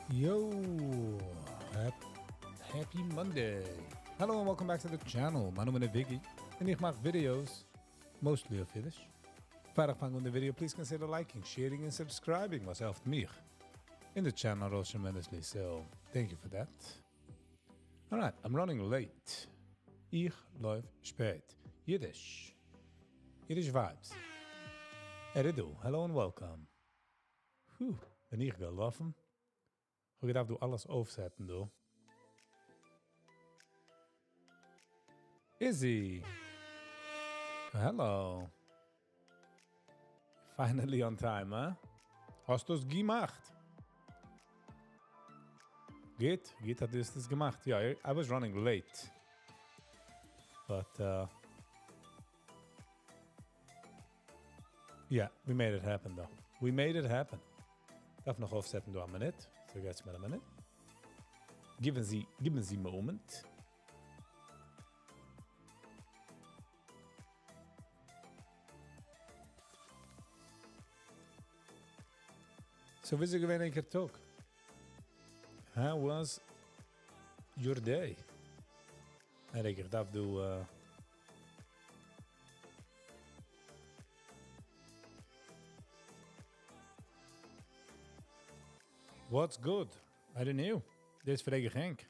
Yo! Happy Monday! Hello and welcome back to the channel. מיין נאמען איז Viggy און איך מאך videos mostly אויף אידיש. פאר איך פאנג אן די video, please consider liking, sharing און subscribing, וואס העלפט מיך און די channel ארויס tremendously, so thank you for that. Alright, I'm running late. איך לויף שפעט. אידיש. אידיש vibes. ער איז דא. Hello and welcome. Whew, בין איך געלאפן. איך האב געדארפט דא אלעס אויפסעטן דא. Izzy! Hello! Finally on time, huh? האסט דאס געמאכט? גוט, גוט האט דו עס געמאכט. יא, I was running late. But, uh, yeah, we made it happen though. We made it happen. דארף נאך אויפסעטן דא א מינוט. So געטס מיר א מינוט. גיבן זי, גיבן זי moment. So וויאזוי געווען ענקער טאג? How was your day? Eric, איך דארף דא uh, What's good? I don't know. דאס פרעג איך ענק.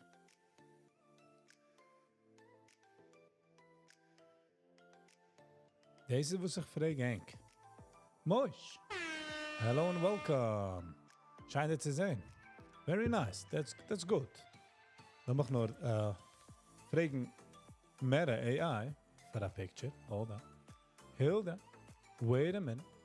דאס איז וואס איך פרעג ענק. מוש! Hello and welcome. שיין דיר צו זען. Very nice. That's, that's good. לאמיך נאר uh, פרעגן Meta AI פאר א picture. Hold on. Hold on. Wait a minute.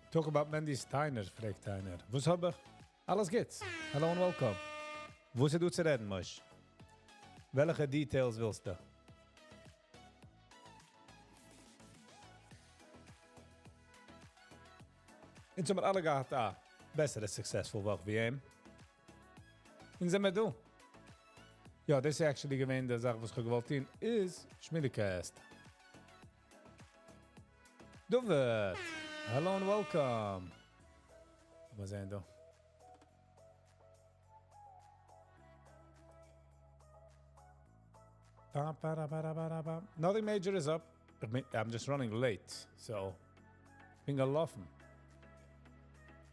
Talk about Mendy Steiner, פרעגט איינער. וואס האב איך? אלעס גוטס. Hello and welcome. וואס איז דא צו רעדן, מוש? וועלכע details ווילסטו? אונז האבן אלע געהאט א בעסערע successful וואך ווי אים. אונז זעמיר דא. יא, דאס איז actually געווען די זאך וואס איך האב געוואלט טון, איז שמילי-cast. דוד! Hello and welcome! לאמיר זען דא. Ba, ba, da, ba, da, ba, da, ba. Nothing major is up. I'm just running late, so בין געלאפן.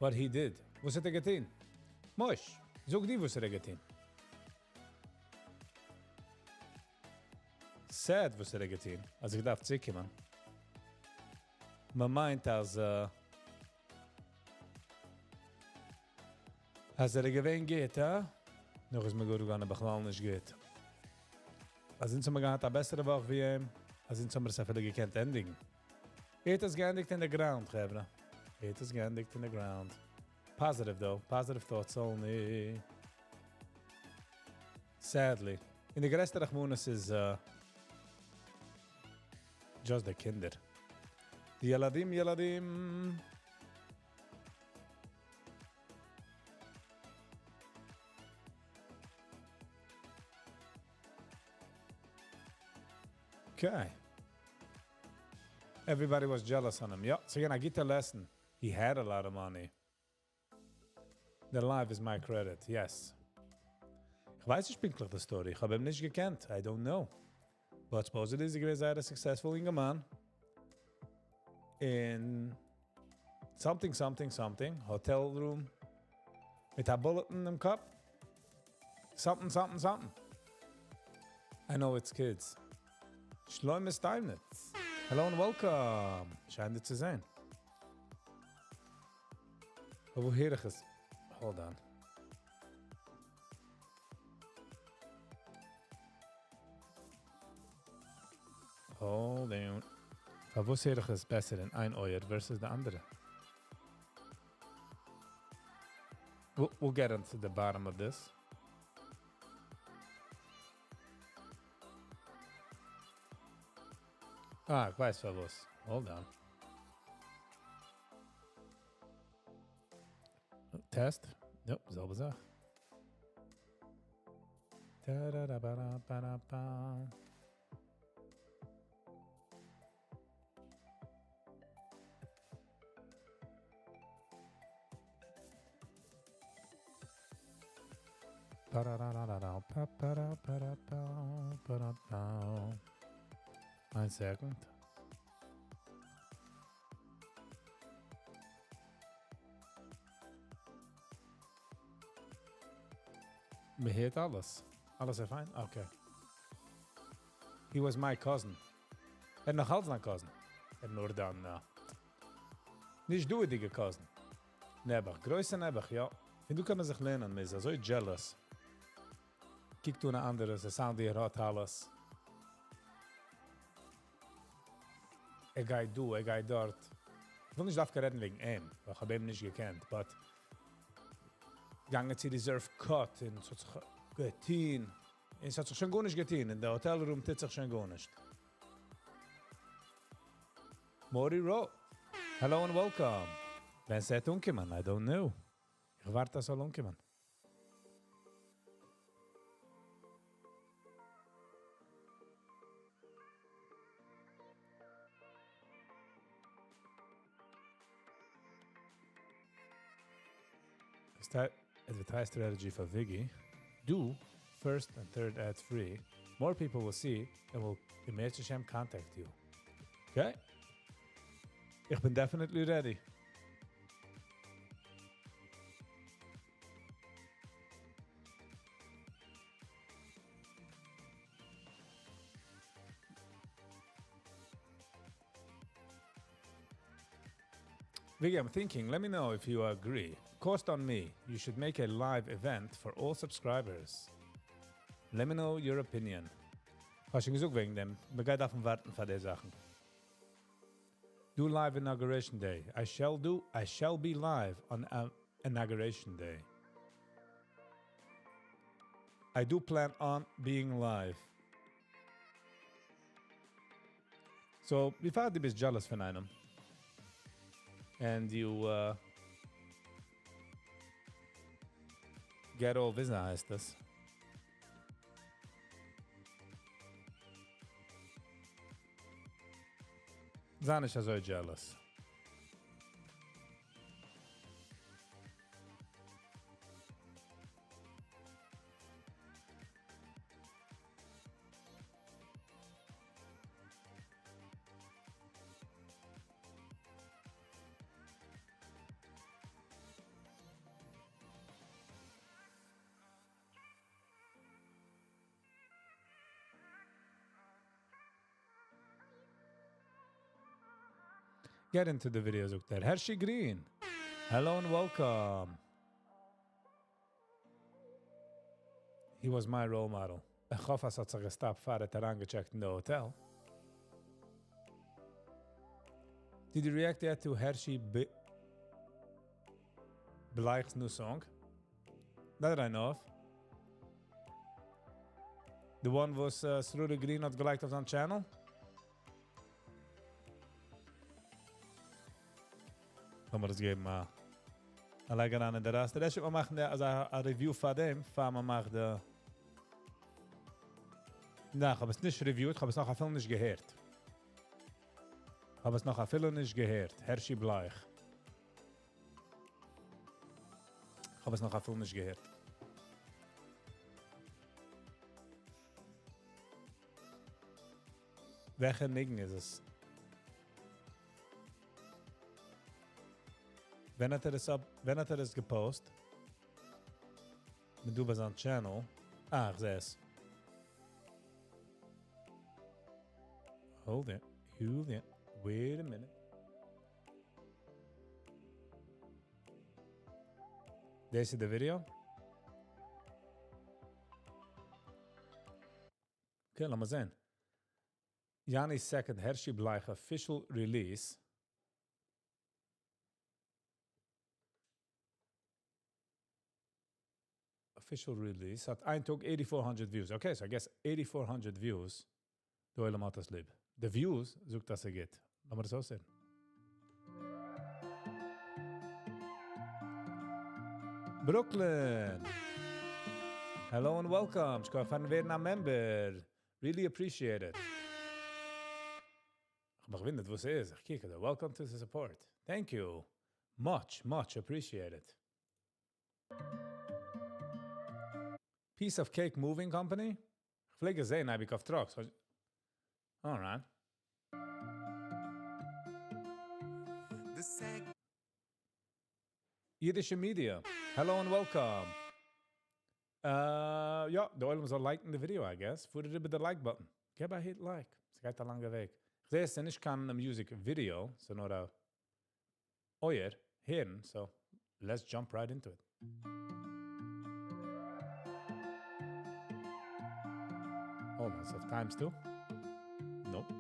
What he did. וואס האט ער געטון? מוש, זאג דו וואס ער האט געטון. Sad וואס ער האט געטון, אז איך דארף צוריקקומען. מען מיינט אז uh, אז ער געווען גוט, הא? נאך איז מיר גאר גאר בכלל נישט גוט. אז אונז האבן געהאט א בעסערע וואך ווי אים, אז אונז האבן עס אפילו געקענט ענדיגן. ער האט עס געענדיגט אין the ground, חברה. ער האט עס געענדיגט אין the ground. Positive though, positive thoughts only. Sadly. און די גרעסטע רחמנות איז uh, just די קינדער. די ילדים, ילדים. Okay. Everybody was jealous on him. Yeah, so again, I get the lesson. He had a lot of money. The life is my credit, yes. איך ווייס נישט פונקטליך די story. איך האב אים נישט געקענט. I don't know. But supposedly איז ער געווען זייער א successful יונגערמאן. In something, something, something. Hotel room. מיט א bullet אין דעם קאפ. Something, something, something. I know it's kids. Shloime Steinitz. Hello and welcome. שיין דיר צו זען. וואו הער איך עס? Hold on. Hold on. פארוואס הער איך עס בעסער אין איין אויער versus די אנדערע? We'll, we'll get into the bottom of this. אה, איך ווייס פארוואס. Hold on. Test. Nope, זעלבע זאך. Ta-da-da-ba-da-ba-da-ba. Pa-da-da-da-da-da, pa-pa-da-pa-da-pa, pa-da-pa. One second. מ'הערט אלעס. אלעס איז fine? Okay. He was my cousin. ער איז נאך אלץ מיין cousin. ער נאר דאן, נישט דו'דיגע cousin. נעבעך, גרויסע נעבעך, יא. פון דא קען מען זיך לערנען, מען איז אזוי jealous. קוקט אן אנדערע, עס sound ווי ער האט אלעס. ער גייט דא, ער גייט דארט. איך וויל נישט דווקא רעדן וועגן אים, ווייל איך האב אים נישט געקענט, but געגאנגען צו Reserve Cut און עס האט זיך געטון. און עס האט זיך שוין גארנישט געטון. אין די hotel room טוט זיך שוין גארנישט. Mori Ro. Hello and welcome. ווען ס'וועט אנקומען, I don't know. איך ווארט, אז ס'זאל אנקומען. Advertise strategy for Viggy. Do first and third ads free. More people will see and will אם ירצה השם contact you. Okay? איך בין definitely ready. Viggy, I'm thinking, let me know if you agree. Cost on me. You should make a live event for all subscribers. Let me know your opinion. האסט שוין געזאגט וועגן דעם. מ'גייט דארפן ווארטן פאר די זאכן. Do live inauguration day. I shall do, I shall be live on inauguration day. I do plan on being live. So, before דו ביסט jealous פון איינעם. And you get all, ווי הייסט דאס? זיי נישט אזוי jealous. Get into the video, זאגט ער. Hershey Green. Hello and welcome. He was my role model. איך האף, אז האט זיך געסטאפט פאר ער האט אריינגעטשעקט אין די hotel. Did you react yet to Hershey Bleich's new song? Not that I know of. The one וואס Sruly Green האט געלייגט אויף זיין channel? לאמיר דאס געבן א לייג אריין אין די roster. דאס וועט מען מאכן, אלזא א review פאר דעם, פאר מען מאכט די. ניין, איך האב עס נישט reviewed, איך האב עס נאך אפילו נישט געהערט. איך האב עס נאך אפילו נישט געהערט. Hershey Bleich. איך האב עס נאך אפילו נישט געהערט. וועלכע ניגון איז עס? ווען האט ער עס up, ווען האט ער עס גע post? מיט דו ביי זיין channel. אה, איך זע עס. Hold it, hold it, wait a minute. דאס איז די video? Okay, לאמיר זען. January 2nd, Hershey Bleich official release. Official release האט איין טאג 8400 views. Okay, so I guess 8400 views. דער עולם האט עס ליב. The views זאגט אז ס'גוט. לאמיר עס אויסהערן. Brooklyn! Hello and welcome. שכוח פארן ווערן א member. Really appreciate it. איך האב מיך געוואונדערט וואס איז. איך קוק דא. Welcome to the support. Thank you. Much, much appreciated. Piece of Cake Moving Company? איך פלעג עס זען, אייביג אויף trucks. Alright. The sec Yiddish Media. Hello and welcome. יא, דער עולם זאל like ן די video, I guess. פאר איבער די like button. געב א hit like. עס גייט א לאנגע וועג. איך זע, עס איז נישט קיין music video, ס'איז נאר א אויער הערן, so let's jump right into it. Oh, that's of times two? Nope.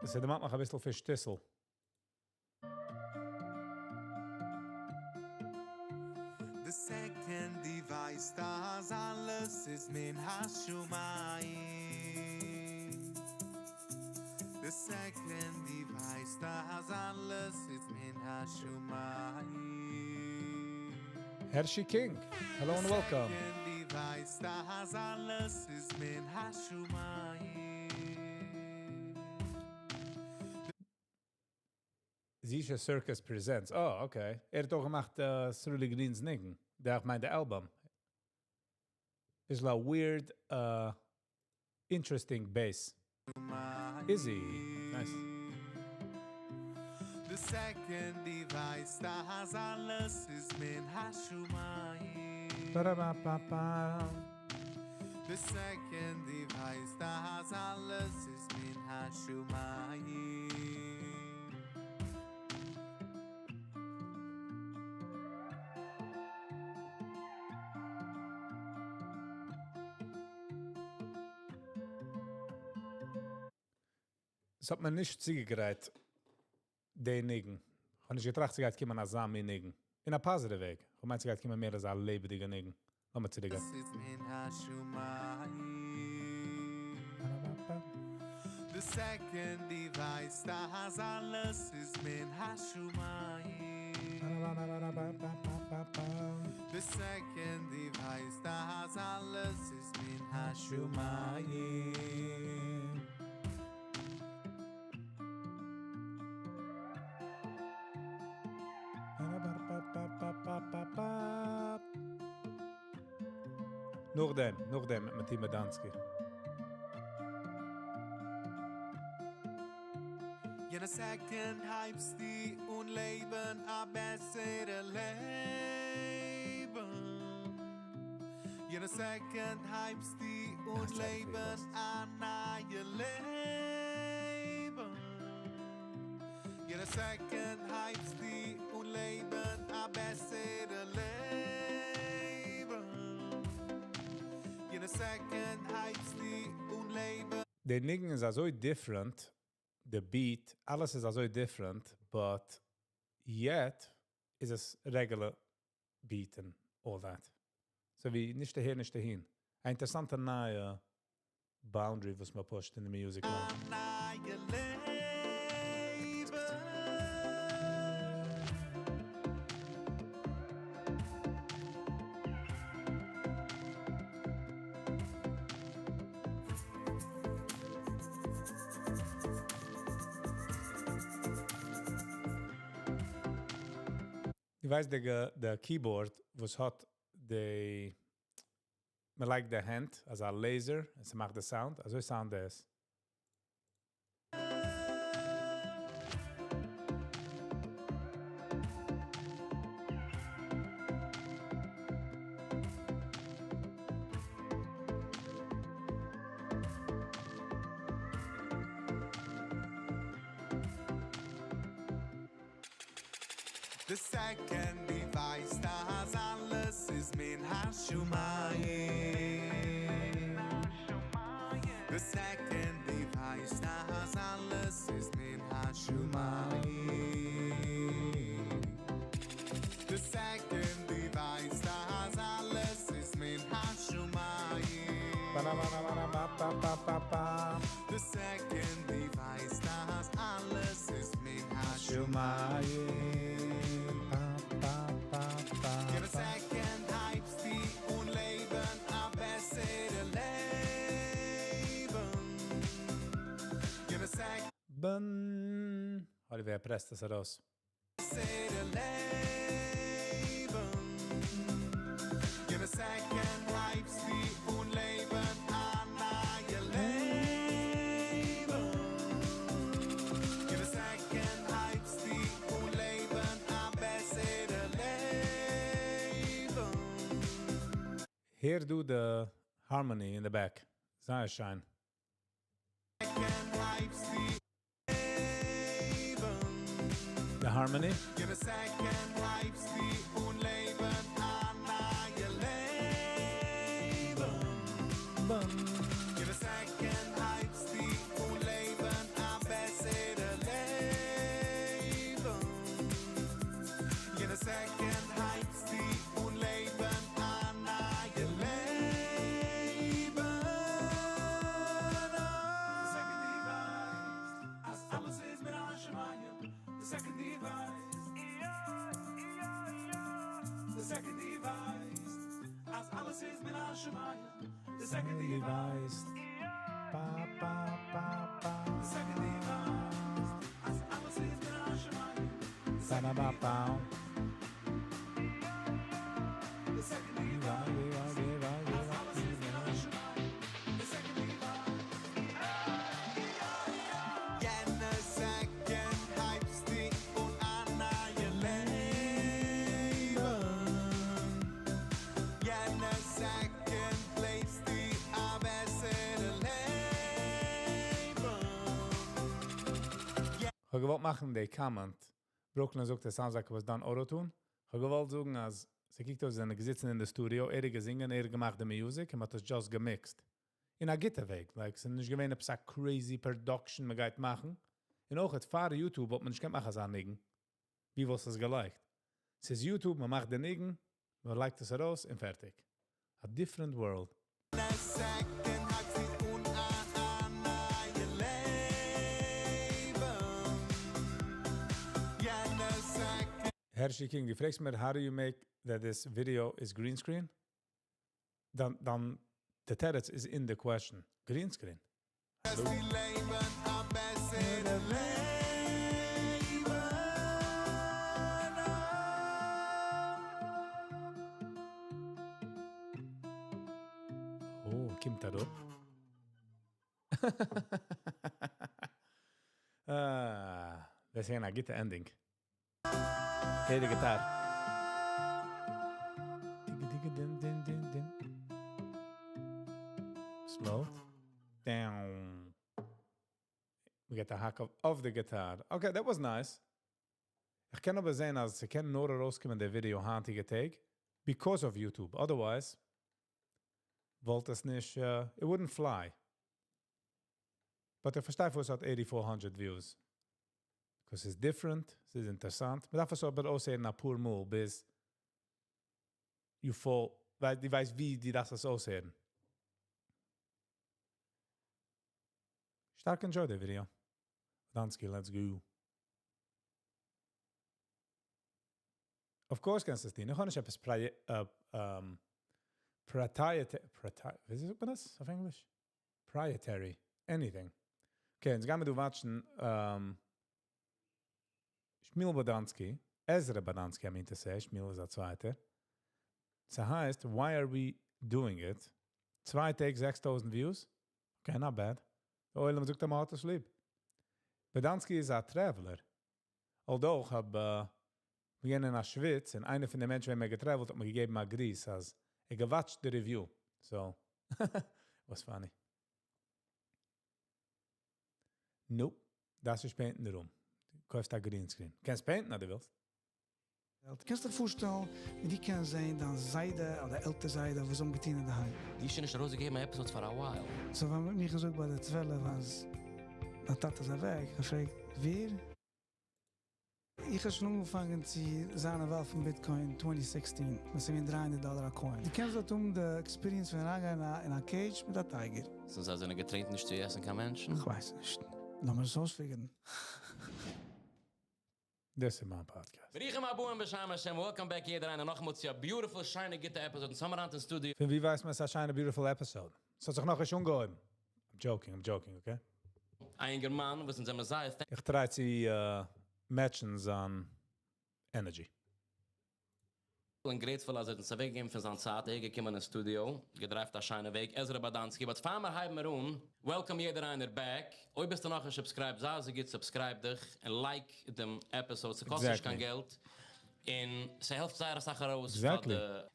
ס'דערמאנט מיך א ביסל פון שטיסל. The second דו ווייסט אז אלעס איז מן השמים. The second דו ווייסט אז אלעס איז מן השמים. Hershey King, hello and welcome. The second דו ווייסט אז אלעס איז מן השמים. Zisha Circus Presents. Oh, okay. ער האט אויך געמאכט Sruli Green's ניגון. דער, איך מיין, די album. איז a weird, interesting bass. Izzy. Nice. The second דו ווייסט אז אלעס איז מן השמים. Ba-da-ba-ba-ba. The second דו ווייסט אז אלעס איז מן השמים. עס האט מיר נישט צוגעגרייט, די ניגון. איך האב נישט געטראכט, ס'גייט קומען אזא מין ניגון. אין א positive וועג. איך מיין, ס'גייט קומען מער אזא לעבעדיגע ניגון. לאמיר צוריק. עס איז מן השמים. The second דו ווייסט אז אלעס איז מן השמים. The second דו ווייסט אז אלעס איז מן השמים. נאכדעם, נאכדעם מיט Timo Dansky. יעדע second הייבסטו אן לעבן א בעסערע לעבן. יעדע second הייבסטו אן לעבן א נייע לעבן. יעדע second הייבסטו אן לעבן א בעסערע לעבן. יעדע second הייבסטו אן לעבן. די ניגון איז אזוי different, the beat, אלעס איז אזוי different, but yet איז עס regular beat and all that. So ווי נישט אהער, נישט אהין. א אינטערעסאנטע נייע boundary, וואס מען push ט אין די music line. נייע לעבן. דו ווייסט, די keyboard, וואס האט די, מען לייגט די הענט, אזא laser, און עס מאכט די sound, אזוי sound דאס. The second דו ווייסט אז אלעס איז מן השמים. The second דו ווייסט אז אלעס איז מן השמים. The second דו ווייסט אז אלעס איז מן השמים. Ba-da-ba-da-ba-da-ba-ba-ba-ba. The second דו ווייסט אז אלעס איז מן השמים. שמים. Pa, pa, pa, pa, יעדע pa. second הייבסטו אן לעבן א בעסערע לעבן. יעדע second בן. האט ווער פרעסט דאס ארויס? בעסערע לעבן. יעדע second הייבסטו אן לעבן א נייע לעבן. יעדע second הייבסטו אן לעבן א בעסערע לעבן. Here do the harmony in the back. זייער שיין. Second הייבסטו לעבן. The harmony? יעדע second הייבסטו אן לעבן א נייע לעבן. בן. יעדע second הייבסטו אן לעבן א בעסערע לעבן. יעדע second הייבסטו אן לעבן א נייע לעבן. The second דו ווייסט אז אלעס איז מן השמים. The second דו ווייסט. The second דו ווייסט אז אלעס איז מן השמים. The second דו ווייסט. Pa, pa, pa, pa. The second דו ווייסט אז אלעס איז מן השמים. The second Ba, ba, ba. The second דו ווייסט אז אלעס איז מן השמים. The second דו ווייסט. יעדע second הייבסטו אן א נייע לעבן. יעדע second לעבסטו א בעסערע לעבן. איך האב געוואלט מאכן די comment. Brooklyn זאגט, it sounds like it was done auto-tune. איך האב געוואלט זאגן, אז ס'קוקט אויס, זענען געזיצן אין די studio, ער האט געזינגען, ער האט געמאכט די music, און מ'האט עס just געמיקסט. אין א גוטע וועג, like, ס'איז נישט געווען עפעס א crazy production מ'גייט מאכן. און אויך האט פאר YouTube, וואלט מען נישט געקענט מאכן אזא ניגון. ווי וואלסט עס געלייגט? ס'איז YouTube, מ'מאכט די ניגון, מ'לייגט עס ארויס און פארטיג. A different world. יעדע second הייבסטו אן א נייע לעבן. יעדע second Hershey King, דו פרעגסט מיר, how do you make that this video is green screen? דאן, דאן, the תירוץ is in the question. Green screen. הייבסטו לעבן א בעסערע לעבן. Oh, קומט אראפ. Ah, דאס איז א גוטע ending. Hey, די guitar. Digga, digga, din, din, din, din. Slow. Down. We get the hack of the guitar. Okay, that was nice. איך קען אבער זען, אז ס'קען נאר ארויסקומען די video היינטיגע טעג because of YouTube. Otherwise, וואלט עס נישט, it wouldn't fly. But איך פארשטיי, פארוואס ס'האט 8400 views. Because it's different, ס'איז אינטערעסאנט. מ'דארף עס אבער אויסהערן א פאר מאל, ביז you fall, ווייל דו ווייסט, ווי דו דארפסט עס אויסהערן. שטארק enjoy the video. Dansky, let's go. Of course קענסטו עס טון. איך האב נישט עפעס proprietary, ווי זאגט מען דאס אויף ענגליש? Proprietary. Anything. Okay, יעצט גייען מיר דא watchן Shmuel Bodansky, Ezra Bodansky, I mean to say, Shmuel איז א צווייטער. ס'הייסט, Why Are We Doing It? צוויי טעג, 6,000 views. Okay, not bad. דער עולם זאגט, מ'האט עס ליב. Bodansky איז א traveler. Although, איך האב מיר געווען אין א שוויץ, און איינער פון די מענטשן, ווען מיר געtravelט, האט מיר געגעבן א גריס, אז ער געwatcht the review. So, was funny. Nope, דאס איז paint in the room. דו קויפסט א green screen. קענסט paintן, אז דו ווילסט. קענסט דיך פארשטעלן ווי דו קענסט זען דיין זיידע אדער עלטער זיידע וואס זיי האבן געטון אינדערהיים? די האסט שוין נישט ארויסגעגעבן episodes פאר א while. So ווען מ'האט מיר געזאגט ביי די 12 אז דיין טאטע איז אוועק, איך האב געפרעגט ווער? איך האב שוין אנגעפאנגען צו זיין involved אין Bitcoin 2016, ווען ס'איז געווען 300 דאלער א coin. דו קענסט דארט האבן די experience פון אריינגיין אין א cage מיט א tiger. So זיי זענען געטרעינט נישט צו עסן קיין מענטשן? איך ווייס נישט. לאמיר עס אויספיגערן. דאס איז מיין podcast. ברוכים הבאים בשם השם, welcome back יעדער איינער נאכאמאל צו א beautiful, שיינע, גוטע episode. און ס'איז אין studio. פון ווי ווייסט מען, ס'איז א שיינע, beautiful episode? ס'האט זיך נאכנישט אנגעהויבן. I'm joking, I'm joking, okay? א יונגערמאן, וואס אונז זעמיר זייער איך try צו matchen זיין energy. און grateful אז ער האט אונז אוועקגעגעבן פון זיין צייט, ער איז געקומען אין studio, געדרייווט א שיינע וועג, עזרא באדאנסקי, but פאר מיר הייבן מיר אן, welcome יעדער איינער back. אויב ביסטו נאך נישט subscribed, זיי אזוי גוט, subscribe דיך און like דעם episode, ס'קאסט נישט קיין געלט. און ס'העלפט זייער א סאך ארויס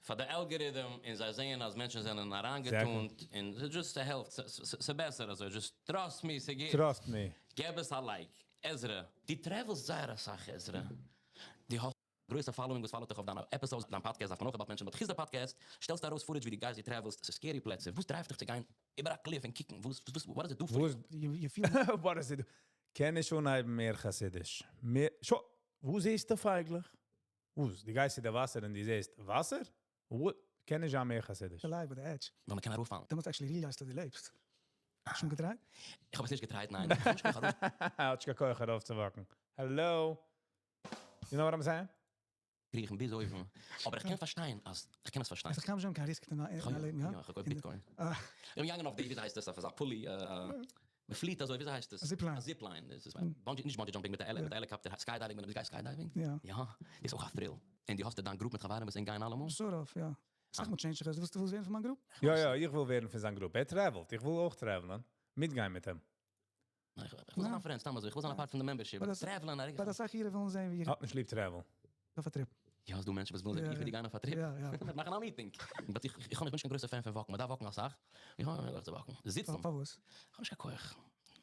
פאר די algorithm, און זיי זעען אז מענטשן זענען אריינגעטונט, און ס'איז just ס'העלפט, ס'איז בעסער אזוי, just trust me, ס'גוט. Trust me. געב עס א like. עזרא, דו travelסט זייער א סאך, עזרא. דו האסט גרויסע following וואס follow ט דיך אויף דיינע episodes, דיין podcast דארף מען אויך about מענטשן, but חוץ די podcast, שטעלסטו ארויס footage ווי דו גייסט, דו travelסט, ס'איז scary פלעצער. וואס drive ט דיך צו גיין איבער א cliff און קוקן? וואס, וואס, what does it do for וואס you? You feel What does it do? קען איך שוין האבן מער חסידיש. מער, שא, וואו זעסטו פייגלעך? וואו? דו גייסט אין די וואסער און דו זעסט וואסער? וואו? קען איך מער חסידיש. Alive with the edge. ווייל מען קען אראפפאלן. דו מוזט actually realize אז דו לעבסט. שוין געטרייט? איך האב עס נישט געטרייט, ניין. איך האב נישט קיין כח ארויף. האט נישט קיין כח ארויפצואוואקן. Hello? You know what I'm saying? קריכן ביז אויבן. אבער איך קען פארשטיין, אז איך קען עס פארשטיין. איך קען שוין קיין risk אין לעבן, יא? יא, איך האב געקויפט Bitcoin. איך בין געגאנגען אויף די, ווי הייסט דאס, אויף אזא pulley, מען פליט אזוי, ווי הייסט דאס? א zipline. א zipline. דאס איז bungee, נישט bungee jumping מיט די helicopter, skydiving, ווען דו גייסט skydiving? יא. יא, דאס איז אויך א thrill. און דו האסט דיין group מיט חברים, וואס גייען אלעמאל? Sort of, יא. זאג מאל, change, דו ווילסט ווערן פון מיין group? יא, יא, איך וויל ווערן פון זיין group. ער travelט, איך וויל אויך travelן. מיטגיין מיט אים. איך וויל זיין א friend, סתם אזוי, איך וויל זיין א part פון די membership. Travelן, אבער דאס זאג איך, ווילן זען, ווי איך האט נישט ליב travel. אויף א trip. יא, דו מענטשן, וואס ווילן זען, איך וויל די גיין אויף א trip. יא, יא. מאכן א meeting. But איך בין נישט קיין גרויסער fan פון walkן. מען דארף walkן א סאך. איך האב ליב צו walkן. זיצן. פארוואס? איך האב נישט קיין כח.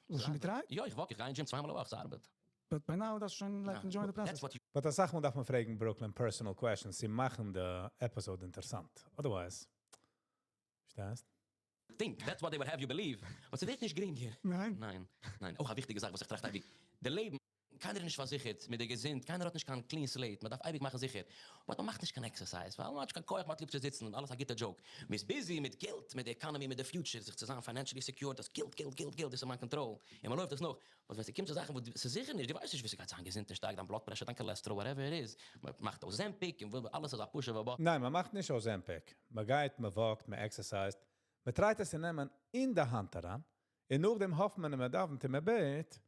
האסט שוין געטרייט? יא, איך walk, איך גיי אין gym צוויי מאל א וואך, ס'ארבעט. But by now, דאס שוין like enjoy the process. That's what you But א סאך מאל דארף מען פרעגן Brooklyn personal questions. זיי מאכן די episode אינטערעסאנט. Otherwise, פארשטייסט? think. That's what they would have you believe. But ס'ווערט נישט גרינגער. ניין. ניין, ניין. אויך א וויכטיגע זאך, וואס איך טראכט אייביג. די לעבן, קיינער איז נישט פארזיכערט מיט די געזונט, קיינער האט נישט קיין clean slate. מען דארף אייביג מאכן זיכער. But מען מאכט נישט קיין exercise, ווייל מען האט נישט קיין כח, מען האט ליב צו זיצן און אלעס א גוטע joke. מען איז busy מיט געלט, מיט די economy, מיט די future, זיך צו זיין financially secure, דאס געלט, געלט, געלט, געלט, דאס איז מיין control. און מען לויפט דאס נאך. But ווען ס'קומט צו זאכן, וואס ס'איז זיכער נישט, דו ווייסט נישט, ווי ס'גייט זיין, געזונט און שטארק, דיין blood pressure, דיין cholesterol, whatever it is. מען מאכט Ozempic און אלעס איז א push of a button. ניין, מען מאכט נישט Ozempic. מען גייט, מען walkט, מען exerciseט. מען tryט עס צו נעמען אין די האנט אריין. און נאכדעם האפט מען, מען דאוונט און מען בעט,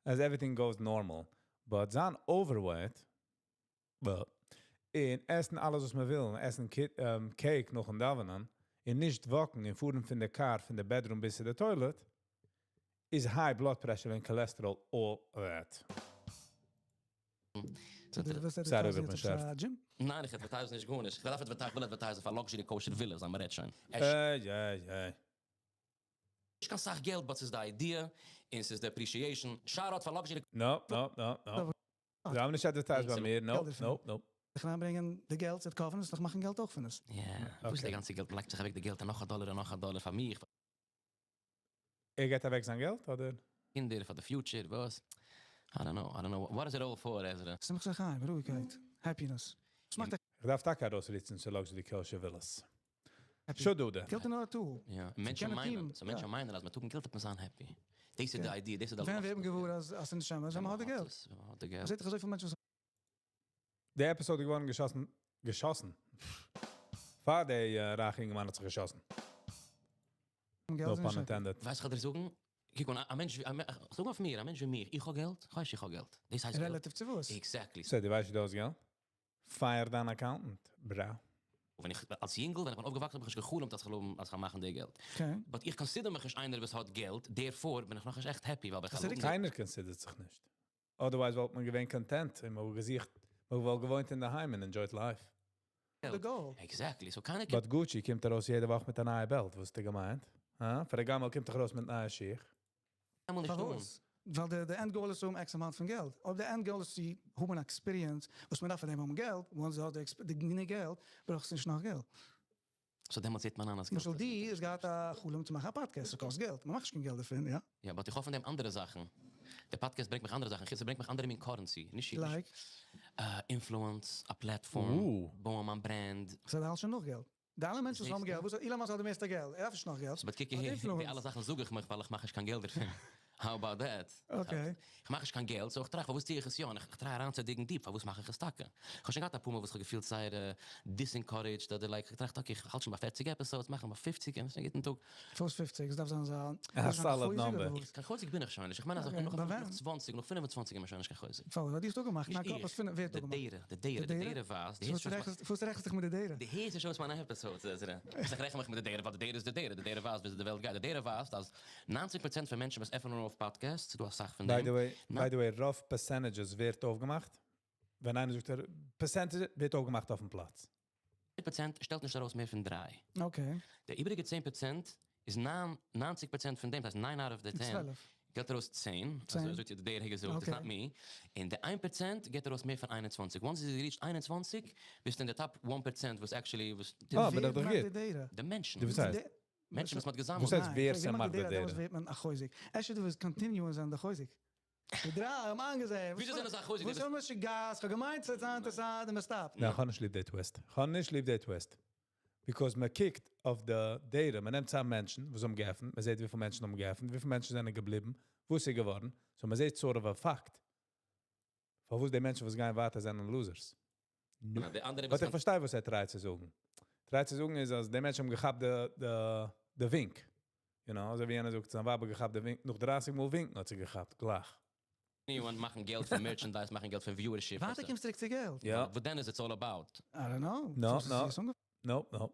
as everything goes normal. But זיין overweight, well, און עסן אלעס, וואס מען וויל, עסן cake נאכן דאווענען, און נישט walkן, און פארן פון די car, פון די bedroom ביז צו די toilet, is high blood pressure and cholesterol, all that. דו ווילסט Sorry, advertise איך בין יעצט שארף. אויף א gym? ניין, איך advertise נישט גארנישט. איך וויל advertise, איך וויל advertise פאר luxury kosher villas, אז מען רעדט שוין. עס יא. נישט קיין סאך געלט, but ס'איז די idea, און ס'איז די appreciation. Shout out פאר luxury No, no, no, no. זיי האבן נישט advertised ביי מיר. No, no, no. איך אריינברענגען די געלט, ס'וועט קויפן עס, נאך מאכן געלט אויך פון עס. יא, וואו איז די גאנצע געלט? מען לייגט זיך אוועק די געלט, און נאך א דאלער, און נאך א דאלער פאר מיר. ער געבט אוועק זיין געלט, אדער? קינדער, for the future, וואס? I don't know, I don't know. What is it all for, Ezra? שמחת החיים, רואיגקייט, happiness. וואס מאכט איך דארף טאקע ארויסריצן צו luxury kosher villas. Happy. שוין דו דא. געלט איז נאר א tool. יא, מענטשן קענען מיינען, team, so מענטשן יא. מיינען, אז מען טוט געלט, וועט מען זיין happy. דאס איז די idea, דאס איז די ווען מיר האבן געוואר, אז אז נישט אז מען האט די געלט. מען האט די געלט. זעט אזוי פיל מענטשן, וואס די episode איז געווארן געשאסן, געשאסן. פאר דער רייכע יונגערמאן האט זיך געשאסן. האבן געלט No זענען pun נישט happy. intended. ווייסט, איך וועל דיר זאגן, קוק אן, א מענטש, זאג אויף מיר, א מענטש ווי מיר, איך האב געלט, איך ווייס איך האב געלט. דאס הייסט געלט. Relative צו וואס? Exactly. So, דו ווייסט, דו האסט געלט? Fire דיין accountant, bro. ווען איך אלס יונגל, ווען איך בין אויפגעוואקסן, האב איך נישט געחלומט, אז איך אז איך מאכן די געלט. But איך consider מיך נישט איינער, וואס האט געלט, therefore בין איך נאך נישט עכט happy, ווייל איך דאס איז קיינער considerט זיך נישט. Otherwise וואלט מען געווען content, און מען וואלט געזוכט, מען וואלט געוואוינט אין דער היים and enjoyed life. The goal. Exactly. So קיינער But Gucci קומט ארויס יעדע וואך מיט א נייע belt, וואס האסטו געמיינט? הא? Ferragamo קומט דאך ארויס מיט נייע שיך. קיינמאל נישט טון. פארוואס? ווייל די די end goal איז צו האבן X amount פון געלט. אויב די end goal איז צו האבן אן experience וואס מען דארף פאר דעם האבן געלט, once דו האסט די גענוג געלט, ברויכסטו נישט נאך געלט. So דעמאלטס זעט מען אן אז געלט למשל דו האסט געהאט א חלום צו מאכן א podcast, ס'קאסט געלט, מ'מאכט נישט קיין געלט דערפון, יא? יא, but איך האף פון דעם אנדערע זאכן. די podcast ברענגט מיך אנדערע זאכן, חוץ ס'ברענגט מיך אנדערע מין currency, נישט Like? Influence, א platform, בויען מיין brand. סא דו האלסט שוין נאך געלט. די אלע מענטשן וואס האבן געלט, וואס Elon Musk האט די מערסטע געלט, ער דארף נישט נאך געלט. But קוק אהער, די אלע זאכן זאג איך מיך ווייל איך מאך נישט קיין געלט דערפון. How about that? Okay. איך מאך נישט קיין געלט, so איך טראכט פארוואס טו איך עס יא, און איך try אריינצודיגן deep פארוואס מאך איך עס טאקע. איך האב שוין געהאט אפאר מאל וואס איך האב געפילט זייער disencouraged אדער like, איך טראכט okay, איך האלט שוין ביי 40 episodes, מאכן ביי 50 און עס איז א גוטן טאג. פארוואס 50? עס דארף זיין אזא א solid number. קיין חוזק בין איך שוין נישט, איך מיין אז נאך 20, נאך 25 איז מען שוין נישט קיין חוזק. פארוואס? האט דו עס געמאכט? ניין קאפ, ווער האט געמאכט? די data, די data, די data ווייזט, די פארוואס רעכנסט דיך מיט די data? די הערסט שוין מיינע episodes, איך רעכן מיך מיט די data, ווייל די data איז די data, די data ווייזט ווי די וועלט גייט, די data ווייזט אז 90% פון מענטשן וואס עפענען אויף podcasts, ס'דא אסאך פון דעם. By the way, by the way, רוב percentages ווערט אויפגעמאכט, ווען איינער זאגט percentage ווערט אויפגעמאכט אויפן פלאץ. פראצענט שטעלט נישט ארויס מער פון דריי. Okay. די איבעריגע 10% איז 90% פון דעם, דאס הייסט 9 out of the 10, 12. געבט ארויס 10, אזוי האט די data געזאגט, it's not me, און די 1% געבט ארויס מער פון 21. Once דו reach 21, ביסטו אין די top 1% וואס actually וואס אה, אבער דאך גוט. די מענטשן. די וואס הייסט? מענטשן וואס מ'האט געזאמלט. וואס הייסט ווער ס'מאכט די data? וואס ווערט מען א חוזק? אפשר דו ווילסט continuen זיין די חוזק. די דריי האבן איינגעזעהן. וויאזוי זענען זיי א חוזק? וואס האבן מיר שוין גאז? כ'האב געמיינט ס'וועט זיין אינטערעסאנט און מ'סטאפט. ניין, כ'האב נישט ליב די twist. כ'האב נישט ליב די twist. Because מ'קוקט אויף די data, מ'נעמט צאם מענטשן וואס האבן געעפנט, מ'זעט וויפיל מענטשן האבן געעפנט, וויפיל מענטשן זענען געבליבן, וואס איז געווארן. So מ'זעט sort of a fact. פארוואס די מענטשן וואס גייען ווייטער זענען losers. די אנדערע But איך פארשטיי וואס ער try ט צו זאגן. Try ט צו זאגן איז אז די מענטשן האבן געכאפט די די די ווינק. You know, אזוי ווי יענער זאגט, זיין ווייב האט געכאפט די ווינק, נאך 30 מאל ווינקן האט זי געכאפט, גלייך. מאכן געלט פון merchandise, מאכן געלט פון viewership. ווארט, קומסט צוריק צו געלט. יא. But then is it's all about. I don't know. No, no. No, no.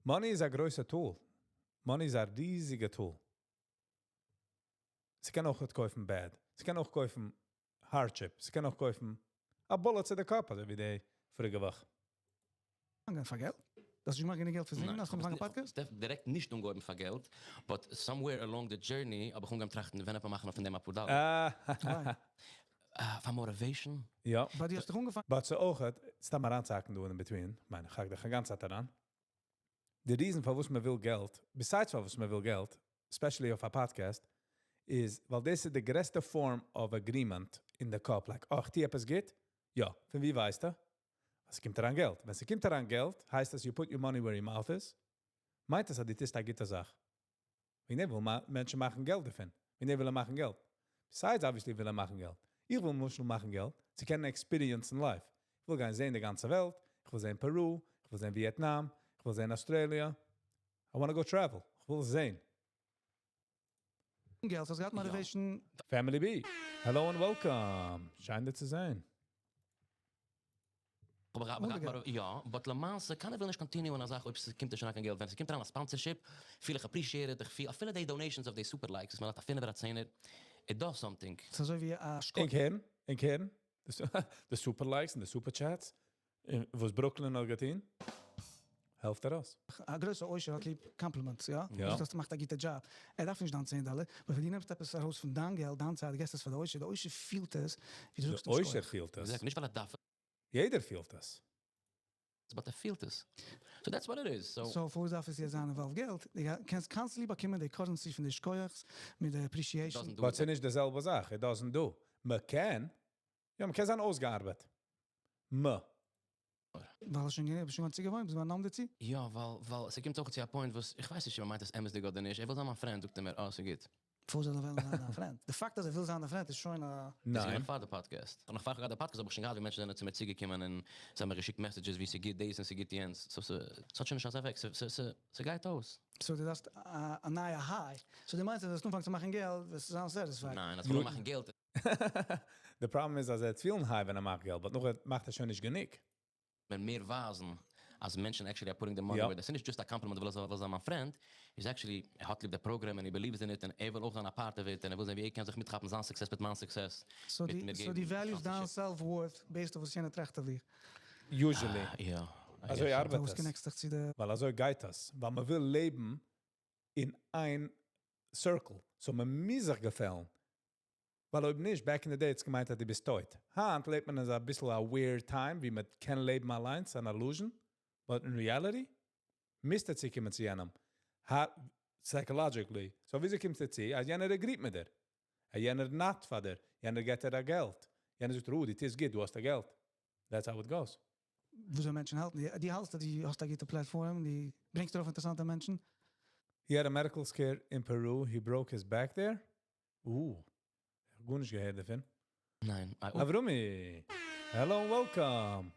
Money איז א גרויסע tool. Money איז א ריזיגע tool. ס'קען אויך קויפן bad. ס'קען אויך קויפן hardship. ס'קען אויך קויפן א bullet צו די קאפ, אזוי ווי די פאריגע וואך. פאר געלט? דאס איז געמאכט גענוג געלט פאר זינגען, האסט אנגעפאנגען podcast? דירעקט נישט אנגעהויבן פאר געלט, but somewhere along the journey האב איך אנגעהויבן טראכטן, ווען וועט מען מאכן פון דעם א פאר דאלער. פאר motivation. יא. But דו האסט דאך אנגעפאנגען. But ס'אויך, סתם אריינצוהאקן דא in between, מיין, איך האק דיך א גאנצע צייט אריין. די reason פארוואס מען וויל געלט, besides פארוואס מען וויל געלט, especially אויף א podcast, איז, ווייל דאס איז די גרעסטע form of agreement אין די קאפ. Like, oh, איך טו עפעס גוט? יא. פון ווי ווייסטו? עס קומט אריין געלט. ווען עס קומט אריין געלט, הייסט עס, you put your money where your mouth is. מיינט עס, אז דו טוסט א גוטע זאך. וועגן דעם וויל מענטשן מאכן געלט דערפון. וועגן דעם וויל ער מאכן געלט. Besides, obviously, וויל ער מאכן געלט. איך וויל למשל מאכן געלט, צו קענען experience in life. איך וויל גיין זען די גאנצע וועלט. איך וויל זען Peru. איך וויל זען Vietnam. איך וויל זען Australia. I want to go travel. איך וויל זען. געלט, האסט געהאט motivation. Family B. Hello and welcome. שיין דיר צו זען. אבער יא, but למעשה קיינער וויל נישט continue א זאך, אויב עס קומט נישט אריין קיין געלט. ווען עס קומט אריין א sponsorship, פיל איך appreciated, איך פיל, אפילו די donations אויף די super likes, מען האט א פינפער, א צענער, it does something. ס'איז אזוי ווי א איך הער, איך הער, די super likes און די super chats, וואס Brooklyn האט געטון, העלפט ארויס. א גרויסע עושר האט ליב compliments, יא? יא. דאס מאכט א גוטע job. ער דארף נישט דיין 10 דאלער, אבער ווען דו נעמסט עפעס ארויס פון דיין געלט, דיין צייט, געבסט עס פאר די עושר, די עושר פילט עס, ווי דו זאגסט די עושר פילט עס. Exactly, נישט ווייל ער דארף. יעדער פילט עס. But ער פילט עס. So that's what it is. So, So, פארוואס דארף עס יעצט זיין involved געלט? דו קענסט constantly באקומען די currency פון די שכוח'ס מיט די appreciation. Doesn't do But it. ס'איז נישט די זעלבע זאך. It doesn't do. מען קען, יא, מען קען זיין אויסגעארבעט. מ. ווייל עס שוין געווען, שוין צוגעוואוינט, ביסט געווארן numb דערצו? יא, ווייל עס קומט אויך צו א point וואס, איך ווייס נישט, אויב ער מיינט עס אמת'דיג אדער נישט. ער וויל זיין מיין friend, זאגט ער מיר, oh, ס'גוט. פארוואס זאל ער וועלן זיין דיין friend? די פאקט אז ער וויל זיין דיין friend איז שוין א... דאס איז ניין. נאך פאר די podcast. נאך פאר די podcast האב איך שוין געהאט ווי מענטשן זענען צו מיר צוגעקומען און זיי האבן מיר געשיקט messages ווי ס'גוט דאס און ס'גוט יענץ. So, ס'האט שוין נישט אזא effect. ס'גייט אויס. So, דו דארפסט א נייע high. So, דו מיינסט, אז דו אנפאנגסט צו מאכן געלט, וועסטו זיין satisfied. ניין, אז איך וויל מאכן געלט. The problem איז, אז ער האט פיל high, ווען ער מאכט געלט, but נאך מאכט ער שוין נישט גענוג. ווען מער ווייזן, אז מענטשן actually are putting the money where דאס איז נישט just a compliment, ווייל ער וויל זיין מיין friend, איז actually, ער האט ליב די program און ער believes in it און ער וויל אויך זיין א part of it און ער וויל זען ווי ער קען זיך מיטכאפן זיין success מיט מיין success. So, מיט מיר so געבן דו value סט דיין sponsorship. self-worth based אויף וואס יענער טראכט אויף דיר. Usually. יא. אזוי ארבעט וואס עס. connect סט דיך צו די... ווייל אזוי גייט עס. ווייל מען וויל לעבן אין איין circle. So מען מוז זיך געפעלן. ווייל אויב נישט, back in the day האט עס געמיינט אז דו ביסט טויט. היינט לעבט מען אין א ביסל א weird time, ווי מען קען לעבן אליינס, an illusion. But in reality, מוזטו צוקומען צו יענעם. Psychologically. So וויאזוי קומסטו צו? אז יענער agreed מיט דיר. אז יענער nod פאר דיר. יענער געט דיר א געלט. יענער זאגט, "רו, דו טוסט גוט, דו האסט א געלט." That's how it goes. וואס מענטשן האלטן. דו האלטסט, אז דו האסט א גוטע platform, דו ברענגסט ארויף אינטערעסאנטע מענטשן. He had a medical scare in Peru. He broke his back there. גארנישט געהערט דערפון. ניין. I Avrumi. Hello and welcome.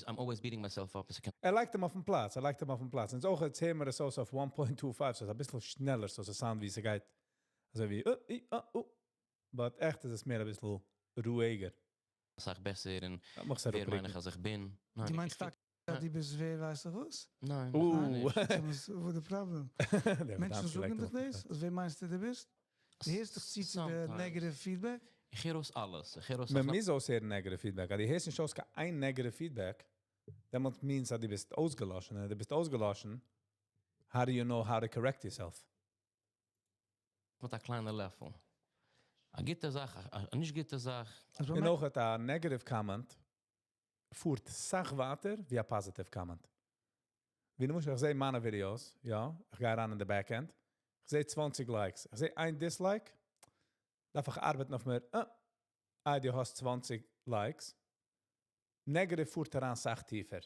I'm always beating myself up. עס קען ער לייגט אים אויפן פלאץ, ער לייגט אים אויפן פלאץ. און אויך יעצט הערן מיר עס אויס אויף 1.25, so ס'איז א ביסל שנעלער, so ס'sound ווי ס'גייט. אזוי ווי, uh. But עכט איז עס מער א ביסל רואיגער. א סאך בעסער און מאך עס ווער מיין איך אז איך בין. ניין, דו מיינסט טאקע, אז דו ביסט ווער ווייסט איך וואס? ניין. וואס איז די problem? מענטשן זאגן דיך דאס? אז ווער מיינסטו דו ביסט? דו הערסט דיך צו צו די negative feedback? איך הער אויס אלעס. איך הער אויס מען מוז אויסהערן negative feedback. אז דו הערסט נישט אויס קיין negative feedback, דעמאלט means אז דו ביסט אויסגעלאשן. און אז דו ביסט אויסגעלאשן, how do you know how to correct yourself? מיט א קליינע לעפל. א גוטע זאך, א נישט גוטע זאך. און אויך א negative comment פארט סאך ווייטער ווי א positive comment. ווי למשל, איך זע מיינע videos, יא, איך גיי אריין אין די backend, איך זע 20 likes, איך זע איין dislike, דארף איך ארבעטן אויף מיר, אה, דו האסט 20 likes. Negative פארט אריין סאך טיפער.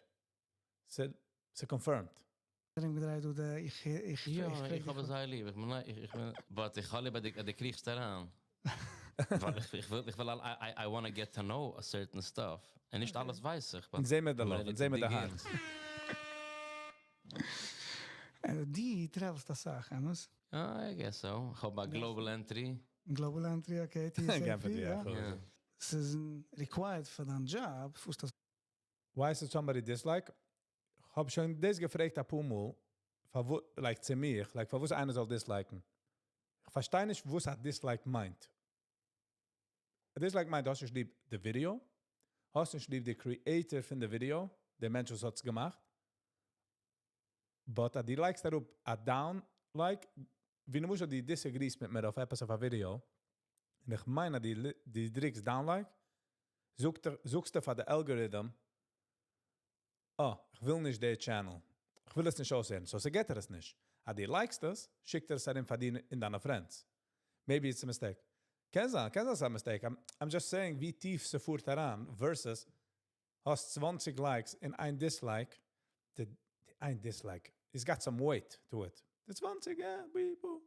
ס'איז confirmed. איך, איך, יא, איך האב זיי ליב. איך בין, איך בין, but איך האב ליב, אז דו קריכסט אריין. ווייל איך וויל, I want to get to know a certain stuff. און נישט אלעס ווייס איך. זע מיר די love, זע מיר די הארץ. דו travel סט א סאך, אמת? I guess so. איך האב א global entry. Global entry, okay. TSA, יא. ס'איז required פאר דיין job. Why is it somebody dislike? איך האב שוין דאס געפרעגט א פאר מאל, like צו מיר, like פארוואס איינער זאל dislike ן. איך פארשטיי נישט, וואס א dislike מיינט. א dislike מיינט, האסט נישט ליב די video, האסט נישט ליב די creator פון די video, דער מענטש וואס האט עס געמאכט. But אז דו לייגסט אראפ א down like, ווי למשל דו disagree סט מיט מיר אויף עפעס אויף א video, און איך מיין, אז דו דריקסט down like, זאגסטו פאר די algorithm, "Oh, איך וויל נישט די channel. איך וויל עס נישט אויסזען." So, ס'געט ער עס נישט. אז דו like סט עס, שיקט ער עס ארום פאר דיר און דיינע friends. Maybe it's a mistake. קען זיין ס'איז א mistake. I'm just saying ווי טיף ס'פארט אריין versus האסט 20 likes און איין dislike. די איין dislike, it's got some weight to it. די 20, יא, בי, בו.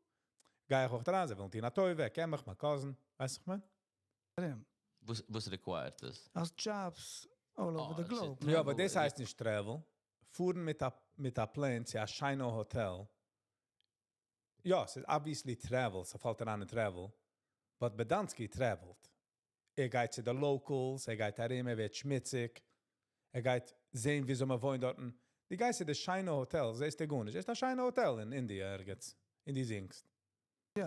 גיי איך אויך אריין, זיי ווילן טון א טובה, קען מיך, מיין cousin, ווייסט איך מיין? וואס required עס? האסט jobs all over the globe. יא, אבער דאס הייסט נישט travel. פארן מיט א plane צו א שיינע hotel. יא, ס'איז obviously travel, ס'פאלט אריין אין travel. But Bedansky traveled. ער גייט צו די locals, ער גייט ארום, ער ווערט שמוציג. ער גייט זען, וויאזוי מען וואוינט דארט. דו גייסט צו די שיינע hotel, זעסטו גארנישט. ס'איז א שיינע hotel אין India ערגעץ. אין די זינגסט. יא.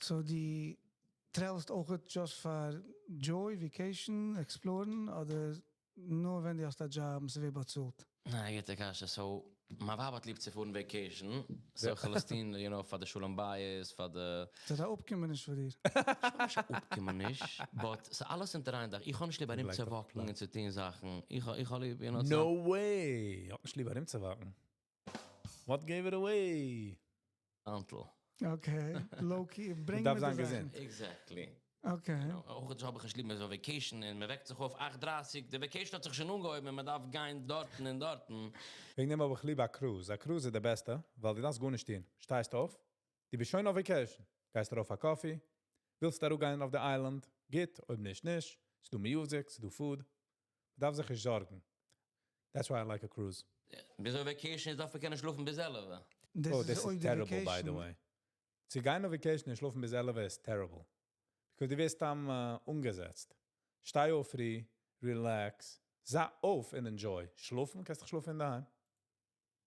So דו travel סט אויך just for joy, vacation, exploring, אדער נאר ווען דו האסט א job און ס'ווערט באצאלט? ניין, גוטע קשיא. So, מיין ווייב האט ליב צו פארן vacation. So, כ'לאז פאר די שלום בית, פאר די ס'איז א אפקומעניש פאר דיר. אפקומעניש, but ס'איז אלעס אונטער איין דאך. איך האב נישט ליב ארום צו walk ן און צו טון זאכן. איך האב ליב No way! איך האב נישט ליב ארום צו walk ן. What gave it away? אנטל. Okay, low-key, ברענג דארף מיר זיין די זאכן. געזונט. Exactly. אויך האב איך נישט ליב מער so vacation און מען וועקט זיך אויף 8:30, די vacation האט זיך שוין אנגעהויבן און מען דארף גיין דארטן און דארטן. וועגן דעם האב איך ליב א cruise. א cruise איז די בעסטע, ווייל דו דארפסט גארנישט טון. שטייסט אויף, דו ביסט שוין אויף vacation. גייסט ארויף א coffee, ווילסט אראפגיין אויף די island, גוט, אויב נישט, נישט. ס'דא music, ס'דא food. מ'דארף זיך נישט זארגן. That's why I like a cruise. ביז אויף vacation איז דארף מען קענען שלאפן ביז 11. דאס Oh, איז this is אויך די terrible, by the vacation. way. צו גיין אויף vacation און שלאפן ביז 11 איז terrible. Because דו ווערסט סתם אנגעזעצט. שטיי אויף פרי, relax, זיי אויף and enjoy. שלאפן, קענסט דאך שלאפן אין דערהיים.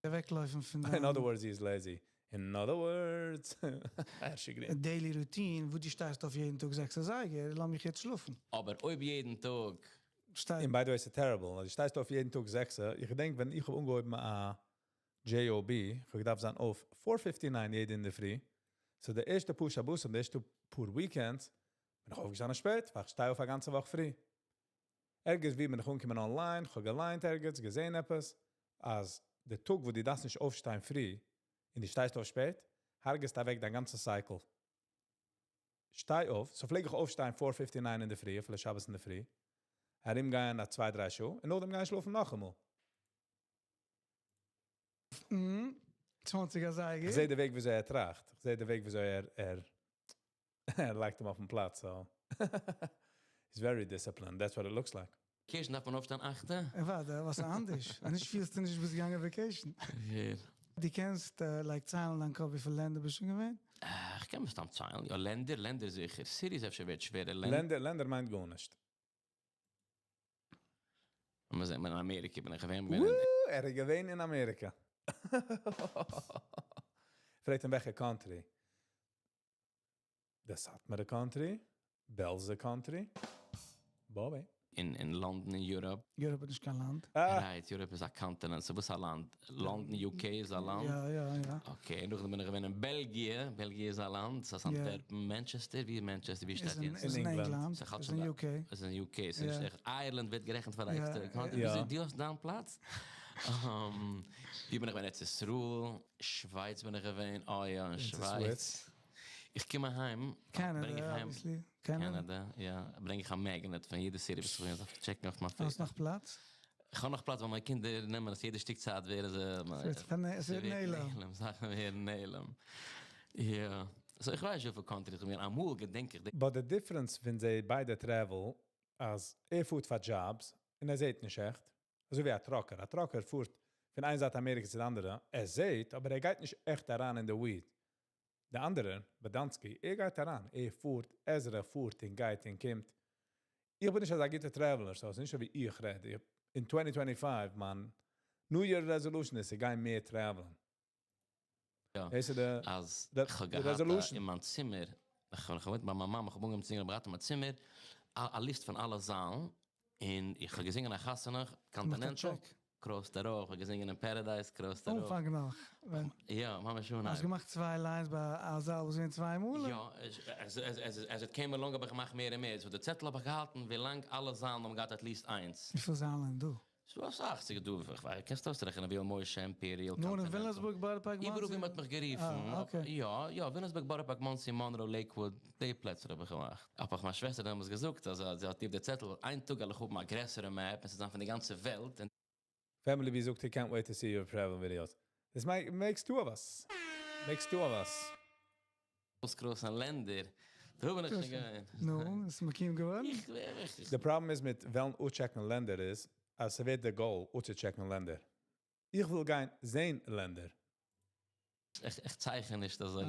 אוועקלויפן פון In דיין other words, he is lazy. In other words, הערשי גרין. daily routine, וואו דו שטייסט אויף יעדן טאג 6 אזייגער, לאז מיך יעצט שלאפן. אבער אויב יעדן טאג שטיי And by the way, it's terrible. דו שטייסט אויף יעדן טאג 6. איך געדענק, ווען איך האב אנגעהויבן א JOB, איך האב געדארפט זיין אויף 4:59 יעדן אינדערפרי. So די ערשטע פאר שבתים, די ערשטע פאר weekends, בין איך אויפגעשטאנען שפעט, ווייל איך שטיי אויף א גאנצע וואך פרי. ערגעץ וואו בין איך אנגעקומען online, איך האב געליינט ערגעץ, געזען עפעס, אז די טאג, וואו דו דארפסט נישט אויפשטיין פרי, און דו שטייסט אויף שפעט, הרג'סט אוועק דיין גאנצע cycle. שטיי אויף, so פלעג איך אויפשטיין 4:59 אין דער פרי, אפילו שבת אין דער פרי, ארומגיין נאך 2, 3 שעה, און נאכדעם גיין שלאפן נאכאמאל. 20 אזייגער. איך זע די וועג, וויאזוי ער טראכט. איך זע די וועג, וויאזוי ער לייגט אים אויפן פלאץ. So. He's very disciplined. That's what it looks like. Vacation דארף מען אויפשטיין 8. ווארט, וואס אנדערש? און נישט פילסטו נישט ביסט געגאנגען vacation. דו קענסט, like, ציילן דיין קאפ, וויפיל לענדער ביסט שוין געווען? איך קען מסתם ציילן. יא, לענדער, לענדער זיכער. Cities אפשר ווערט שווערער. לענדער, לענדער מיינט גארנישט. מיר זענען אין אמעריקע, בין איך געווען. בין וואו, ער איז געווען אין אמעריקע. פרעגט אים וועלכע country. די סאטמארע country, בעלזע country, Bobby. אין לאנדאן, אין Europe. Europe איז נישט קיין לאנד. Ah. Right, Europe איז א continent. So וואס איז א לאנד? לאנדאן, UK איז א לאנד? יא. Okay, נאכדעם בין איך געווען אין בעלגיע. בעלגיע איז א לאנד. ס'איז אנטווערפן, Manchester. ווי איז Manchester? ווי שטייט איז אין, יעצט? איז אין England. ענגלאנד, ס'איז איז אין UK. איז אין UK. ס'איז נישט עכט. Ireland ווערט גערעכנט פאר עקסטערע country. דו האסט דיין פלאץ? ווי בין איך געווען? ארץ ישראל, שווייץ בין איך געווען. Oh יא, אין שווייץ. איך קום אהיים, ברענג איך Canada, אהיים. Obviously. Canada. Canada, יא. ברענג איך א magnet פון יעדע city, וואס איך וויל check ן אויף מיין האסט נאך פלאץ? איך האב נאך פלאץ, ווייל מיינע קינדער נעמען עס יעדע שטיק צייט, ווערן זיי עס ווערט נעלם. נעלם, זאכן ווערן נעלם. יא. So איך ווייס וויפיל countries איך בין. אמאל געדענק איך But the difference ווען זיי ביידע travel, אז ער פארט פאר jobs, און ער זעט נישט עכט. אזוי ווי א trucker. א trucker פארט פון איין זייט אמעריקע צו דער אנדערע. ער זעט, אבער ער גייט נישט עכט אריין אין די weed. דער אנדערע, באדאנסקי, ער גייט אריין. ער פארט, עזרא פארט און גייט און קומט. איך בין נישט אזא גוטער traveler, so עס איז נישט ווי איך רעד. אין 2025, מיין New Year resolution איז, איך גיי מער travel ן. ווייסטו, די אז די איך האב געהאט resolution. אין מיין צימער, איך האב געוואוינט ביי מיין מאמע, איך האב אנגעהויבן צו זינגען, איך האב געהאט אין מיין צימער א list פון אלע זאלן, און איך האב געזינגען א חתונה, Continental, cross ארויף, איך האב געזינגען אין Paradise, cross ארויף. אנפאנג נאך. יא, מאמע שוין. האסט געמאכט צוויי lines ביי א זאל, וואס געווען צוויי מאל? יא, as it came along האב איך געמאכט מער און מער. So די צעטל האב איך געהאלטן, ווי לאנג אלע זאלן האבן געהאט at least איינס. וויפיל זאלן דא? ס'דא אסאך, ס'איז דא, איך ווייס, קענסט אויסרעכענען, ווי משה, Imperial, נאר אין Continental. וויליאמסבורג, בארא פארק, איבעראל מאנסי? ווי מ'האט מיך גערופן. Ah, okay. יא, וויליאמסבורג, בארא פארק, מאנסי, מאנרא, Lakewood, די פלעצער האב איך געמאכט. האב איך מיין שוועסטער דעמאלטס געזאגט, אז זי האט ליב די צעטל, איין טאג וועל איך האבן א גרעסערע map, עס איז דאן פון די גאנצע וועלט. און Family ווי זאגט, he can't wait to see your travel videos. This makes two of us. Makes two of us. אויסקראסן לענדער. דא בין איך שוין געווען. נו, איז מקוים געווארן? איך The problem איז מיט וועלן אויסטשעקן לענדער איז, אז ס'ווערט דער goal, אויסצוטשעקן לענדער. איך וויל גיין זען לענדער. איך צייכן נישט אזוי.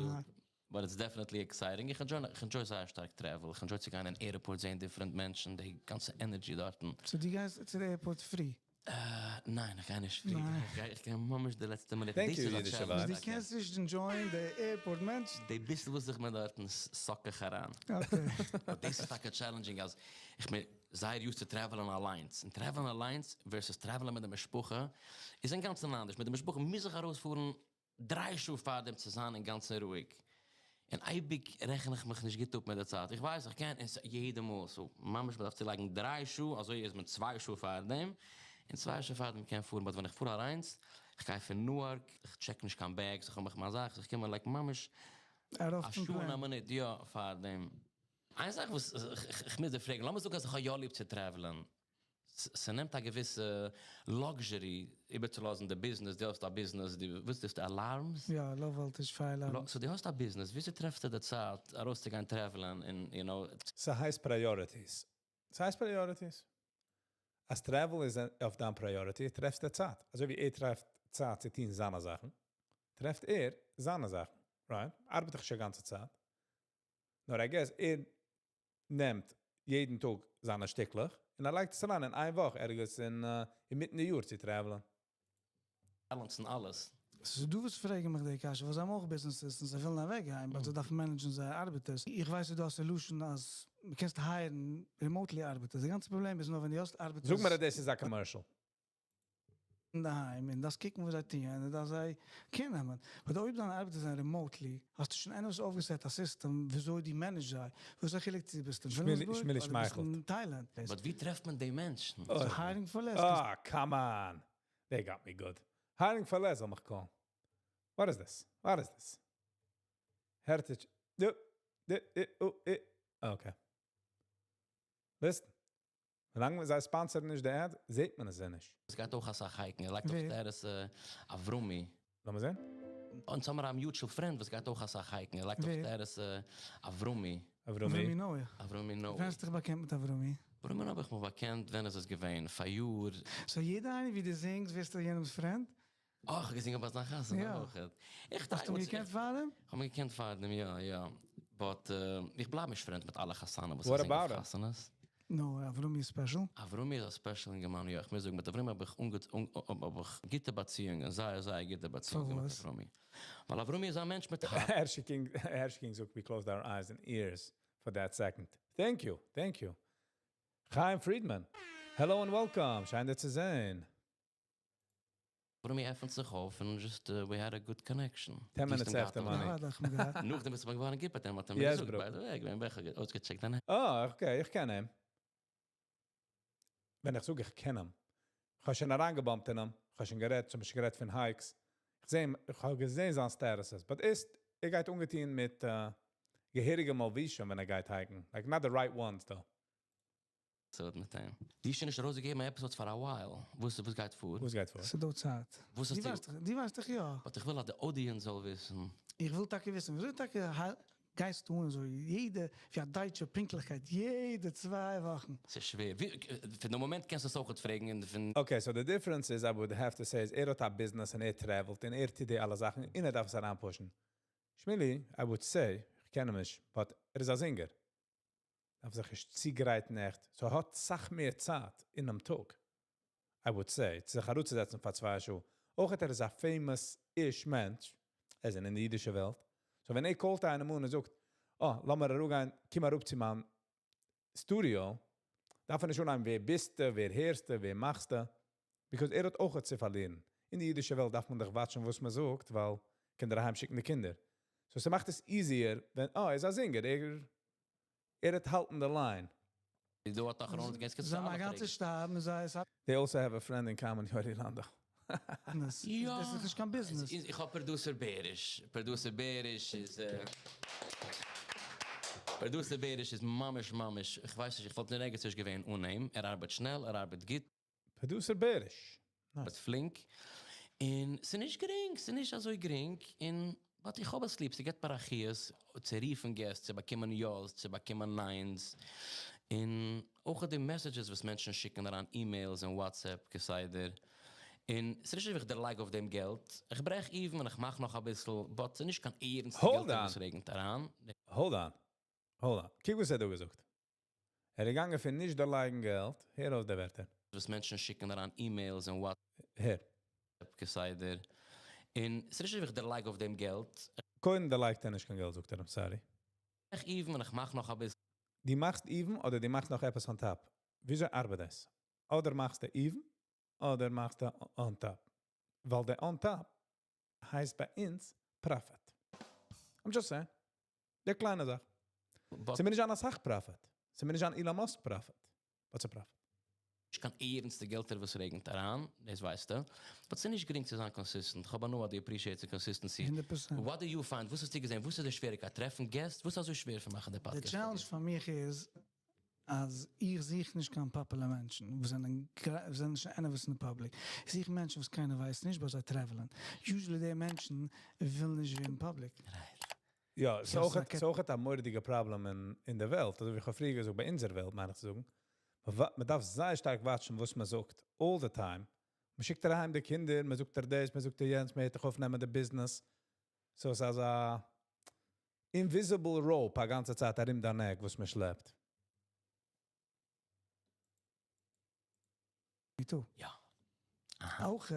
But it's definitely exciting. איך enjoy זייער שטארק travel. איך enjoy צו גיין אין airport, זען different מענטשן, די גאנצע energy דארטן. So דו גייסט צו דער airport פרי? ניין, איך גיי נישט פרי. ניין. איך גיי ממש די לעצטע מינוט. Thank דאס you, איז א אידישע challenge. ווייב. דו קענסט נישט enjoy ען די airport מענטשן. די ביסל וואס איך מיט דארטן suck איך אריין. But דאס איז טאקע challenging, אז איך בין זייער used to traveling אליינס. און traveling אליינס versus traveling מיט דער משפחה איז אינגאנצן אנדערש. מיט דער משפחה מוז איך ארויספארן 3 שעה פאר דעם צו זיין אינגאנצן רואיג. און אייביג רעכן איך מיך נישט גוט אפ מיט דער צייט. איך ווייס, איך קען עס יעדע מאל. So, ממש מ'דארף צולייגן 3 שעה, אזוי איז מען 2 שעה פאר דעם. און 2 שעה פאר דעם קען פארן. But ווען איך פאר אליינס, איך גיי פון Newark, איך check נישט קיין bags, איך האב מיך מיין זאך, איך קום like ממש ארויף א צום שעה און א plane. מינוט, יא, פאר דעם. איין זאך, וואס איך מוז דיר פרעגן, לאמיר זאגן, אז איך האב יא ליב צו travel ן. ס'נעמט א געוויסע luxury איבערצולאזן די business, דו האסט א business, דו, וואס איז דאס, alarms? יא, low voltage fire alarm. So דו האסט א business, וויאזוי טרעפסטו די צייט, ארויסצוגיין travel ן און ס'הייסט priorities. ס'הייסט priorities. אז travel איז אויף דיין priority, טרעפסטו צייט. אזוי ווי ער טרעפט צייט צו טון זיינע זאכן, טרעפט ער זיינע זאכן. Right? ארבעט איך שוין גאנצע צייט. נאר I guess, ער נעמט יעדן טאג זיינע שטיקלעך און ער לייגט עס אריין אין איין וואך, ערגעץ אינמיטן די יאר צו travel ן. Balance ן אלעס. So דו וועסט פרעגן מיך די קשיא, וואס האבן אויך businesses און זיי ווילן אוועקגיין, but זיי דארפן manage ן זייערע ארבעטערס. איך ווייס, דו האסט solution, אז דו קענסט hire ן remotely ארבעטערס. דער גאנצער פראבלעם איז נאר, ווען דו האסט ארבעטערס זאג מיר, דאס איז א commercial. אינדערהיים און דארפסט קוקן וואס זיי טוען און דארפסט זיי קעיר נעמען. But אויב דיינע ארבעטער זענען remotely, האסטו שוין עניוועיס אויפגעסעט א סיסטעם וויאזוי דו manage סט זיי. וואס איז א חילוק צו דו ביסט אין וויליאמסבורג שמילי אדער ביסט שמייכלט. אין Thailand. But ווי טרעפט מען די מענטשן? So hiring for less. Ah, come on. They got me good. Hiring for less, זאל מיך call. What is this? What is this? Heritage. Du, du, du, oh, eh. Okay. Listen. ווילאנג זיי sponsor ן נישט די ad, זעט מען עס נישט. עס גייט אויך א סאך hiken. ער לייגט אויף ווער? Status אברומי. לאמיר זען. און האמיר א mutual friend, וואס גייט אויך א סאך hiken. ער לייגט אויף ווער? Status אברומי. אברומי. אברומי נוי. אברומי נוי. ווען האסטו דיך באקענט מיט אברומי? אברומי האב איך מיך באקענט, ווען איז עס געווען? פאריאר. So יעדער איינער ווי דו זינגסט, ווערסטו יענעמ'ס friend? Oh, איך האב געזינגען ביי זיין חתונה יא. אויך. איך האסטו אים געקענט פאר דעם? איך האב אים געקענט פאר דעם, יא, יא. But איך בלייב נישט friend מיט אלע חתנים, וואס What איך זינג אויף about him? חתונות. No, אברומי איז special. אברומי איז א special אינגערמאן, יא. איך מוז זאגן, מיט אברומי האב איך האב איך גוטע באציאונגען, זייער, זייער גוטע באציאונגען מיט פארוואס? אברומי. ווייל אברומי איז א מענטש מיט הארץ. Hershey King, Hershey King זאגט, we closed our eyes and ears for that second. Thank you, thank you. Chaim Friedman, hello and welcome. שיין דיך צו זען. אברומי עפנט זיך אויף and just we had a good connection. 10 minutes דיסטן after געהאט money. יא, דאך מיר געהאט. נאכדעם איז מען געווארן גוט מיט אים, האט ער מיר Yes, געזאגט, bro. by the way, איך בין בעכער אויסגעטשעקט דיין Oh, okay, איך קען אים. ווען איך זאג, איך קען אים. איך האב שוין אריינגעבאמפט אין אים. איך האב שוין גערעדט, צום ביישפיל גערעדט פון hikes. איך זע אים, איך האב געזען זיין statuses. But איז, ער גייט אנגעטון מיט געהעריגע מלבושים, ווען ער גייט hiken. Like, not the right ones, though. ס'האט מיט אים. דו האסט שוין נישט ארויסגעגעבן episodes for a while. וואס גייט פאר? וואס גייט פאר? ס'איז דא צייט. וואס דו האסטו ווייסט דאך, דו ווייסט דאך יא. But איך וויל אז די audience זאל וויסן. איך וויל טאקע וויסן, וויאזוי טאקע גייסטו אן אזוי יעדע, ווי א דייטשע פונקטליכקייט, יעדע 2 וואכן? ס'איז שווער. פון דעם מאמענט קענסטו עס אויך פרעגן און פון Okay, so the difference is, I would have to say, is ער האט א business און ער travel ט און ער טוט די אלע זאכן און ער דארף עס אריינ push ן. Shmili, I would say, איך קען אים נישט, but ער איז א singer. דארף זיך נישט צוגרייטן עכט. So ער האט סאך מער צייט אין דעם טאג. I would say, צו זיך אראפצוזעצן פאר 2 שעה. אויך ער איז א famous-ish מענטש, ער איז אין די אידישע וועלט. So ווען ער call ט איינעם אן און זאגט, "Oh, לאמיר אראפגיין, קום אראפ צו מיין studio", דארף ער נישט אנהייבן, ווער ביסטו, ווער הערסטו, ווער מאכסטו? Because ער האט אויך צו פארלירן. אין די אידישע וועלט דארף מען דאך watch ן, וואס מען זאגט, ווייל קינדער אהיימשיקן די קינדער. So ס'מאכט עס easier, ווען, oh, ער איז א singer, ער האט האלטן the line. דו האסט דאך ארויס, גייסט זיי האבן א גאנצע שטאב, און זיי They also have a friend in common, Yori Lando. דאס יא. איז נישט קיין business. איך האב producer בעריש. Producer בעריש איז producer בעריש איז ממש ממש, איך ווייס נישט, איך וואלט נישט ערגעץ געווען אן אים. ער ארבעט שנעל, ער ארבעט גוט. Producer בעריש. ארבעט פלינק. און ס'איז נישט גרינג, ס'איז נישט אזוי גרינג. און but איך האב עס ליב, ס'געט מיר א חיות, צו רופן guests, צו באקומען יא'ס, צו באקומען ניין'ס. און אויך די messages, וואס מענטשן שיקן אריין, emails און WhatsApp, כסדר. און ס'איז נישט ווי איך דערלייג אויף דעם געלט. איך ברעך even און איך מאך נאך א ביסל, but ס'איז נישט קיין ערנסטע Hold געלט, on. וואס רעגנט אריין. Hold on. Hold on. קוק, וואס ער האט דא געזאגט. ער איז געגאנגען פון נישט דערלייגן געלט. הער אויס די ווערטער. וואס מענטשן שיקן אריין, emails און WhatsApp, הער. כסדר. און ס'איז נישט ווי איך דערלייג אויף דעם געלט. קודם דערלייגט ער נישט קיין געלט, זאגט ער, I'm sorry. איך even און איך מאך נאך א ביסל. דו מאכסט even אדער דו מאכסט נאך עפעס on top? וויאזוי ארבעט דאס? אדער מאכסטו even, אדער מאכסטו on top. ווייל דער on top הייסט ביי אונז profit. I'm just saying. די קליינע זאך. But ס'מוז נישט זיין א סאך profit. ס'מוז נישט זיין Elon Musk profit. What's a profit? נישט קיין ערנסטע געלטער, וואס רעגנט אריין, דאס ווייסטו. But ס'איז נישט גרינג צו זיין consistent. איך האב נאר די appreciate the consistency. 100%. What do you find? וואס האסטו געזען? וואס איז די שוועריגקייט? טרעפן guests? וואס איז אזוי שווער פאר מאכן די די podcast? challenge פאר מיך איז, אז איך זוך נישט קיין popular מענטשן, וואס זענען שוין איינער וואס אין די public. איך זוך מענטשן, וואס קיינער ווייסט נישט, וואס זיי travel ן. Usually די מענטשן ווילן נישט ווערן public. יא, ס'איז ס'איז אויך א מורא'דיגע פראבלעם אין דער וועלט. אזוי ווי איך האב פריער געזאגט, ביי אונזער וועלט, מיין איך צו זאגן. מען דארף זייער שטארק watch ן, וואס מען זאגט. All the time. מען שיקט אהיים די קינדער, מען זאגט דיר דאס, מען זאגט דיר יענץ, מען וועט דיך אויפנעמען די business. So עס איז א invisible rope א גאנצע צייט ארום דיין neck, וואס מען שלעפט. Me too. יא. אויך,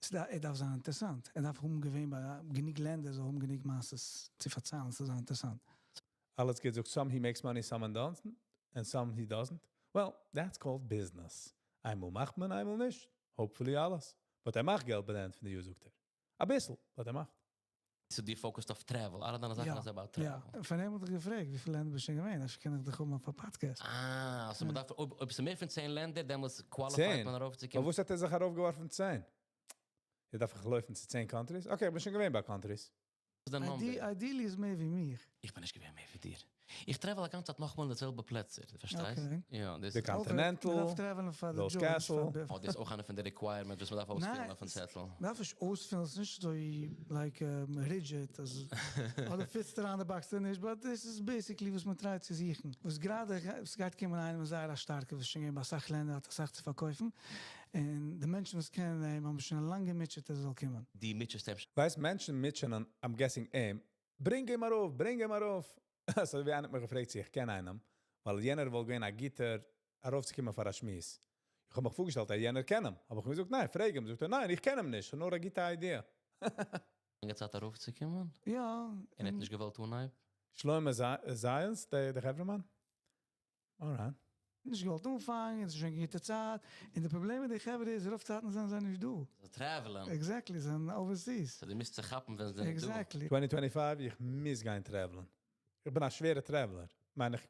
עס דארף זיין אינטערעסאנט. ער דארף האבן געווען ביי גענוג לענדער, זאל האבן גענוג מעשיות צו פארציילן, ס'זאל זיין אינטערעסאנט. אלעס געזאגט, some he makes money, some he doesn't, and some he doesn't. Well, that's called business. איינמאל מאכט מען, איינמאל נישט. Hopefully אלעס. But ער מאכט געלט ביי די end פון די יאר, זאגט ער. א ביסל, but ער מאכט. So דו focus ט אויף travel, אלע דיינע זאכן איז about travel. יא, פון אים האב איך געפרעגט, וויפיל לענדער ביסטו שוין געווען? אפשר קען איך דיך האבן אויף א podcast. אה, so מ'דארף, אויב ס'איז מער פון 10 לענדער, דעמאלטס qualify ט 10? מען ארויפצוקומען. פארוואס האט ער זיך ארויפגעווארפן 10? איך דארף איך לויפן צו 10 countries? Okay, איך בין שוין געווען ביי countries. איז דער number? Ideally איז מער ווי מיר. איך בין נישט געווען מער ווי דיר. איך travel א גאנצע צייט נאכאמאל אין די זעלבע פלעצער, דו פארשטייסט? Okay. יא, דאס די Continental, מ'דארף travel ן פאר די Rose job, Castle. פאר Oh, דאס איז אויך איינע פון די requirements, וואס מ'דארף אויספילן ניין, אויפן צעטל. מ'דארף נישט אויספילן, עס איז נישט אזוי like rigid, אז אדער fit סטו אריין די box אדער נישט, but this is basically וואס מען try ט צו זוכן. וואס גראדע, עס גייט קומען איינער זייער א שטארקע, וואס שוין געווען ביי אסאך לענדער, האט אסאך צו פארקויפן, און די מענטשן וואס קענען אים האבן שוין לאנג געמוטשעט, ער זאל קומען. די מוטשעסט אים. ווייסט, מענטשן מוטשענען, I'm guessing אים, ברענג אים ארויף, ברענג אים ארויף. אזוי ווי איינער האט מיך געפרעגט צו איך קען איינעם, ווייל יענער וואלט געווען א גוטער ארויפצוקומען פאר א שמועס. איך האב מיך פארגעשטעלט, אז יענער קען אים. האב איך אים געזאגט, ניין, פרעג אים. זאגט ער, ניין, איך קען אים נישט, נאר א גוטע idea. לאנגע צייט ארויפצוקומען? יא. און ער האט נישט געוואלט אנהייבן? שלמה זיינס, דער חברהמאן? Alright. נישט געוואלט אנפאנגען, עס איז שוין גוטע צייט. און די פראבלעם מיט די חברה איז, רוב צייטן זענען זיי נישט דא. זיי travel ן. Exactly, זיי זענען overseas. So דו מוזט זיך כאפן, ווען זיי זענען דא. Exactly. 2025, איך מוז גיין travel ן. איך בין א שווערער traveler. מיין איך,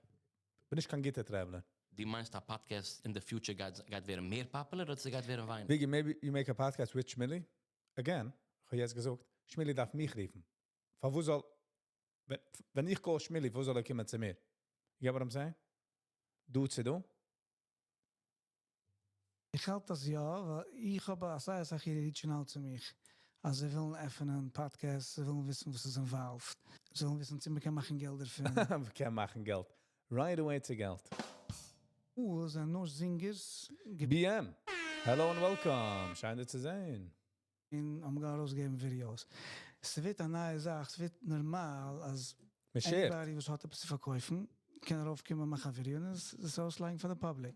בין נישט קיין גוטער traveler. דו מיינסט, א podcast in the future גייט ווערן מער popular אדער ס'גייט ווערן ווייניגער? Viggy, maybe you make a podcast with Shmili? Again, איך האב יעצט געזאגט, Shmili דארף מיך רופן. פארוואס זאל, ווען איך call Shmili, וואו זאל ער קומען צו מיר? You get what I'm saying? דו צו דו? איך האלט אז יא, ווייל איך האב א סאך hier reach ן out צו מיך. אז זיי ווילן עפענען podcast, זיי ווילן וויסן וואס איז involved. זיי ווילן וויסן, צו מ'קען מאכן געלט דערפון. מ'קען מאכן געלט. Right away צו געלט. Oh, זענען נאר singers. BM. Hello and welcome. שיין דיר צו זען. און האבן גאר ארויסגעגעבן videos. עס ווערט א נייע זאך, עס ווערט נארמאל, אז מ'share ט. anybody וואס האט עפעס צו פארקויפן, קען ארויפקומען מאכן א ווידעא און עס אויסלייגן פאר די public.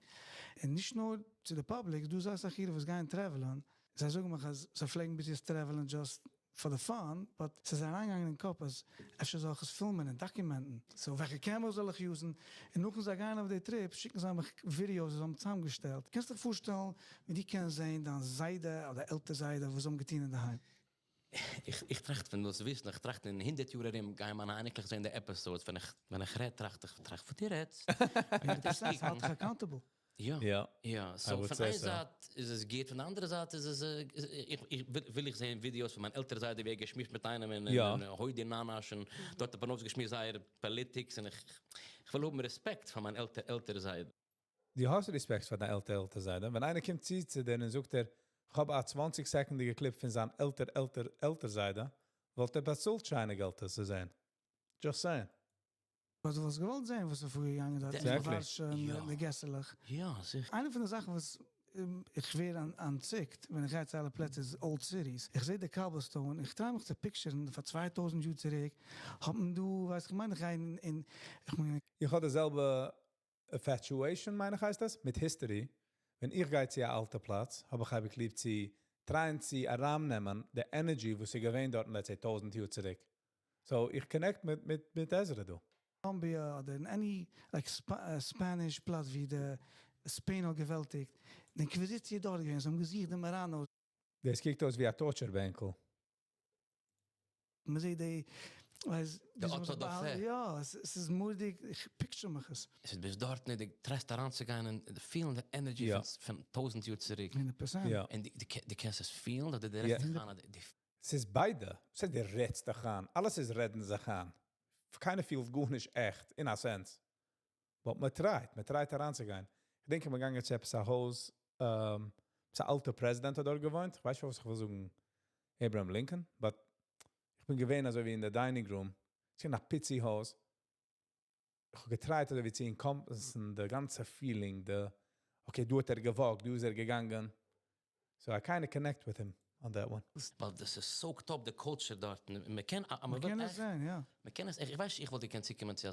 און נישט נאר צו די public, דא זעסט אויך hier וואס גייען travel ן. זיי זאגן מיך, אז זיי פלעגן ביז יעצט travel ן just for the fun, but זיי זענען אריינגעגאנגען אין קאפ, אז אפשר זאל איך עס פילמען און document ן. So, וועלכע camera זאל איך use ן? און נאכן זיי גייען אויף די trip, שיקן זיי מיך videos, וואס זיי האבן צוזאמגעשטעלט. קענסט דיך פארשטעלן, ווי דו קענסט זען, דיין זיידע אדער עלטער זיידע, וואס זיי האבן געטון אין דער היים. איך טראכט ווען דו ווייסט, איך טראכט אין 100 יאר ארום, גיי מיינע אייניקלעך זען די episodes, ווען איך רעד, טראכט איך, טראכט וואס דו רעדסט. דאס האלט דיך accountable. יא. יא. יא, so פון איין זייט איז עס גוט, פון דער אנדערע זייט איז עס, איך, וויל איך זען videos פון מיין עלטער זיידע, ווי ער געשמועסט מיט איינעם אין הוידי נאנאש און דארט האט מען אויסגעשמועסט זייער politics און איך וויל האבן רעספעקט פאר מיין עלטער זיידע. דו האסט רעספעקט פאר דיין עלטער עלטער זיידע. ווען איינער קומט צו דיר און זאגט ער, איך האב א 20-סעקונדיגע clip פון זיין עלטער עלטער עלטער זיידע, וואלט ער באצאלט שיינע געלט עס צו זען. Just saying. וואס דו וואלסט געוואלט זען, וואס איז פארגעגאנגען דארט, ווארשע, די געסעלעך. יא, זיכער. איינע פון די זאכן, וואס איך ווער אנטציקט, ווען איך גיי צו אלע פלעצער, איז old cities. איך זע די cobblestone, איך try מיך צו picture ן, פאר 2000 יאר צוריק, האט מען דא, ווייס איך, מיין איך גיי אין, איך מיין איך האב די זעלבע infatuation, מיין איך הייסט דאס, מיט history. ווען איך גיי צו א אלטע פלאץ, האב איך ליב צו try ען צו ארייננעמען די energy, וואס איז געווען דארט, let's say, 1000 יאר צוריק. So, איך connect מיט Ezra דא. Colombia אדער אין any like Spanish פלאץ ווי די Spain האט געוועלטיגט. די אינקוויזיציע דארט געווען, זיי האבן געזוכט די Marranos. דאס קוקט אויס ווי א torture בענקל. מען זעט די, ווייס, די ווי זאל מען Auto זיך da באהאלטן? fe. יא, עס איז מורא'דיג, איך picture מיך עס. עס איז ביז דארט נישט, דו try סט אריינצוגיין און feel ן די energy פון 1000 יאר צוריק. 100%. און דו קענסט עס feel ן, אדער דו רעדסט זיך איין, עס איז ביידע. עס איז דו רעדסט דיך איין. אלעס איז רעדן זיך איין. קיינער פילט גארנישט עכט, in a sense. But מען try ט, מען try ט אריינצוגיין. איך דענק, מיר געגאנגען צו עפעס א הויז, עפעס א אלטער פרעזידענט האט דארט געוואוינט. איך ווייס נישט, וואס איך וויל זאגן, Abraham Lincoln, but איך בין געווען אזוי ווי אין די dining room. עס איז א פיצי הויז. איך האב גע try ט אזוי ווי צו encompass ן די גאנצע feeling, די, okay, דא האט ער גע walk ט, דא איז ער געגאנגען. So I kind of connect with him on that one. ווייל דאס איז soaked up the culture דארט. מען קען, מען מען קען וויל עס עכט, זען, יא. מען קען עס, איך ווייס, איך וואלט געקענט צוקומען צו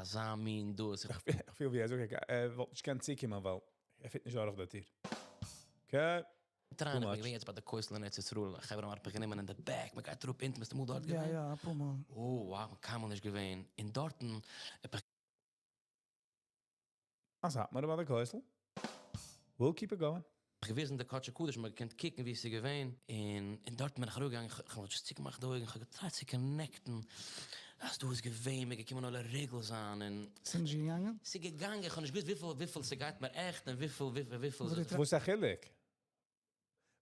אזא מין דאס. איך פיל ווי ער זאגט, ער וואלט נישט געקענט צוקומען, ווייל ער fit נישט דורך די טיר. Okay. Try ען, Too איך much. בין יעצט ביי די כותל אין ארץ ישראל. איך האב מיר גענומען אין the back, מען גייט אראפ אונטן, ביסטו אמאל דארט יא, געווען? יא, א פאר מאל. Oh, wow, קיינמאל נישט געווען. און דארטן, האב איך אז האט מען ביי די כותל. We'll keep it going. געוויזן די קודש קדשים, מען קען קוקן ווי עס איז געווען, און און דארט בין איך אראפגעגאנגען, איך האב just צוגעמאכט די אויגן, איך האב געטרייט צו connect ן, אז דא איז געווען, מיר געקומען עולה רגל זיין, און ס'איז נישט געגאנגען? ס'איז געגאנגען, איך האב נישט געוואוסט וויפיל וויפיל ס'גייט מיר עכט, און וויפיל וויפיל וויפיל. וואס איז א חילוק?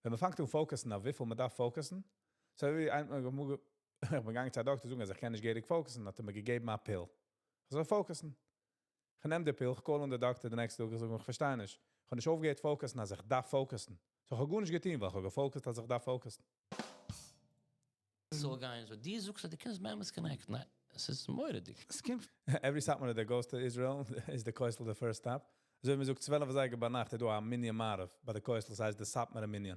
ווען מען פאנגט אן focus ן אויף וויפיל מען דארף focus ן, אזוי ווי איינמאל איך בין געגאנגען צו א דאקטער זאגן אז איך קען נישט געהעריג focus ן, האט ער מיר געגעבן א pill. איך זאל focus ן. איך נעם די pill, איך call אן די דאקטער די next טאג, איך זאג, איך פארשטיי נישט. איך האב נישט אויפגעהערט focus ן, אז איך דארף focus ן. So איך האב גארנישט געטון, ווייל איך האב גע focus ט, אז איך דארף focus ן. זאל גיין so דו זאגסט אז דו קענסט באמת connect ן. ניין, עס איז מורא'דיג. עס קומט Every Satmar that goes to Israel is the כותל the first stop. אזוי ווי מען זאגט 12 אזייגער ביינאכט, איז דא א מנין מעריב. ביי די כותל, דאס הייסט די Satmar מנין.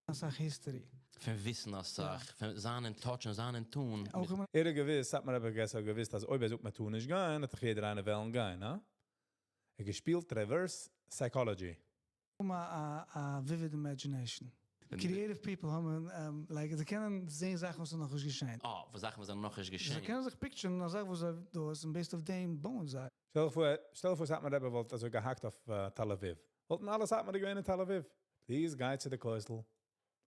א סאך history. פון וויסן א סאך, פון זיין אין touch און זיין אין טון. אויך אימער ער האט געוואוסט, סאטמאר רבי האט געוואוסט, אז אויב ער זאגט מען טאר נישט גיין, וועט דאך יעדער איינער וועלן גיין, הא? ער האט געשפילט reverse psychology. א vivid imagination. Creative people האבן, like, זיי קענען זען זאכן וואס איז נאך נישט געשען. אה, וואס זאכן וואס זענען נאך נישט געשען. זיי קענען זיך picture ן, א זאך וואס זיי דא איז, און based אויף דעם בויען זיי. שטעל דיך פאר, שטעל דיך פאר, סאטמאר רבי וואלט אזוי געהאקט אויף תל אביב. וואלטן אלע סאטמארע געווען אין תל אביב. Please גיי צו די כותל.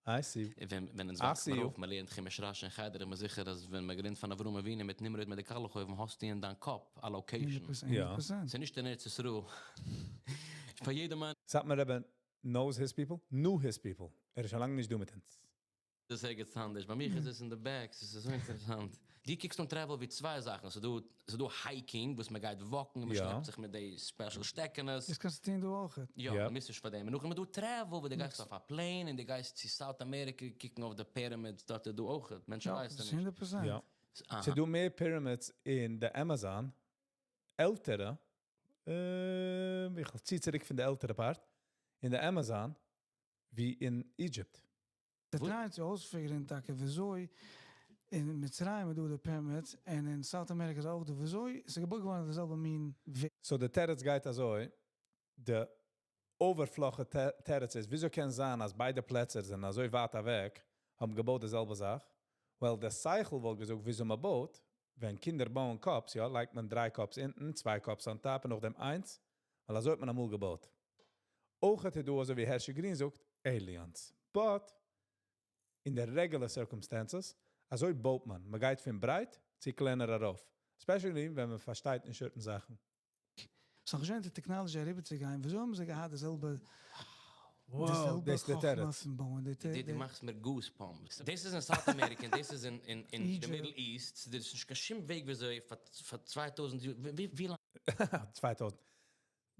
I see. ווען אונז וואקסן מיר אויף, מען לערנט חומש רש"י אין חדר, איך בין זיכער אז ווען מען געלערנט פון אברהם אבינו מיט נמרוד מיט די קאלכאויוון, האסטו אין דיין קאפ א location. יא. ס'איז נישט אין ארץ ישראל. פאר יעדער מאן. סאטמאר רבי knows his people, knew his people. ער איז שוין לאנג נישט דא מיט אונז. דאס איז ערגעץ אנדערש. ביי מיר איז עס אין די back, עס איז אזוי אינטערעסאנט. דו קוקסט אן travel ווי צוויי זאכן. ס'איז דא, ס'איז דא hiking, וואס מען גייט walk ן, מען שלעפט זיך מיט די special שטעקענעס. דאס קענסטו טון דא אויך. יא, מען מוז נישט פאר דעם. און נאכדעם איז דא travel, וואו דו גייסט אויף א plane און דו גייסט צו South America קוקן אויף די pyramids, דארט איז דא אויך. מענטשן ווייסן נישט. 100%. יא. ס'איז דא מער pyramids אין די Amazon, עלטערע, איך צי צוריק פון די עלטערע part, אין די Amazon, ווי אין Egypt. זיי try ען צו אויס figure ן טאקע וויאזוי אין מצרים איז דא די pyramids און אין South America איז אויך דא, וויאזוי ס'איז געבויט געווארן די זעלבע מין וועג. So די תירוץ גייט אזוי, די אויבערפלאכע תירוץ איז, וויאזוי קען זיין, אז ביידע פלעצער זענען אזוי ווייט אוועק, האבן געבויט די זעלבע זאך? Well, דער שכל וואלט געזאגט, וויאזוי מען בויט, ווען קינדער בויען cups, יא, לייגט מען דריי cups אונטן, צוויי cups on top און נאכדעם איינס, ווייל אזוי האט מען אמאל געבויט. אויך האט ער דא, אזוי ווי Hershey Green זאגט, aliens. But, in the regular circumstances, אזוי בויט מען. מען גייט פון ברייט צו קלענער ארויף. Especially, ווען מען פארשטייט נישט certain זאכן. ס'איז נאך נישט די technology אריבערצוגיין, וויאזוי האבן זיי געהאט די זעלבע Wow, די זעלבע דאס איז די חכמה תירוץ. פון בויען, די דו מאכסט מיר goosebumps. דאס איז אין South America, און דאס איז אין the Egypt. Middle East. דאס איז נישט קיין שום וועג וויאזוי פאר 2000 יאר, ווי לאנג? 2000.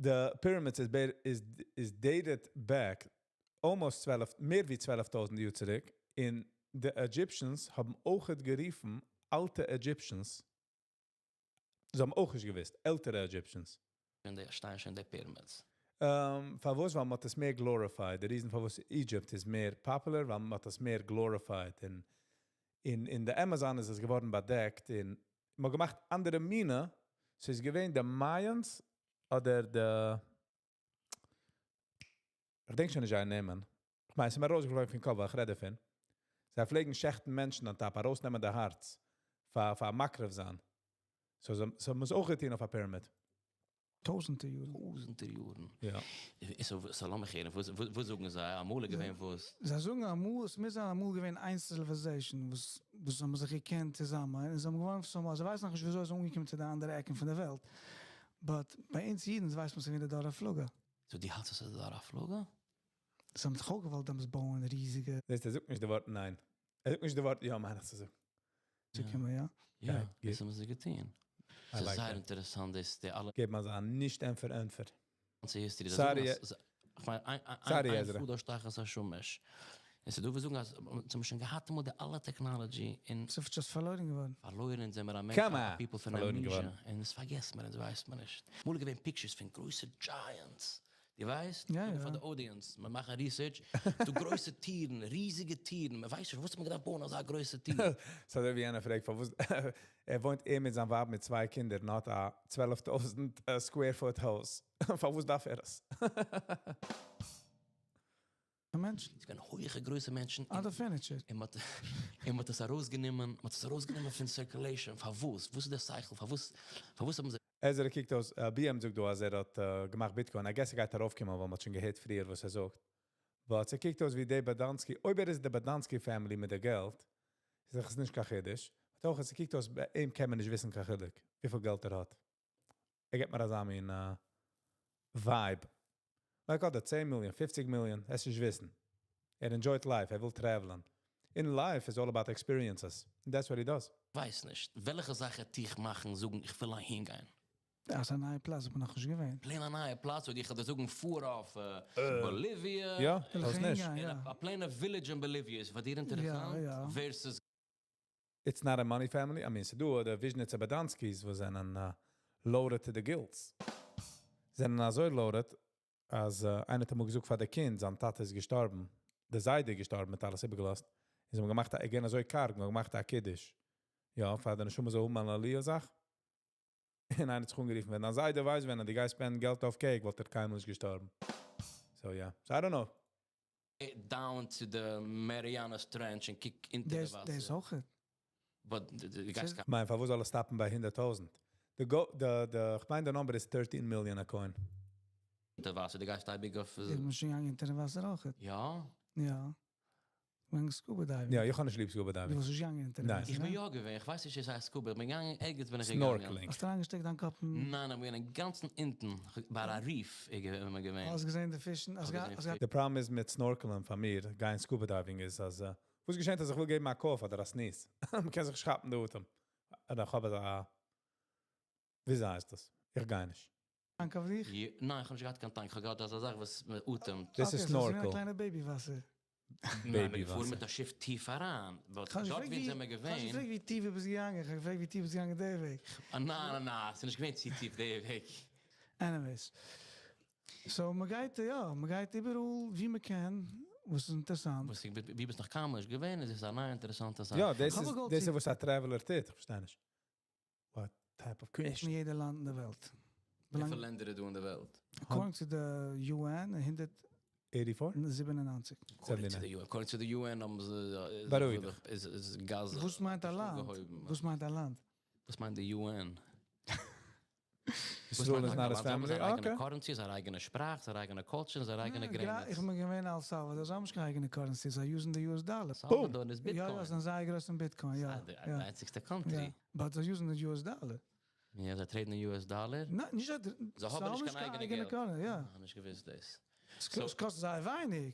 The pyramids is dated back almost 12, מער ווי 12.000 יאר צוריק. און the Egyptians האבן אויך גערופן, אלטע Egyptians, זיי האבן אויך נישט געוואוסט, עלטערע Egyptians. ווען די שטייען שוין די pyramids. פארוואס? ווייל מען האט עס מער glorified. The reason פארוואס Egypt איז מער popular, ווייל מען האט עס מער glorified. אין the Amazon איז עס געווארן באדעקט. און מען האט געמאכט אנדערע מינע. ס'איז געווען די Mayans אדער די, איך דענק שוין נישט זייער נעמען. איך מיין, ס'איז מיר ארויסגעפלויגן פון קאפ, איך רעד דערפון. זיי פלעגן שעכטן מענטשן on top, ארויסנעמען די הארץ, פאר מקריב זיין. So, זיי האבן עס אויך געטון אויף א pyramid. טויזנטער יארן. טויזנטער יארן. יא. איז so, לאמיך הערן, וואס זאגן זיי? אמאל איז געווען וואס? זיי זאגן אמאל, עס מוז זיין אמאל געווען איין civilization, וואס האבן זיך געקענט צוזאמען. און זיי האבן געווארן פון, זיי ווייסן נאך נישט וויאזוי זיי זענען אנגעקומען צו די אנדערע עקן פון דער וועלט. But ביי אונז אידן ווייסט מען, ס'איז געווען די דור הפלגה. So דו האלטסט, ס'איז די דור הפלגה? זיי האבן זיך אויך געוואלט דעמאלטס בויען ריזיגע דאס, ער זאגט נישט די ווארט ניין. ער זאגט נישט די ווארט יא, מיין איך צו זאגן. צו קומען, יא. יא, גייט, דאס האבן זיי געטון. I ס'איז like זייער that. אינטערעסאנט, דאס די אלע געב מיר אזא נישט ענטפער, ענטפער. גאנצע history. דאס Sorry, זאגן אז איך מיין, Sorry, איין Ezra. חדש תחת השמש. און ס'דא וואס זאגן אז זיי האבן שוין געהאט אמאל די אלע technology און ס'איז just פארלוירן געווארן. פארלוירן זענען מיר א מענטש, Come א on. people פון פארלוירן amnesia. געווארן. און דאס פארגעסט מען, דאס ווייסט מען נישט. אמאל געווען pictures פון גרויסע giants. דו ווייסט? יא, יא. פאר די audience. מיר מאכן research. דא גרויסע טירן, ריזיגע טירן. מען ווייסט נישט, וואס האט מען געדארפט בויען אזא גרויסע טיר? So ווי איינער פרעגט, פארוואס ער וואוינט ער מיט זיין ווייב מיט צוויי קינדער, און האט א 12.000 square foot house. פארוואס דארף ער עס? מענטשן. עס געווען הויכע, גרויסע מענטשן. אדער furniture. און מ'האט עס ארויסגענומען, מ'האט עס ארויסגענומען פון circulation. פארוואס? וואס איז דער שכל? פארוואס האבן זיי עזרא קוקט אויס, BM זאגט דא אז ער האט געמאכט Bitcoin. I guess ער גייט ארויפקומען, ווייל מ'האט שוין געהערט פריער, וואס ער זאגט. But ס'קוקט אויס ווי די Badansky, אויב ער איז די Badansky family מיט די געלט, איז דאס נישט קיין חידוש. But אויך, עס קוקט אויס, ביי אים קען מען נישט וויסן קיין חילוק, וויפיל געלט ער האט. ער גיט מיר אזא מין vibe. Like האט ער 10 מיליאן, 50 מיליאן, עס נישט וויסן. ער enjoyt life, ער וויל travelן. In life is all about experiences. And that's what he does. ווייס נישט. וועלכע זאך וועט דיך מאכן, זאגן, איך וויל אהין גיין? דאס איז א נייע פלאץ, איך בין נאך נישט געווען. Plan א נייע פלאץ, וואו איך וועל זאגן, פאר אויף Bolivia. יא, וויל דאס איך נישט. הינגיין, יא. א קליינע village אין Bolivia איז פאר דיר אינטערעסאנט? יא. Versus It's not a money family. I mean, ס'דא די Vizhnitzer Badanskys, וואס זענען loaded to the gills. זענען אזוי loaded, אז איינער האט אמאל געזאגט פאר די קינד, זיין טאטע איז געשטארבן, דער זיידע איז געשטארבן, מיט אלעס איבערגעלאזט. זיי האבן געמאכט, again, אזוי קארג, מ'האט געמאכט א קידוש. יא, פאר די נשמה זאל האבן אן עליה זאך. און איינער האט זיך אנגערופן, ווען דיין זיידע ווייסט, ווען דו גייסט spendן געלט אויף cake, וואלט ער קיינמאל נישט געשטארבן. So yeah, so I don't know. Down to the Marianas Trench און קוק אונטער דאס די וואסער. דאס אויך. But דו גייסט איך מיין, פארוואס זאל ער stopן ביי 100.000? The go, the, the, איך מיין, the number is 13 million a coin. אונטער וואסער, דו גייסט אייביג אויף. איך בין שוין געגאנגען אונטער וואסער אויך. יא? יא. מיין scuba diving. יא, איך האב נישט ליב scuba דו diving. ביסט נישט געגאנגען אונטער ניין. וואסער, איך בין נע? יא געווען, איך ווייס נישט, עס הייסט scuba. איך בין געגאנגען, ערגעץ בין איך געגאנגען. Snorkeling. האסט אריינגעשטעקט דיין קאפ אין ניין, איך בין אינגאנצן אונטן, ביי א reef, איך בין געווען. האסט געזען די פישן? האסט האב געזען האסט The problem איז מיט snorkelן פאר מיר, גיין scuba diving איז, אז, וואס געשעט, אז איך וויל געבן א cough אדער א sneeze? מען קען זיך כאפן די אטעם. אדער איך האב א, ווי הייסט דאס? איך גיי נישט. tank אויף דיך? יא, ניין, איך האב נישט געהאט קיין tank. איך האב געהאט אזא זאך, וואס מען אטעמט. דאס איז Okay, so ס'איז ווי snorkel. א קליינע baby וואסער. ניין, Baby מיר געפארן וואסער. מיט א שיף טיף אריין. But איך האב נישט דארט געפרעגט ווי זענען מיר איך האב נישט געווען. געפרעגט ווי טיף דו ביסט געגאנגען. איך האב געפרעגט ווי טיף ביסט געגאנגען דער וועג. אה, ניין, ניין, ניין, ס'איז נישט געווען צו טיף דער וועג. Anyways. So, מען גייט, יא, מען גייט איבעראל, ווי מען קען, וואס איז אינטערעסאנט. וואס איך, ווי ביסט נאך קיינמאל נישט געווען, איז עס א נייע אינטערעסאנטע זאך. יא, דאס האב איז, איך געוואלט דאס איז צו- וואס א traveler טוט, איך פארשטיי נישט. What type of question? אין יעדע לאנד אין דער וועלט. ווי ווילאנג- פיל לענדער איז דא אין דער וועלט? According to the UN, 84? 197. According to the UN. According to the UN, האבן זיי, בארואיג דיך. איז Gaza. וואס מיינט א לאנד? אנגעהויבן. וואס מיינט א לאנד? וואס מיינט די UN? Israel is not his family? זיין אייגענע Okay. currency, זיין אייגענע שפראך, זיין אייגענע culture, זיין אייגענע Ja, גרעניץ. איך בין געווען El Salvador, זיי האבן נישט קיין אייגענע currency, זיי useן the US dollar. Salvador איז יא, יא, Bitcoin. זיי זענען זייער גרויס אין Bitcoin, יא. Ah, די יא. איינציגסטע country. יא. But זיי useן the US dollar. יא, זיי tradeן אין US dollar. ניין, נישט אז- זיי האבן נישט קיין אייגענע געלט. currency, יא. אה, נישט געוואוסט דאס. עס עס קאסט זייער ווייניג.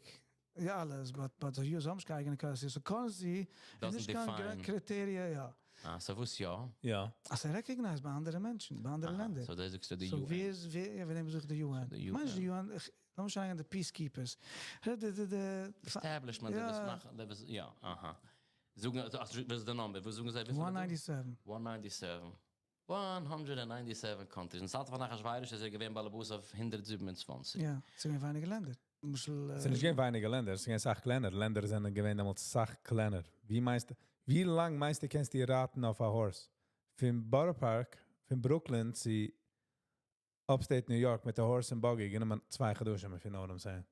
יא, אלעס, but זיי use האבן נישט קיין אייגענע currency. So currency איז Doesn't נישט קיין define. criteria, יא. אה, so וואס יא? יא. אז ער recognize ביי אנדערע מענטשן, ביי אנדערע אה, לענדער. So דאס זאגסטו די So UN. ווער איז, ווער, יא, ווער נעמען זיך די UN? The מיינסט UN. די UN, איך, לאמיר זאגן, די peacekeepers. די, די, די, Establishment, יא. דאס מאכן, דאס, יא, אהא. זאגן, אזוי, וואס איז די number? וואס זאגן זיי? וויפיל איז דא? 197. 197. 197 countries. אין צייט פון אחשוורוש איז ער געווען בעל הבית אויף 127. יא, עס זענען ווייניגער לענדער. למשל, עס זענען נישט געווען ווייניגער לענדער, עס איז געווען א סאך קלענער. לענדער זענען געווען דעמאלטס א סאך קלענער. ווי מיינסטו, ווי לאנג מיינסטו קענסטו רייטן אויף א horse? פון Borough Park, פון Brooklyn צו upstate New York מיט א horse and buggy, גענומען 2 חדשים, if you know what I'm saying.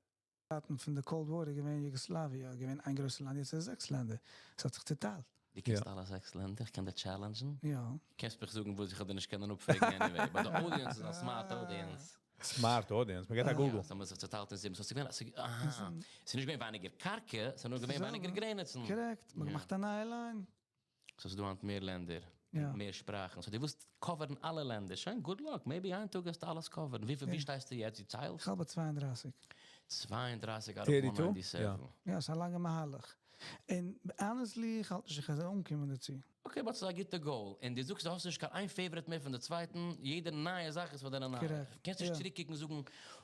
צייטן פון די Cold War, געווען יוגאסלאוויע, געווען איין גרויסע לאנד, יעצט איז זעקס לענדער. עס האט זיך צעטיילט. דו קענסט אלע זעקס לענדער, איך קען דיר challengeן. יא. קענסט מיך זאגן, וואס איך האב דיר נישט קענען אפפרעגן anyway. But the audience איז א smart audience. Smart audience, מען גייט א Google. יא, זיי האבן זיך צעטיילט אין זיבן. So, ס'איז געווען, אהא. ס'איז נישט געווען ווייניגער קרקע, ס'איז נאר געווען ווייניגער גרעניצן. Correct. מען יא. מאכט א נייע line. So, ס'איז דא היינט מער לענדער, יא. מער שפראכן. So, דו ווילסט coverן אלע לענדער. שוין, good luck. Maybe איין טאג וועסטו אלעס coverן. ווי, ווי שטייסטו יעצט? דו ציילסט? איך האלט ביי 32. 32 out of 32? 197. יא, ס'איז א לאנגע מהלך. און honestly, איך האלט נישט, איך וועל אנקומען דערצו. Okay, but ס'איז א גוטע goal. און דו זאגסט, דו האסט נישט קיין איין favorite מער פון דער צווייטן. יעדע נייע זאך איז פאר דיר א נייע. Correct. קענסט נישט יא. צוריקקוקן און זאגן,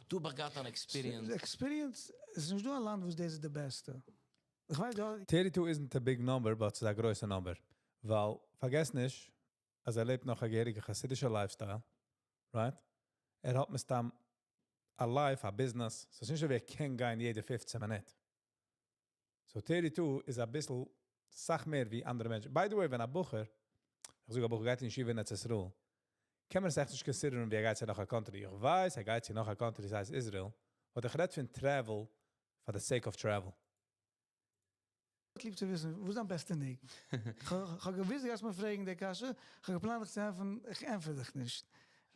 דא האב איך געהאט אן experience. Experience, עס איז נישט דא א לאנד, וואו דאס איז די בעסטע. איך ווייס, דא, 32 isn't a big number, but ס'איז א גרויסע number. ווייל, פארגעס נישט, אז ער לעבט נאך א געהעריגע חסידישע lifestyle, right? ער האט מסתם א life, א business. So ס'איז נישט אזוי ווי ער קען גיין יעדע 15 מינוט. So 32 איז א ביסל סאך מער ווי אנדערע מענטשן. By the way, ווען א בחור, איך זאג א בחור גייט אין ישיבה אין ארץ ישראל, קען מען עס עכט נישט considerן, ווי ער גייט צו נאך א country. איך ווייס, ער גייט צו נאך א country, דאס הייסט Israel. But איך רעד פון travel for the sake of travel. איך ליב צו וויסן, וואס איז דיין בעסטע ניגון? איך האב געוואוסט, דו גייסט מיר פרעגן, די קשיא. איך האב געפלאנט דיך צו ענטפערן, איך ענטפער דיך נישט.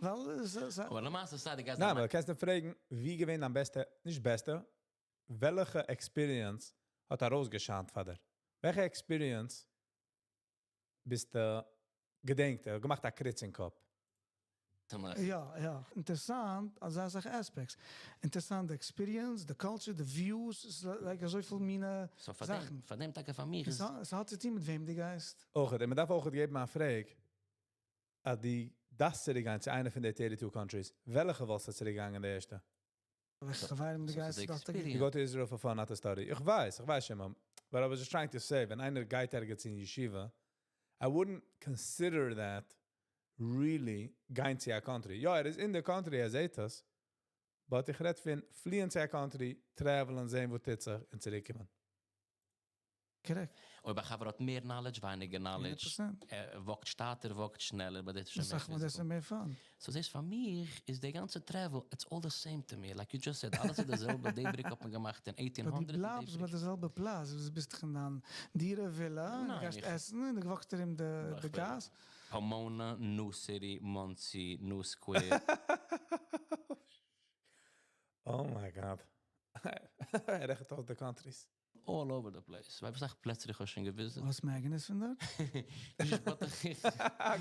ווייל עס אבער למעשה סיי די גייסט ניין, אבער קענסט אים פרעגן, ווי געווען דיין בעסטע, נישט בעסטע, וועלכע experience האט ארויסגעשיינט פאר דיר? וועלכע experience ביסטו געדענקט, ער האט געמאכט א קריץ אין קאפ? יא יא, אינטערסאנט אזא סאך aspects. אינטערסאנט די experience, די culture, די views, ס'איז like אזויפיל מינע So פאר דעם, זאכן. פאר דעם טאקע פאר מיך איז. ס'האט צו טון מיט וועם דו גייסט. אויך, און מ'דארף אויך געבן א פרעג, אז דו דארפסט צוריקגיין צו איינע פון די 32 countries, וועלכע וואלסטו צוריקגעגאנגען די ערשטע? וועלכע חברים דו גייסט, דארט You go to Israel for fun, not to study. איך ווייס, איך ווייס שוין, but I was just trying to say, ווען איינער גייט ערגעץ אין ישיבה, I wouldn't consider that really גיין צו א country. יא, ער איז אין די country, ער זעט עס, but איך רעד פון פליען צו א country, travel ן, זען וואס טוט זיך און צוריקקומען. Correct. אויב א חבר האט מער knowledge, ווייניגער knowledge, 100%. ער walk ט שטאטער, walk ט שנעלער, but דאס איז שוין סאך מער מאל דאס איז physical. מער fun. So דאס פאר מיך איז די גאנצע travel, it's all the same to me, like you just said, אלעס איז די זעלבע, די בריק האט מען געמאכט אין But דו 1800, די בלייבסט ביי בריק. די זעלבע פלאץ, דו ביסט דאך אין דיין דירה, villa, ניין, דו גייסט איך- עסן און דו walk סט ארום די איך די בין- גאס. Pomona, New City, Monsey, New Square. Oh my God. ער רעכנט אויס די countries. All over the place. ווייל איך זאג פלעצער איך האב שוין גע visit. וואס magnets פון דארט? נישט but איך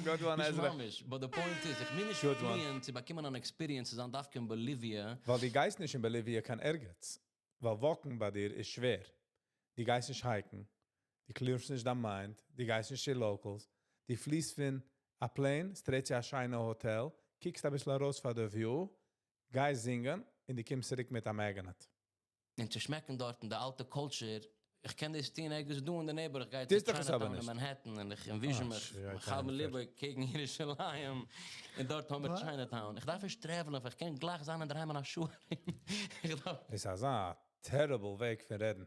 Good one, נישט Ezra. ממש, but the point is, איך מיין נישט Good one. פליען צו באקומען אן experience צו זיין דווקא אין Bolivia. ווייל דו גייסט נישט אין Bolivia קיין ערגעץ. ווייל walk ן ביי דיר איז שווער. דו גייסט נישט hike ן. דו clear סט נישט דיין mind. דו גייסט נישט צו locals. דו פליסט פון א plane, straight צו א שיינע hotel, קוקסט א ביסל ארויס פאר די view, גייסט זינגען, און דו קומסט צוריק מיט א magnet. און צו שמעקן דארט אין די אלטע culture, איך קען דאס טון ערגעץ דא אין די neighbor, איך גיי דאס צו דאך איז אבער Chinatown אין נישט. Manhattan און איך envision אה, מיך, שוין, איך האב קיין ליבער קעגן ירושלים, און דארט האבן מיר וואס? Chinatown. איך דארף נישט travel ן, איך קען גלייך זיין אין דערהיים אין א שעה. איך דארף דאס איז אזא terrible וועג פון רעדן.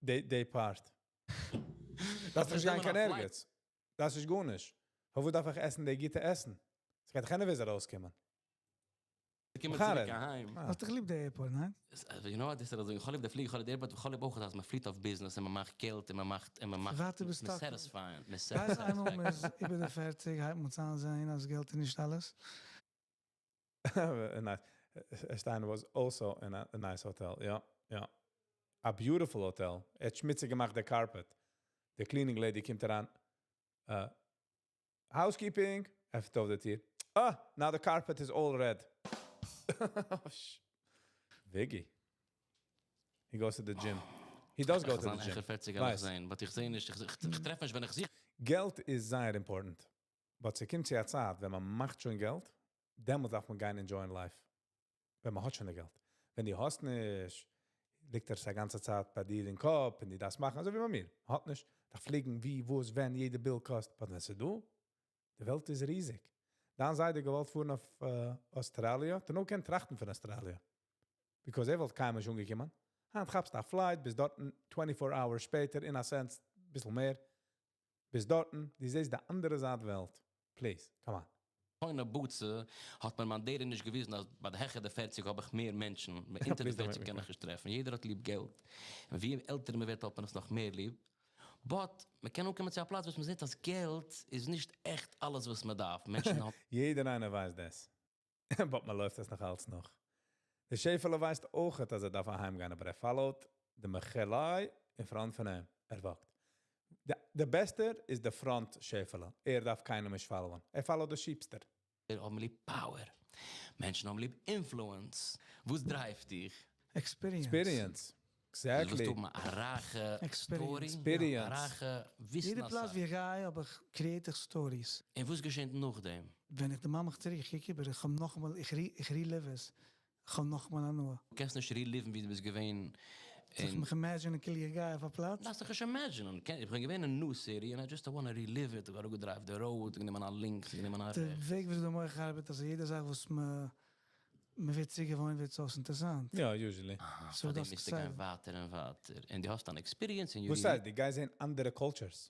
די די part. דארפסט נישט גיין נעמען קיין א flight. ערגעץ. דאס איז גארנישט. פון וואו דארף איך עסן די גוטע עסן? עס גייט קיינער וויסן ארויסקומען. קומען מיר צוריק רעדן. אהיים. אה. האסט דאך ליב די airport, ניין? You know what, דאס איז אזוי, איך האב ליב די פליג, איך האב ליב די airport, איך האב ליב אויך אז מען פליט אויף business און מען מאכט געלט און מען מאכט און מען מאכט ווארט, ביסט מען stuck. satisfying, מען ווייסט איינמאל satisfying. מען איז איבער די 40, הייבט מען אן זען, אז געלט איז נישט אלעס. Nice. Stein was also in a nice hotel. Ja, ja. A beautiful hotel. ער האט שמוציג געמאכט די carpet. The cleaning lady קומט אריין. Housekeeping. עפנט אויף די טיר. Ah, now the carpet is all red. Viggy. He goes to the gym. He does go to the gym. איך 40 וועל איך ווייס. זיין, but איך זע נישט, איך טרעף נישט, ווען איך זוך. געלט איז זייער important. But ס'קומט צו א צייט, ווען מען מאכט שוין געלט, דעמאלט דארף מען גיין enjoy ען life. ווען מען האט שוין די געלט. ווען דו האסט נישט, ליגט עס די גאנצע צייט ביי דיר אין קאפ, און דו דארפסט מאכן, אזוי ווי ביי מיר. האט נישט, דארף פליגן, ווי, וואס, ווען, יעדע bill קאסט. But ווען ס'איז דא, די וועלט איז ריזיג. דיין זיידע געוואלט פארן אויף אויסטראליע, דערנאך קען טראכטן פון אויסטראליע. Because ער וואלט קיינמאל נישט אנגעקומען. היינט כאפסט א flight, ביז דארט 24 hours שפעטער, in a sense, ביסל מער. ביז דארט, דו זעסט די אנדערע זייט וועלט. Please, come on. פון א בוצע האט מען מיין daddy נישט געוויזן, אז ביי די העכער די 40 האב איך מער מענטשן. ביי אונטער די Please don't 40 make me קען cry. איך נישט טרעפן. יעדער האט ליב געלט. און ווי עלטער מען ווערט, האט מען עס נאך מער ליב. But מען קען אנקומען צו א פלאץ, וואס מען זעט, אז געלט איז נישט עכט אלעס, וואס מען דארף. מענטשן האבן יעדער איינער ווייסט דאס. But מען לויפט עס נאך אלץ נאך. דער שעפעלע ווייסט אויך, אז ער דארף אהיימגיין, אבער ער follow ט די מחלאי אין front פון אים. ער walk ט. די בעסטער איז די front שעפעלע. ער דארף קיינעם נישט follow ען. ער follow ט די sheepster. האבן ליב power. מענטשן האבן ליב influence. וואס drive ט דיך? Experience. Experience. דו ווילסט Exactly. האבן א רייכע Experience. story, Experience. א רייכע וויסן. יעדע פלאץ וואו איך גיי, האב איך create איך stories. און וואס געשעט נאכדעם? ווען איך דערמאן מיך צוריק, איך קוק איבער, איך האב נאכאמאל, איך relive עס. איך האב נאכאמאל הנאה. דו קענסט נישט relive ן, ווי דו ביסט געווען איך מיך imagine, איך גיי אויף א פלאץ. דארפסט דיך נישט imagine. איך בין געווען אין New City and I just wanna relive it. איך האב גע drive ט the road, איך נעם א לינקס, איך נעם א דער רעכטס. וועג ווי דער מוח ארבעט, אז יעדע זאך, וואס מען ווערט צוגעוואוינט, ווערט אזוי אינטערעסאנט. יא, usually. Ah, So פאר דעם דאס מוזטו גיין excited. ווייטער און ווייטער. און דו האסט אן experience און you וואס really הייסט, דו גייסט זען אנדערע cultures.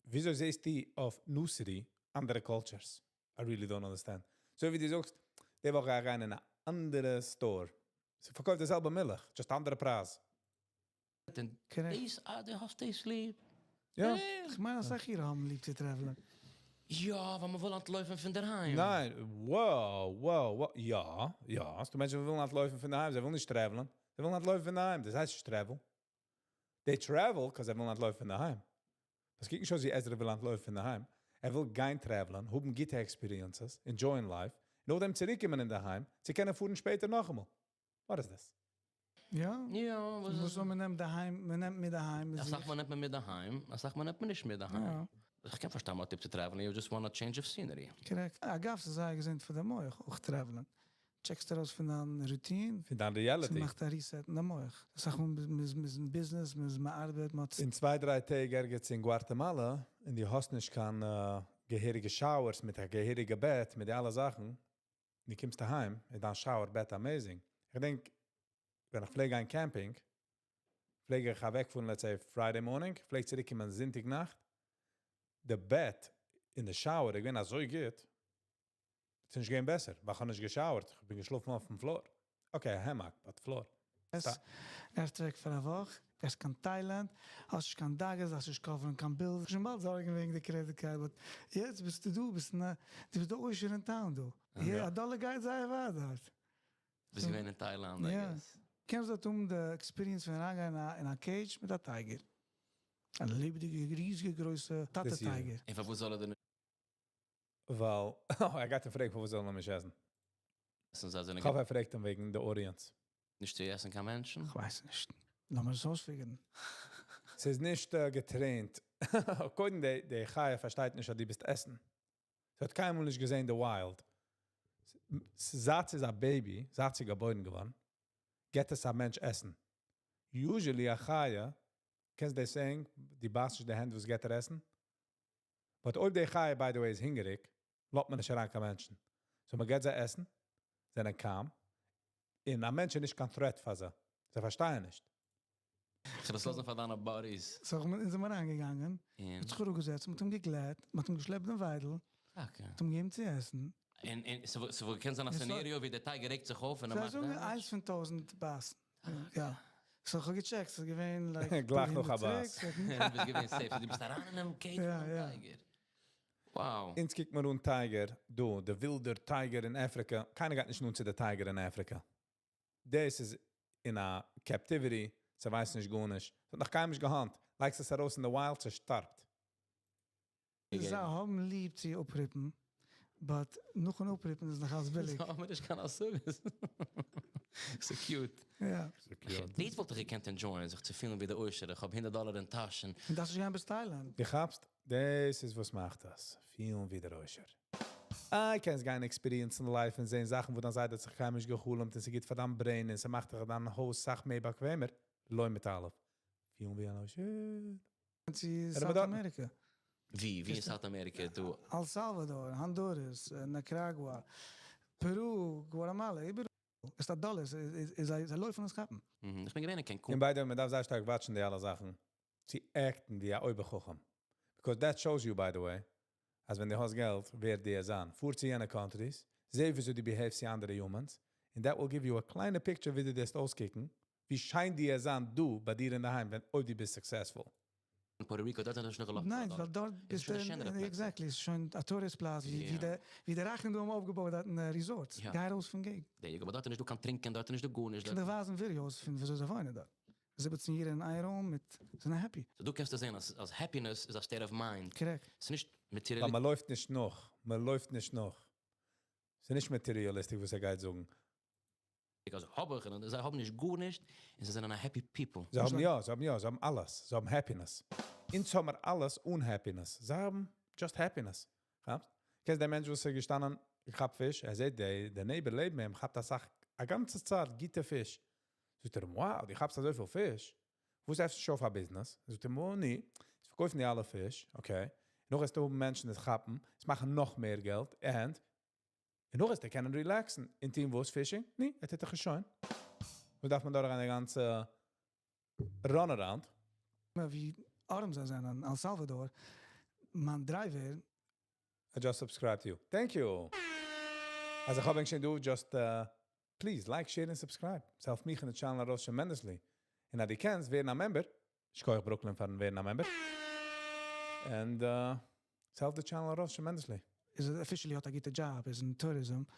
וויאזוי זעסטו אויף New City אנדערע cultures? I really don't understand. אזוי ווי דו זאגסט, די וואך גיי אריין אין אן אנדערע store. זי פארקויפט די זעלבע מילך, just אנדערע פרייז. און Correct. דאס, אה, דו האסט דאס ליב. יא. איך מיין, אז איך hier האבן ליב צו travel ן. יא, ווייל מ'וויל אנטלויפן פון דערהיים. ניין, wow, wow, wow, יא, יא, ס'דא מענטשן וואס ווילן אנטלויפן פון דערהיים, זיי ווילן נישט travel ן, זיי ווילן אנטלויפן פון דערהיים, דאס הייסט נישט travel. They travel, 'cause זיי ווילן אנטלויפן פון דערהיים. דאס קוקט נישט אויס ווי עזרא וויל אנטלויפן פון דערהיים. ער וויל גיין travel ן, האבן גוטע experiences, enjoying life, נאכדעם צוריקקומען אין דערהיים, צו קענען פארן שפעטער נאכאמאל. What is this? יא. יא, וואס וואס איז? זאל מען נעמען דאהיים? מען נעמט מיט דאהיים מיט א סאך זיך. מאל נעמט מען מיט דאהיים, א סאך מאל נעמט מען נישט מיט דאהיים. יא. איך קען פארשטיין א מאטיוו צו travel ן, you just want a change of scenery. Correct. אגב, ס'איז זייער געזונט פאר די מוח, אויך travel ן. Check סט ארויס פון דיין routine. פון דיין reality. ס'מאכט א reset אין די מוח. א סאך מאל מ'איז אין business, מ'איז מ'ארבעט, מ'האט. אין צוויי דריי טעג ערגעץ אין Guatemala, און דו האסט נישט קיין געהעריגע showers מיט א געהעריגע בעט, מיט די אלע זאכן, דו קומסט אהיים, איז דיין shower בעט amazing. איך געדענק, ווען איך פלעג גיין camping, פלעג איך אוועקפארן, let's say, Friday morning, פלעג צוריקקומען זונטאג נאכט, די בעט אין די shower איז געווען אזוי גוט, ס'איז נישט געווען בעסער, ווייל איך האב נישט גע shower ט, איך בין געשלאפן אויפן floor. Okay, א hammock, but floor. גייסט אוועק פאר א וואך, גייסט קיין Thailand, האסט נישט קיין דאגות, דארפסט נישט cover ן קיין bills, שוין באלד זארגן וועגן די credit card, but יעצט ביסטו דא, ביסט אין א, דו ביסט די עושר אין town דא. יא, א דאלער גייט זייער ווייט דארט. ביסט געווען אין Thailand, I guess. קענסט דארט האבן די experience פון אריינגיין אין א cage מיט א tiger. א לעבעדיגע ריזיגע גרויסע טאטע tiger. און פארוואס זאל ער דיר נישט ווייל ער גייט אים פרעגן פארוואס זאל ער נישט עסן. עסן זיי זענען כ'האף ער פרעגט אים וועגן די audience. נישט צו עסן קיין מענטשן? כ'ווייס נישט. לאמיר עס אויס figure ן. ס'איז נישט גע trained. קודם די חיה פארשטייט נישט אז דו ביסט עסן. ס'האט קיינמאל נישט געזען די wild. זייט ס'איז א baby, זייט ס'איז געבוירן געווארן, געט עס א מענטש עסן. Usually א חיה, קענסט דאס saying, דו בייסט נישט די הענט וואס געט דיר עסן. But אויב די חיה, by the way, איז הונגעריג, לאזט מען נישט אריין קיין מענטשן. So מען געט זיי עסן, זענען calm, און א מענטש איז נישט קיין threat פאר זיי. זיי פארשטייען נישט. איך וועל עס לאזן פאר דיינע buddies. So מיר זענען אריינגעגאנגען, מ'האט זיך אראפגעזעצט, מ'האט אים געגלעט, מ'האט אים געשלעפט דעם וויידל, מ'האט אים געגעבן צו עסן. און און ס'וואלט געקענט זיין א scenario ווי דער tiger רעגט זיך אויף און ער זיי מאכט זאגן damage? איינס פון טויזנט בייסן. יא. So איך האב גע check ט, ס'איז געווען like גלייך נאך א בייס. דו ביסט געווען safe, דו ביסט אריין אינעם cage פונעם tiger. Wow. אונז קוקט מען אן tiger דא, די ווילדער tiger אין אפריקע, קיינער גייט נישט נאנט צו די tiger אין אפריקע. דאס איז אין א captivity, ס'ווייסט נישט גארנישט, ס'האט נאך קיינמאל נישט גע hunt, לייגסט עס ארויס אין די wild, ס'שטארבט. זיי האבן ליב צו אפריפן, but נאכן אפריפן איז נאך אלץ ביליג. זיי האבן נישט קיין השגות. So cute. יא. So cute. דאס וואלט איך געקענט enjoy ען, זיך צו פילן ווי דער עושר, איך האב הונדערט דאלער אין טאש און. און דארפסט נישט גיין ביז Thailand. דו כאפסט? דאס איז וואס מאכט דאס. פילן ווי דער עושר. איי, קענסט גיין experience ן life און זען זאכן, וואו דיין זיידע האט זיך קיינמאל נישט גע'חלומ'ט און ס'גוט פאר דיין brain און ס'מאכט דיך דיין הויז סאך מער באקוועמער. לא מיט אלף. פילן ווי אן עושר. צו South America. ווי? ווי אין South America איז דא? El Salvador, Honduras, Nicaragua, Peru, Guatemala, איבעראל. עס איז א דאלער, זיי לויפן עס כאפן. איך בין געווען אין Cancún. און by the way, מען דארף זייער שטארק watch ן די אלע זאכן, צו act ן ווי א אויבער חכם. Because that shows you, by the way, אז ווען דו האסט געלט, ווער דו זיין. פאר צו יענע countries, זע וויאזוי דו behave סט צו אנדערע humans, and that will give you a קליינע picture ווי דו וועסט אויסקוקן, ווי שיין דיר זיין דא ביי דיר אין דערהיים, ווען אויב דו ביסט successful. אין Puerto Rico, דארט זענען שוין נאך געלאפן. ניין, ווייל דארט ביסטו אין, exactly, איז שוין א tourist פלאץ, ווי די, ווי די רייכע דא האבן אויפגעבויט דארט אין resorts. גיי ארויס פון געגנט. There you go, אבער דארט איז נישטא קיין טרינקען, דארט איז נישטא גארנישט. איך קען דיר ווייזן videos פון וויאזוי זיי וואוינען דארט. זיבעצן יעדער אין איין room מיט, זענען happy. So דא קענסטו זען אז אז happiness איז א state of mind. Correct. ס'איז נישט material. ווייל מען לויפט נישט נאך, מען לויפט נישט נאך. ס'איז נישט materialistic וואס ער גייט זאגן. אז האב איך און זיי האבן נישט גארנישט און זיי זענען א happy people. זיי האבן יא, זיי האבן יא, זיי האבן אלעס. זיי האבן happiness. אונז האבן מיר אלעס אן happiness. זיי האבן just happiness. כאפסט? קענסט דער מענטש וואס איז געשטאנען, געכאפט פיש, ער זעט די די neighbor לעבן אים כאפט אסאך א גאנצע צייט גוטע פיש. זאגט ער אים, wow, דו כאפסט אזויפיל פיש. וואס עפנסטו נישט אויף א business? זאגט ער, oh, ני. זיי פארקויפן די אלע פיש, okay. נאך וועסטו האבן מענטשן דאס כאפן, עס מאכן נאך מער געלט, and און נאך וועסטו קענען relax ן און טון וואס? Fishing? ני, ער טוט דאך שוין. וואס דארף מען דורכגיין די גאנצע run around? ווי ארעם זיי זענען, El Salvador, מיין driver. I just subscribed to you. Thank you. אז איך האב ענק שוין דא, just please like, share and subscribe. ס'העלפט מיך און די channel ארויס tremendously. און אז דו קענסט ווערן א member, שכוח Brooklyn פארן ווערן א member. And ס'העלפט די channel ארויס tremendously. איז officially האט א גוטע job, איז אין tourism.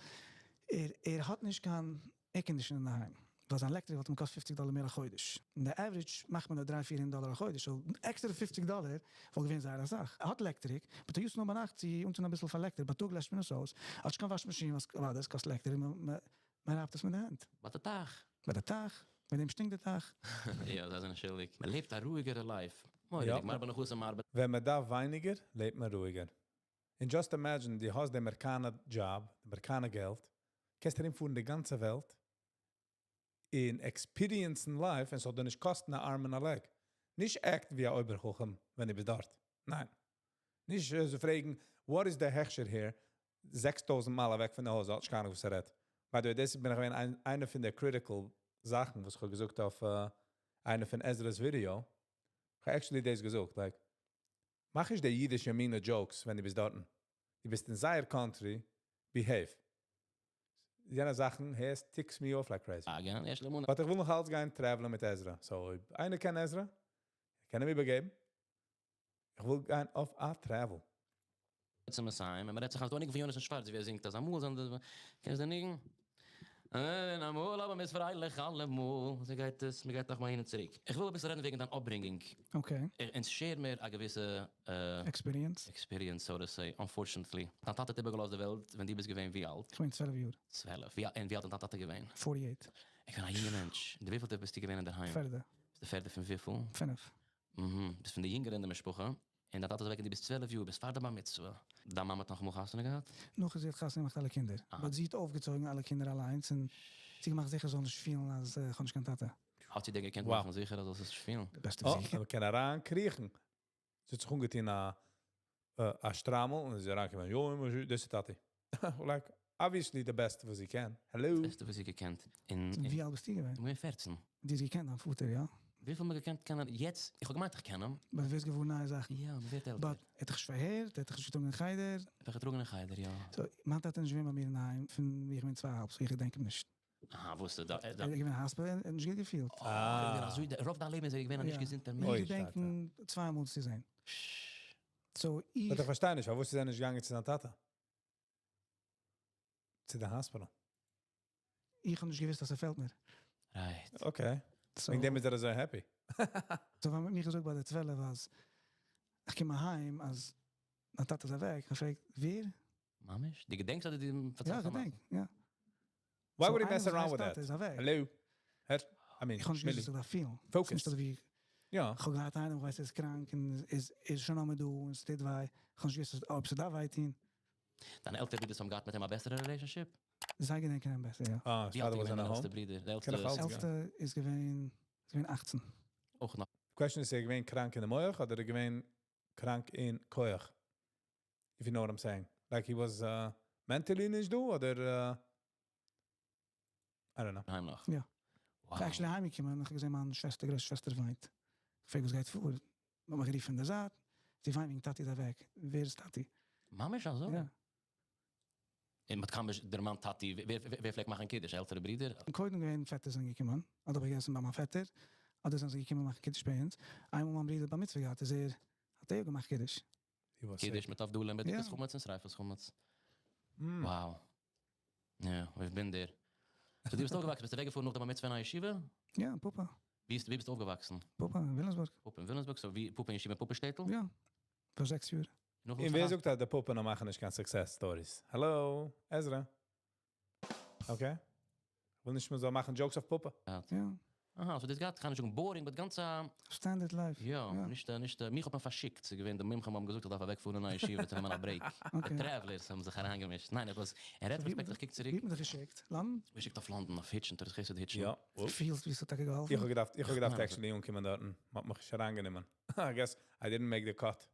ער האט נישט קיין air condition אין דער היים. ווייל זיין electric וואלט אים געקאסט 50 דאלער מער א חודש. אין די average מאכט מען דא 300, 400 דאלער א חודש. So extra 50 דאלער וואלט געווען זייער א סאך. ער האט electric, but ער use נאר ביינאכט צו אנצינדן אביסל פאר electric. בייטאג לעשט מען עס אויס. האט נישט קיין וואש מאשין, וואס וואס דאס קאסט electric. מען רייבט עס מיט די הענט. ביי די טייך. ביי די טייך. מיט דעם שטינקט די טייך. יא, זיי זענען שולדיג. מען לעבט א רואיגערע life. יא. מיר האבן נאך וואס ארבעט. ווען מען דארף ווייניגער, לעבט מען רואיגער. And just imagine, דו האסט די אמעריקאנער job, די אמעריקאנער געלט, קענסט ארומפארן די גאנצע וועלט, און experience life, און ס'זאל דיר נישט קאסטן א arm and a leg. נישט act ווי א אויבער-חכם, ווען דו ביסט דארט. ניין. נישט זיי פרעגן, what is the הכשר here? 6,000 מייל אוועק פון די הויז, האט נישט קיין אהנונג וואס ער רעדט. By the way, דאס בין איך געווען איינע פון די critical זאכן, וואס איך האב געזאגט אויף איינע פון Ezra's video. איך האב actually דאס געזאגט, like, מאך נישט די אידישע מינע jokes, ווען דו ביסט דארט. דו ביסט אין זייער country, behave. יענע זאכן, עס ticks me off like crazy. אה, גיין, ערשט מאל. But איך וויל נאך אלץ גיין travelן מיט Ezra. So, אויב איינער קען Ezra, קען אים איבערגעבן. איך וויל גיין אויף א travel. צום מסיים, מען רעדט זיך אז דא ניגון פון יונתן שווארץ, ווי ער זינגט אז אמאל זענען די, קענסט די ניגון? אמאל אבער מ'איז פרייליך אלעמאל. אזוי גייט עס, מען גייט נאך מאל הין און צוריק. איך וויל אביסל רעדן וועגן דיין upbringing. און share מיר א געוויסע Experience. Experience, so to say, unfortunately. דיין טאטע האט איבערגעלאזט די וועלט, ווען דו ביסט געווען ווי אלט? איך בין 12 יאר. 12. ווי, און ווי אלט איז דיין טאטע געווען? 48. איך בין א יונגער מענטש. די וויפילטע ביסטו געווען אין דער היים? פערדע. ביסט די פערדע פון וויפיל? פינף. ביסט פון די יונגערע אין דער משפחה. און דיין טאטע איז אוועק ווען דו ביסט 12 יאר, ביסט פאר די בר מצוה. דיין מאמע האט נאך אמאל חתונה געהאט? נאך זי האט חתונה געמאכט אלע קינדער. But זי האט אויפגעצויגן אלע קינדער אליין און זי געמאכט זיכער זאלן נישט פילן אז איך האב נישט קיין טאטע. האט זי דען געקענט מאכן זיכער אז זאלסט נישט פילן? די בעסטע זיכער. מען קען אריינקריכן. זי האט זיך אנגעטון א שטריימל און זי איז אריינגעקומען, יא, דאס איז טאטי. Like, obviously the best וואס זי קען. Hello. בעסטע וואס זי געקענט. אין, ווי אלט ביסטו געווען? איך בין 14. דו האסט געקענט דיין פאטער, יא? וויפיל מען געקענט קענען יעצט? איך האב געמיינט איך קען אים. But ווערסט געוואר נייע זאכן. יא, מען ווערט עלטער. But ער האט דיך נישט פארהערט, ער האט דיך נישט געטראגן אין חדר. ער האט געטראגן אין חדר, יא. So, מיין טאטע איז נישט געווען ביי מיר אין היים, פון ווי איך בין 2.5, so איך געדענק אים נישט. אהא, וואס איז דא? ער איז געווען אין hospital, ער האט נישט גוט געפילט. אה, ער איז געווען אזוי, רוב דיין לעבן איז ער געווען א נישט געזונטער מענטש. איך געדענק אים צוויי מאל צו זען. So, איך But איך פארשטיי נישט, פארוואס איז ער נישט געגאנגען צו זיין טאטע? צו די hospital. איך האב נישט געוואוסט, אז ער פעלט מיר. Okay. So, וועגן דעם איז ער אזוי happy. So, ווען מ'האט מיר געזאגט ביי די 12, אז איך קום אהיים, אז מיין טאטע איז אוועק, איך פרעג, ווער? ממש? דו געדענקסט אדער די יא, איך געדענק, יא. Why would he mess around with that? איז אוועק. Hello? I mean, איך האב נישט געוואוסט, אז איך דארף פילן. Focus. נישט אזוי ווי איך האב געהאט איינעם, איך ווייס, ער איז קראנק און איז שוין אמאל דא און עס טוט וויי. איך האב נישט געוואוסט, אויב עס דארף וויי טון. דיינע עלטערע ברידער האבן געהאט מיט אים א בעסערע relationship? זיי געדענקען אים בעסער, יא. אה, ווי אלט איז father was געווען in דיין a עלטסטע home? ברודער? דער קען איך עלטסטע אלץ עלטסטע איז געווען 18. אויך נאך. Question איז, ער געווען קראנק אין די מוח אדער ער געווען קראנק אין כח? If you know what I'm saying. Like he was mentally נישט דא אדער I don't know. היים נאך. יא. Wow. איך actually אהיימגעקומען, איך האב געזען מיין שוועסטער, גרויסע שוועסטער וויינט. איך פרעג, וואס גייט פאר? מ'האט מיך גערופן פון דער זייט. זי וויינט וועגן טאטי איז אוועק. ווער איז טאטי? ממש אזוי? יא. און מיט קאם דערמאנט טאטי, ווער פלעגט מאכן קידוש? עלטערע ברידער? קודם געווען פעטער זענען געקומען. אדער האב איך געגעסן ביי מיין פעטער. אדער זענען זיי געקומען מאכן קידוש ביי אונז. איינמאל מיין ברודער בר מצוה געהאט, איז ער, האט ער געמאכט קידוש. He was קידוש sick. מיט הבדלה, מיט יא. חמץ און שריפת חמץ. Wow. יא, איך בין דער. So, דו ביסט אויפגעוואקסן, ביסטו אוועקגעפארן נאך דער בר מצוה אין א ישיבה? יא, פאפא. ווי ביסטו אויפגעוואקסן? פאפא, אין וויליאמסבורג. פאפא אין וויליאמסבורג, so ווי פאפא אין ישיבה, פאפא שטעטל? יא, פאר 6 יאר. נאך און וואס ווער פאר- זאגט, אז די פאפא נאר מאכן נישט קיין success stories? Hello, Ezra. Okay. וויל נישט מען זאל מאכן jokes אויף פאפא. יא. יא. אהא, so דאס געהאט, קען נישט זאגן boring, but גאנץ א Standard life. יא, נישט, מיך האט מען פארשיקט, ס'איז געווען, די מומחים האבן געזאגט, איך דארף אוועקפארן אין א ישיבה, צו נעמען א break. די travelers האבן זיך אריינגעמישט. ניין, איך was, אין retrospect, איך קוק צוריק. ווי האט מען דיך געשיקט? לאנדאן? געשיקט אויף לאנדאן, אויף היטשן, תורת חסד היטשן. יא. פילסט ווי עס האט טאקע געהאלפן? איך האב געדארפט ניין, actually אנקומען דארטן. מ'האט מיך נישט אריינגענומען. I guess I didn't make the cut.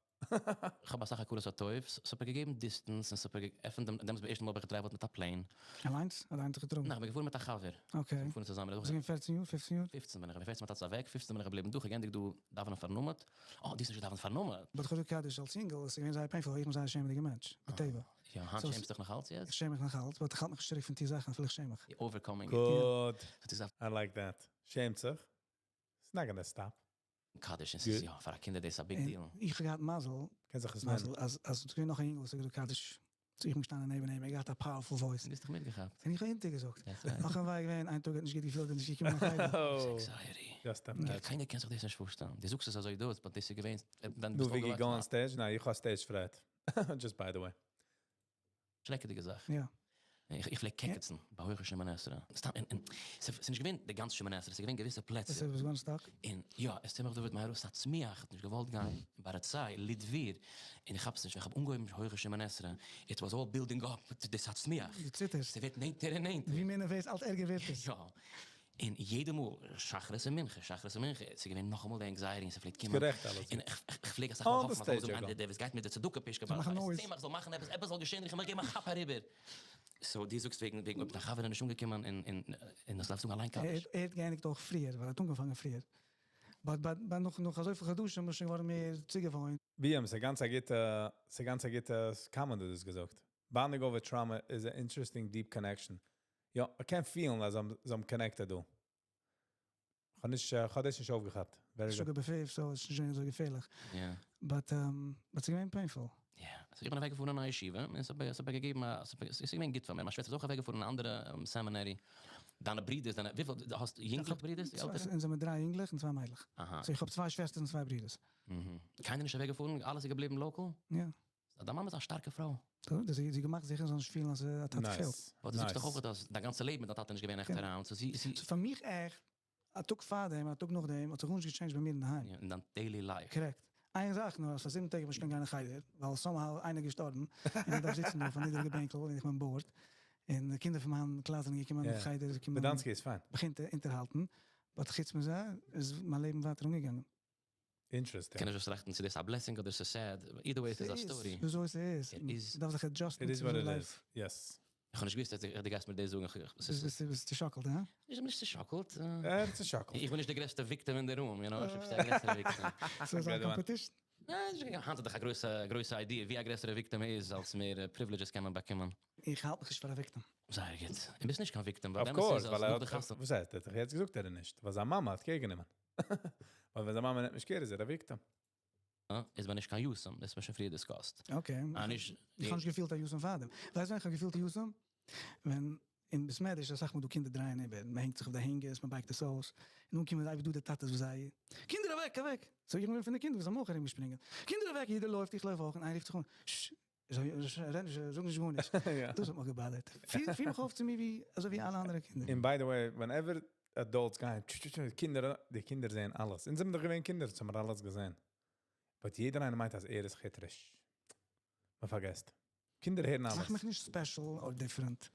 איך האב א סאך הכרת הטוב, ס'האט מיר געגעבן distance, און ס'האט מיר געעפנט דעם, דעמאלטס ביים ערשטן מאל האב איך געטרעוולט מיט א plane. אליינס? אליינס דיך געטראגן? ניין, איך בין געפארן מיט א חבר. Okay. מיר פארן צוזאמען. ביסט געווען 14 יאר, 15 יאר? 15 בין איך, 14 מיין טאטע איז אוועק, 15 בין איך געבליבן דא, איך האב געענדיגט דא דאווענען פארן עמוד. אה, דו האסט נישט געדאווענט פארן עמוד. But איך האב געזאגט קדיש אלס אינגל, עס איז געווען זייער painful, איך בין זייער שעמעדיגער מענטש, בטבע. יא, היינט So שעמסט דיך נאך אלץ יעצט? איך שעם מיך נאך אלץ, but איך האלט מיך צוריק פון די זאכן, אפילו איך שעם מיך. You're overcoming it. Good. So, דאס איז I like that. שעמט זיך. It's not gonna stop. קדיש, עס איז יא, פאר א קינד איז דאס א big און deal. איך האב געהאט מזל, קען זיך עס נעמען. מזל אז אז ס'איז געווען נאך א אינגל וואס האט געזאגט קדיש, so איך בין געשטאנען נעבן אים, ער האט געהאט א powerful voice. דו ביסט דיך מיטגעכאפט. און איך האב אונטערגעזאגט. That's right. נאך א ווייל געווען, איין טאג האט נישט גוט געפילט און נישט געקומען אין חדר. Anxiety. Just imagine. קיינער קען זיך דאס נישט פארשטעלן. דו זאגסט עס אזוי דאס, but דאס איז געווען, ווען דו ביסט Viggy, go on אויפגעוואקסן. stage? ניין, איך האב stage fright. Just by the way. שרעקעדיגע זאך. יא. איך איך פלעג קעקעצן ביי הויכע שמונה עשרה. סתם, און און ס'איז נישט געווען די גאנצע שמונה עשרה, ס'איז געווען געוויסע פלעצער. עס איז געווארן stuck. און יא, עס צמח דוד מהרא הצמיח האט נישט געוואלט גיין ביי רצי לדביר, און איך כאפ עס נישט, ווען איך האב אנגעהויבן הויכע שמונה עשרה, it was all building up to this הצמיח. דו ציטערסט. ס'ווערט נענטער און נענטער. ווי מער נערוועז, אלץ ערגער ווערט עס. יא. און יעדע מאל, שחרית און מנחה, שחרית און מנחה, ס'איז געווען נאכאמאל די anxiety און ס'פלעגט קומען. גערעכט אלעס. און איך איך פלעג אסאך מאל On the האפן אז stage, זאל יא. דער וואס גייט מיט די צדקה פישקע זאל מאכן noise. צמח זאל מאכן עפעס, עפעס זאל געשען, איך געב א כאפ אריבער. So דו זאגסט וועגן וועגן אויב דיין חבר איז נישט אנגעקומען און און און דאס דארפסט זאגן אליין קדיש. ער האט געענדיגט אויך פריער, ווייל ער האט אנגעפאנגען פריער. But but but נאך נאך אזויפיל חדשים איז שוין געווארן מער צוגעוואוינט. ווי ס'איז גאנץ א גוטע, ס'איז גאנץ א גוטע comment דו האסט געזאגט. Bonding over trauma is an interesting deep connection. יא, I can feel אז I'm, אז I'm connected דא. איך האב נישט, איך האב דאס נישט אויפגעכאפט. Very good. Sugar buffet, so עס איז שוין אזוי געפערליך. But but ס'איז געווען painful. יא. So איך בין אוועקגעפארן אין א ישיבה, און עס האט עס האט געגעבן א, עס איז געווען גוט פאר מיר. מיין שוועסטער איז אויך אוועקגעפארן אין אן אנדערע seminary. דיינע ברידערס, דיינע, וויפיל, דו האסט יונגלעך ברידערס, די עלטערע? אונז זענען דריי יונגלעך און צוויי מיידלעך. So איך האב צוויי שוועסטער און צוויי ברידערס. קיינער נישט אוועקגעפארן? אלעס איז געבליבן local? יא. דיין מאמע איז א שטארקע פרוי. דאס זי האט געמאכט זיכער זאל נישט פילן אז א טאטע פעלט. Nice. ווייל דו זאגסט דאך Nice. אויך אז דיין גאנצע לעבן איז דיין טאטע נישט געווען עכט around. So זי, זי So פאר מיך עכט, א טאג פאר דעם, א טאג נאך דעם, האט זיך גארנישט גע change ט ביי מיר אינדערהיים. יא, אין דיין daily life. Correct. איין זאך נאר, אז פאר 7 טעג האב איך נישט געקענט גיין אין חדר, ווייל somehow איינער געשטארבן, און איך דארף זיצן אויף א נידעריגע בענקל, און איך בין bored. און די קינדער פון מיין קלאס זענען געקומען אין חדר, זיי קומען Bedansky איז fine. באגינט אונטערהאלטן. But חוץ מזה איז מיין לעבן ווייטער אנגעגאנגען. Interesting. קען איך נישט טראכטן, צו דאס א blessing אדער ס'איז sad. Either way, ס'איז א story. וויאזוי עס איז. It is. דארף זיך adjust ן It is to what the it life. is. Yes. איך האב נישט געוואוסט, אז דו גייסט מיר דאס זאגן. ביסט ביסט ביסט צעשאקלט, הא? איך בין נישט צעשאקלט. ער איז צעשאקלט. איך בין נישט דער גרעסטער victim אין דער room, you know, איך בין דער גרעסטער victim. ס'איז א Good one. competition. ניין, איך האב דאך א גרויסע, גרויסע idea, ווי א גרעסערע victim איז, אלס מער privileges קען מען באקומען. איך האלט מיך נישט פאר א victim. זייער גוט. דו ביסט נישט קיין victim, ווייל Of דעמאלטס course, איז ווייל אז ער נאך די האט, חתונה. וואס הייסט, ער האט דאך יעצט געזאגט, ער איז נישט. ווייל זיין מאמע האט care גענומען. ווייל ווען זיין מאמע נעמט נישט care, איז ער א victim. איז מען נישט קיין יתום, דאס האט מען שוין פריער discussed. Okay. אה, נישט, איך האב נישט געפילט א יתום פאר דעם. ווייסט ווען איך האב געפילט א יתום? ווען אין בית מדרש, אסאך מאל דא קינדער דרייען איבער, מען הענגט זיך אויף די hangers, מען בייגט עס אויס. און דאן קומען דא די טאטעס וואס זיי, קינדער אוועק, אוועק! So איך בין פון די קינדער וואס האבן אויך ארומגעשפרינגען. קינדער אוועק, יעדער לויפט, איך לויף אויך, און איינער רופט זיך אן, ששש, רעד נישט, זאג נישט גארנישט. דאס האט מיך גע bother ט. פיר מיך אויף צו מיר ווי, אזוי ווי אלע אנדערע קינדער. And by the way, whenever adults גייען, טש, טש, טש, קינדער, די קינדער זעען אלעס. אונז זענען דאך געווען קינדער, האבן מיר אלעס געזען. But יעדער איינער מיינט, אז ער איז כיטריש. מען פארגעסט. קינדער הערן אלעס. מאך מיך נישט special or different.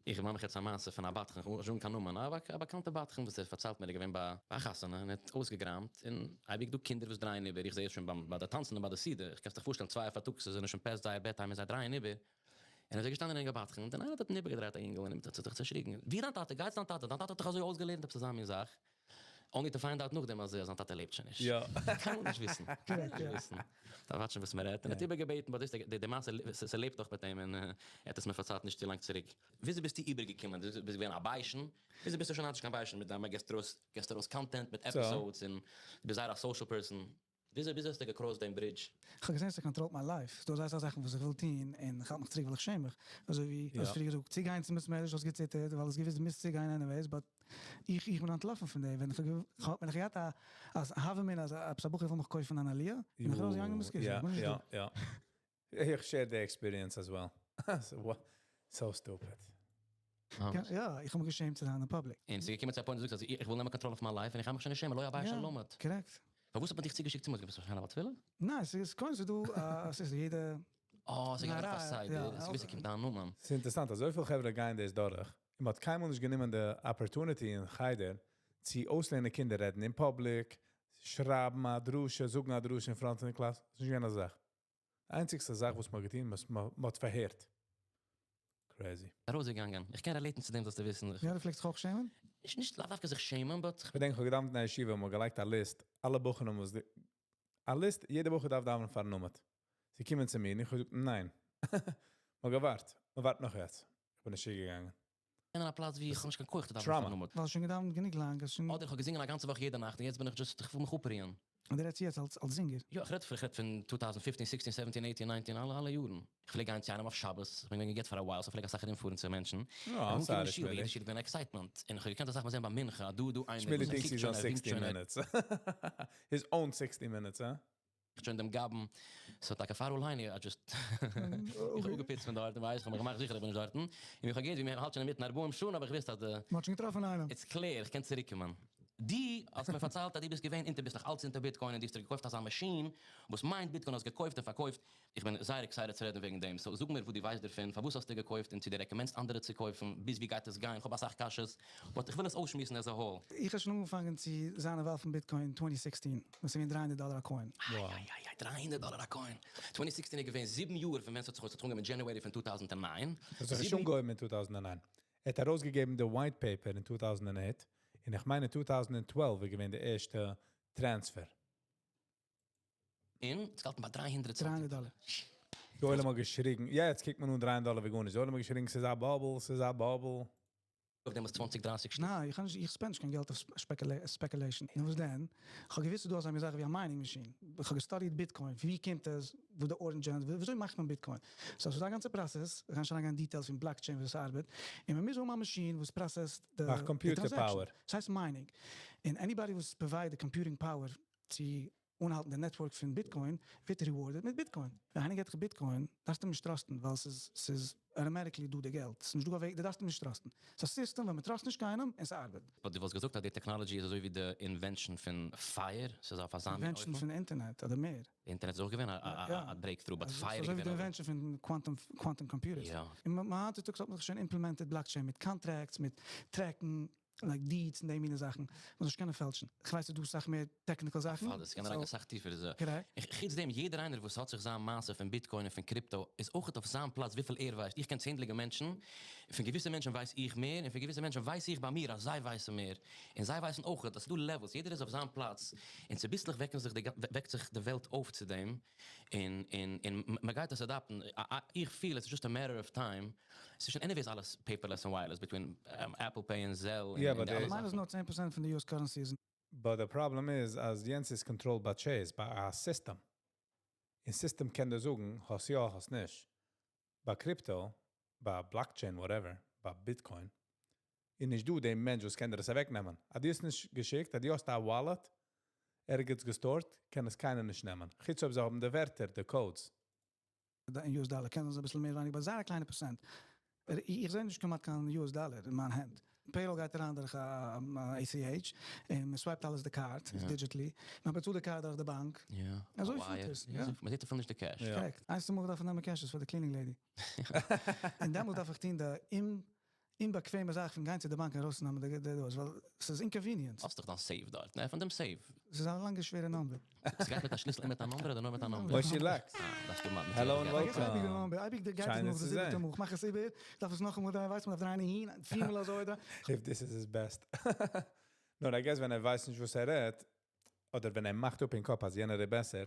איך מאך יעצט א מעשה פון א בדחן, איך שוין קיין נאמען, אבער א באקאנטע בדחן, וואס ער פארציילט מיר, ער געווען ביי א חתונה און האט אויסגעגראמט, און אייביג דא קינדער וואס דרייען איבער, איך זע עס שוין ביים, ביי די טאנצן און ביי די סעודה, איך קען זיך פארשטעלן, 2 פארטאגס, זיי זענען שוין past זייער bedtime און זיי דרייען איבער. און ער איז געשטאנען און געבדחנט, און איינער האט אים איבערגעדרייט א אינגל און אים האט זיך צעשריגן. ווי דיין טאטע? גייט צו דיין טאטע? דיין טאטע האט דיך אזוי אויסגעלערנט, עפעס אזא מין זאך. Only to find out נאכדעם, אז זיין טאטע לעבט שוין נישט. קען מען נישט וויסן. קען מען נישט וויסן. דא ווארט שוין וואס מען רעדט. און ער האט איבערגעבעטן, but דאס די מעשה, ס'לעבט דאך מיט אים, און ער האט עס מיר פארציילט נישט צו לאנג צוריק. וויאזוי ביסטו איבערגעקומען? דו ביסט געווען א ביישן? וויאזוי ביסטו שוין היינט נישט קיין ביישן מיט דיין געסט ארויס, געסט ארויס content מיט episodes און דו ביסט זייער א social person. וויאזוי וויאזוי האסטו גע cross ט דעם bridge? איך האב געזען ס' control ט מיין life. ס'דא אזא זאכן וואס איך וויל טון און איך האלט מיך צוריק ווייל איך שעם מיך. אזוי ווי האסט פריער געזאגט, צוגיין צום בית מדרש, האסט געציטערט, ווייל האסט געוואוסט דו מוזט צוגיין anyways, but איך איך בין אנטלאפן פון דעם. ווען איך האב ווען איך געהאט א אז הוה אמינא אז עפעס א בחור וויל מיך קויפן אן עליה, בין איך ארויסגעגאנגען מיט יא, סקיז. יא, יא. איך share the experience as well. So, what? So stupid. יא, איך האב מיך געשעמט צו זיין אין public. און ס'איז געקומען צו א point, דו זאגסט אז איך וויל נעמען control אויף מיין life און איך האב מיך שוין נישט שעמען, לא הביישן למד. Correct. פארוואס האט מען דיך צוגעשיקט צום ביסט ווארשיינליך א בעל תפילה? ניין, ס'איז קודם ס'איז דא, ס'איז יעדע אה, ס'איז געווען אויף א סייט, ס'איז געווען קומט דיין נאמען. ס'איז אינטערעסאנט, אזויפיל חברה גייען דאס דורך. און מ'האט קיינמאל נישט גענומען די opportunity אין חדר, צו אויסלערנען קינדער רעדן אין public, שרייבן א דרשה, זאגן א דרשה אין front פון די קלאס. ס'איז נישט געווען א זאך. די איינציגסטע זאך וואס מ'האט געטון, וואס מ'האט פארהערט. Crazy. ארויסגעגאנגען. איך קען relate ן צו דעם, זאלסטו וויסן. יא, דו פלעגסט זיך אויך שעמען? נישט, נישט לאו דווקא זיך שעמען, but איך געדענק, איך האב געדאוונט אין א ישיבה, מ'האט געלייגט א list, אלע בחורים וואס די, א list, יעדער בחור דארף דאווענען פארן עמוד. זיי קומען צו מיר, און איך האב געזאגט, ניין. מ'האט געווארט. מ'ווארט נאך יעצט. איך בין נישט געגאנגען. אין א פלאץ ווי איך האב נישט קיין כח צו דאווענען פארן Trauma. עמוד. ווייל שוין געדאוונט גענוג לאנג, האסט שוין אדער איך האב געזינגען א גאנצע וואך יעדע נאכט, און יעצט בין איך just, איך וויל מיך אפרוען. און דו רעדסט יעצט אלס אלס זינגער? יא, איך רעד איך רעד פון 2015, 16, 17, 18, 19, אלע אלע יארן. איך פלעג גיין צו איינעם אויף שבת, איך בין געווען גע'גט פאר א while, so פלעג אסאך ארומפארן צו מענטשן. Oh, I'm sorry, Shmili. Shmili. ס'איז געווען excitement. און איך האב געקענט אסאך מאל זען ביי מנחה, דא, דא, איינער, Shmili וואס ער thinks קוקט he's שוין, on ער ווינקט 60 שוין, ער Minutes. His own 60 Minutes, huh? שוין דעם גבאי'ן. So טאקע פאר אליין, I just איך האב אפגעפיצט פון דארט, ווייס איך, האב געמאכט זיכער, איך בין נישט דארט. און איך האב געהערט, ווי מיר האלט שוין אינמיטן ארבעים שנה, אבער איך ווייס, אז די מ'האט שוין געטראפן איינעם. It's clear, איך קען צוריקקומען. דו האסט מיר פארציילט, אז דו ביסט געווען אינטער, ביסט נאך אלץ אינטער Bitcoin און דו האסט דיר געקויפט אזא מאשין, וואס מיינט Bitcoin, האסט געקויפט און פארקויפט. איך בין זייער excited צו רעדן וועגן דעם. So זאג מיר, וואו דו ווייסט דערפון, פארוואס האסטו געקויפט און צו דו recommend סט אנדערע צו קויפן, ביז ווי גייט עס גיין? איך האב אסאך קשיות, but איך וויל עס אויסשמועסן as a whole. איך האב שוין אנגעפאנגען צו זיין involved אין Bitcoin 2016. וואס איז געווען 300 דאלאר א coin. Wow. איי, איי, איי, 300 דאלאר א coin. 2016 איז געווען 7 יאר פון ווען עס האט זיך אויסגעטראגן מיט January פון 2009. דאס איז שוין געווען אין 2009. ער האט ארויסגעגעבן די white paper אין 2008 און איך מיין 2012 איז געווען די ערשטע transfer. אין, עס האלט ביי 300. 300 דאלאר. די עולם האט געשריגן, יא, יעצט קוקט מען נאר 300 דאלאר ווי גארנישט. די עולם האט געשריגן, ס'איז א bubble, ס'איז א bubble. אויף דעם איז 20, 30 שטיק. ניין, איך קען נישט, איך spend נישט קיין געלט אויף speculation. און וואס דען? איך האב געוואוסט, דו האסט מיר זאגן ווי א mining machine. איך האב גע studied Bitcoin. ווי קומט עס, וואו די origin, וויאזוי מאכט מען Bitcoin? So, ס'איז א גאנצע process, איך גיי שוין אריין details אין blockchain, ווי עס ארבעט. און מען מוז האבן א מאשין, וואס process די מאכט די computer transaction. power. דאס הייסט mining. And anybody וואס provide the computing power צו אנהאלטן די network פון Bitcoin, ווערט rewarded מיט Bitcoin. ווען איינער געט דיר Bitcoin, דארפסטו אים נישט trust ן, ווייל עס איז automatically דא די געלט. עס איז נישט דא א וועג, דו דארפסט אים נישט trust ן. ס'איז א system, ווען מען trust נישט קיינעם, עס ארבעט. But דו האסט געזאגט, אז די technology איז אזוי ווי די invention פון fire, ס'איז אויף אזא מין Invention אופן. פון אינטערנעט אדער מער. אינטערנעט איז אויך געווען א יא. א breakthrough, but Also, fire אזוי ווי די געווען. invention פון quantum computers. יא. און מען האט האט מען שוין implemented blockchain מיט contracts, מיט track ן, like deeds און די מינע זאכן. מען זאל נישט קענען פעלשן. איך ווייס, דו זאגסט מער technical זאכן. פאר דאס קען אריין אסאך טיפער איז. Correct. איך חוץ דעם, יעדער איינער וואס האט זיך זיין מעשה פון Bitcoin און פון crypto איז אויך אויף זיין פלאץ וויפיל ער ווייסט. איך קען צענדליגע מענטשן, פון געוויסע מענטשן ווייס איך מער און פון געוויסע מענטשן ווייס איך ביי מיר אז זיי ווייסן מער. און זיי ווייסן אויך, אז דא levels, יעדער איז אויף זיין פלאץ. און צוביסלעך וועקן זיך די וועקט זיך די וועלט אויף צו דעם. און מען גייט דאס adapt ן. איך feel it's just a matter of time. עס איז שוין anyways אלעס paperless and wireless between Apple Pay and Zelle Yeah, און but די אלע מיין איז זאכן. נאר 10% פון די US currency איז But the problem is, אז יענץ איז controlled by Chase, by a system. אין system קען דיר זאגן, האסט יא, האסט נישט. ביי crypto, ביי blockchain, whatever, ביי Bitcoin, איז נישט דא דער מענטש, וואס קען דיר דאס אוועקנעמען. אז דו האסט נישט געשיקט, אז דו האסט א wallet, ערגעץ גע store ט, קען עס קיינער נישט נעמען. חוץ אויב זיי האבן די ווערטער, די codes. אין US dollar קען עס א ביסל מער ווייניגער, אבער זייער א קליינע פראצענט. איך זע נישט כמעט קיין US dollar אין מיין האנט. Payroll גייט אריין דורך ACH און מען swipe ט אלעס די card, digitally. מען באצאלט די card דורך די באנק. אזוי Wire. פירט עס, יא, יא. מען זעט אפילו נישט די cash. יא. Correct. איינס מאל דארף איך נעמען cash פאר די cleaning lady. און דעמאלט דארף איך טון די אומבאקוועמע זאך פון גיין צו די באנק און ארויסנעמען די דאס, ווייל עס איז inconvenient. האסט דאך דאן safe דארט, נע? פון דעם safe. עס איז א לאנגע שווערע number. עס גייט מיט א שליסל און מיט א number אדער נאר מיט א number? Moshe Lax. אה, דאס טוט מען. Hello and איך welcome. אייביג די number, אייביג די גייט עס שיין נאך צו די זיבעטע זען. מאל. איך מאך עס איבער, דארף עס נאך אמאל דרייען, ווייסט מען, דארף דרייען אהין, פיר מאל אזוי דא. If this is his best. No, I guess ווען ער ווייסט נישט, וואס ער רעדט, אדער ווען ער מאכט אפ אין קאפ, אז יענער איז בעסער,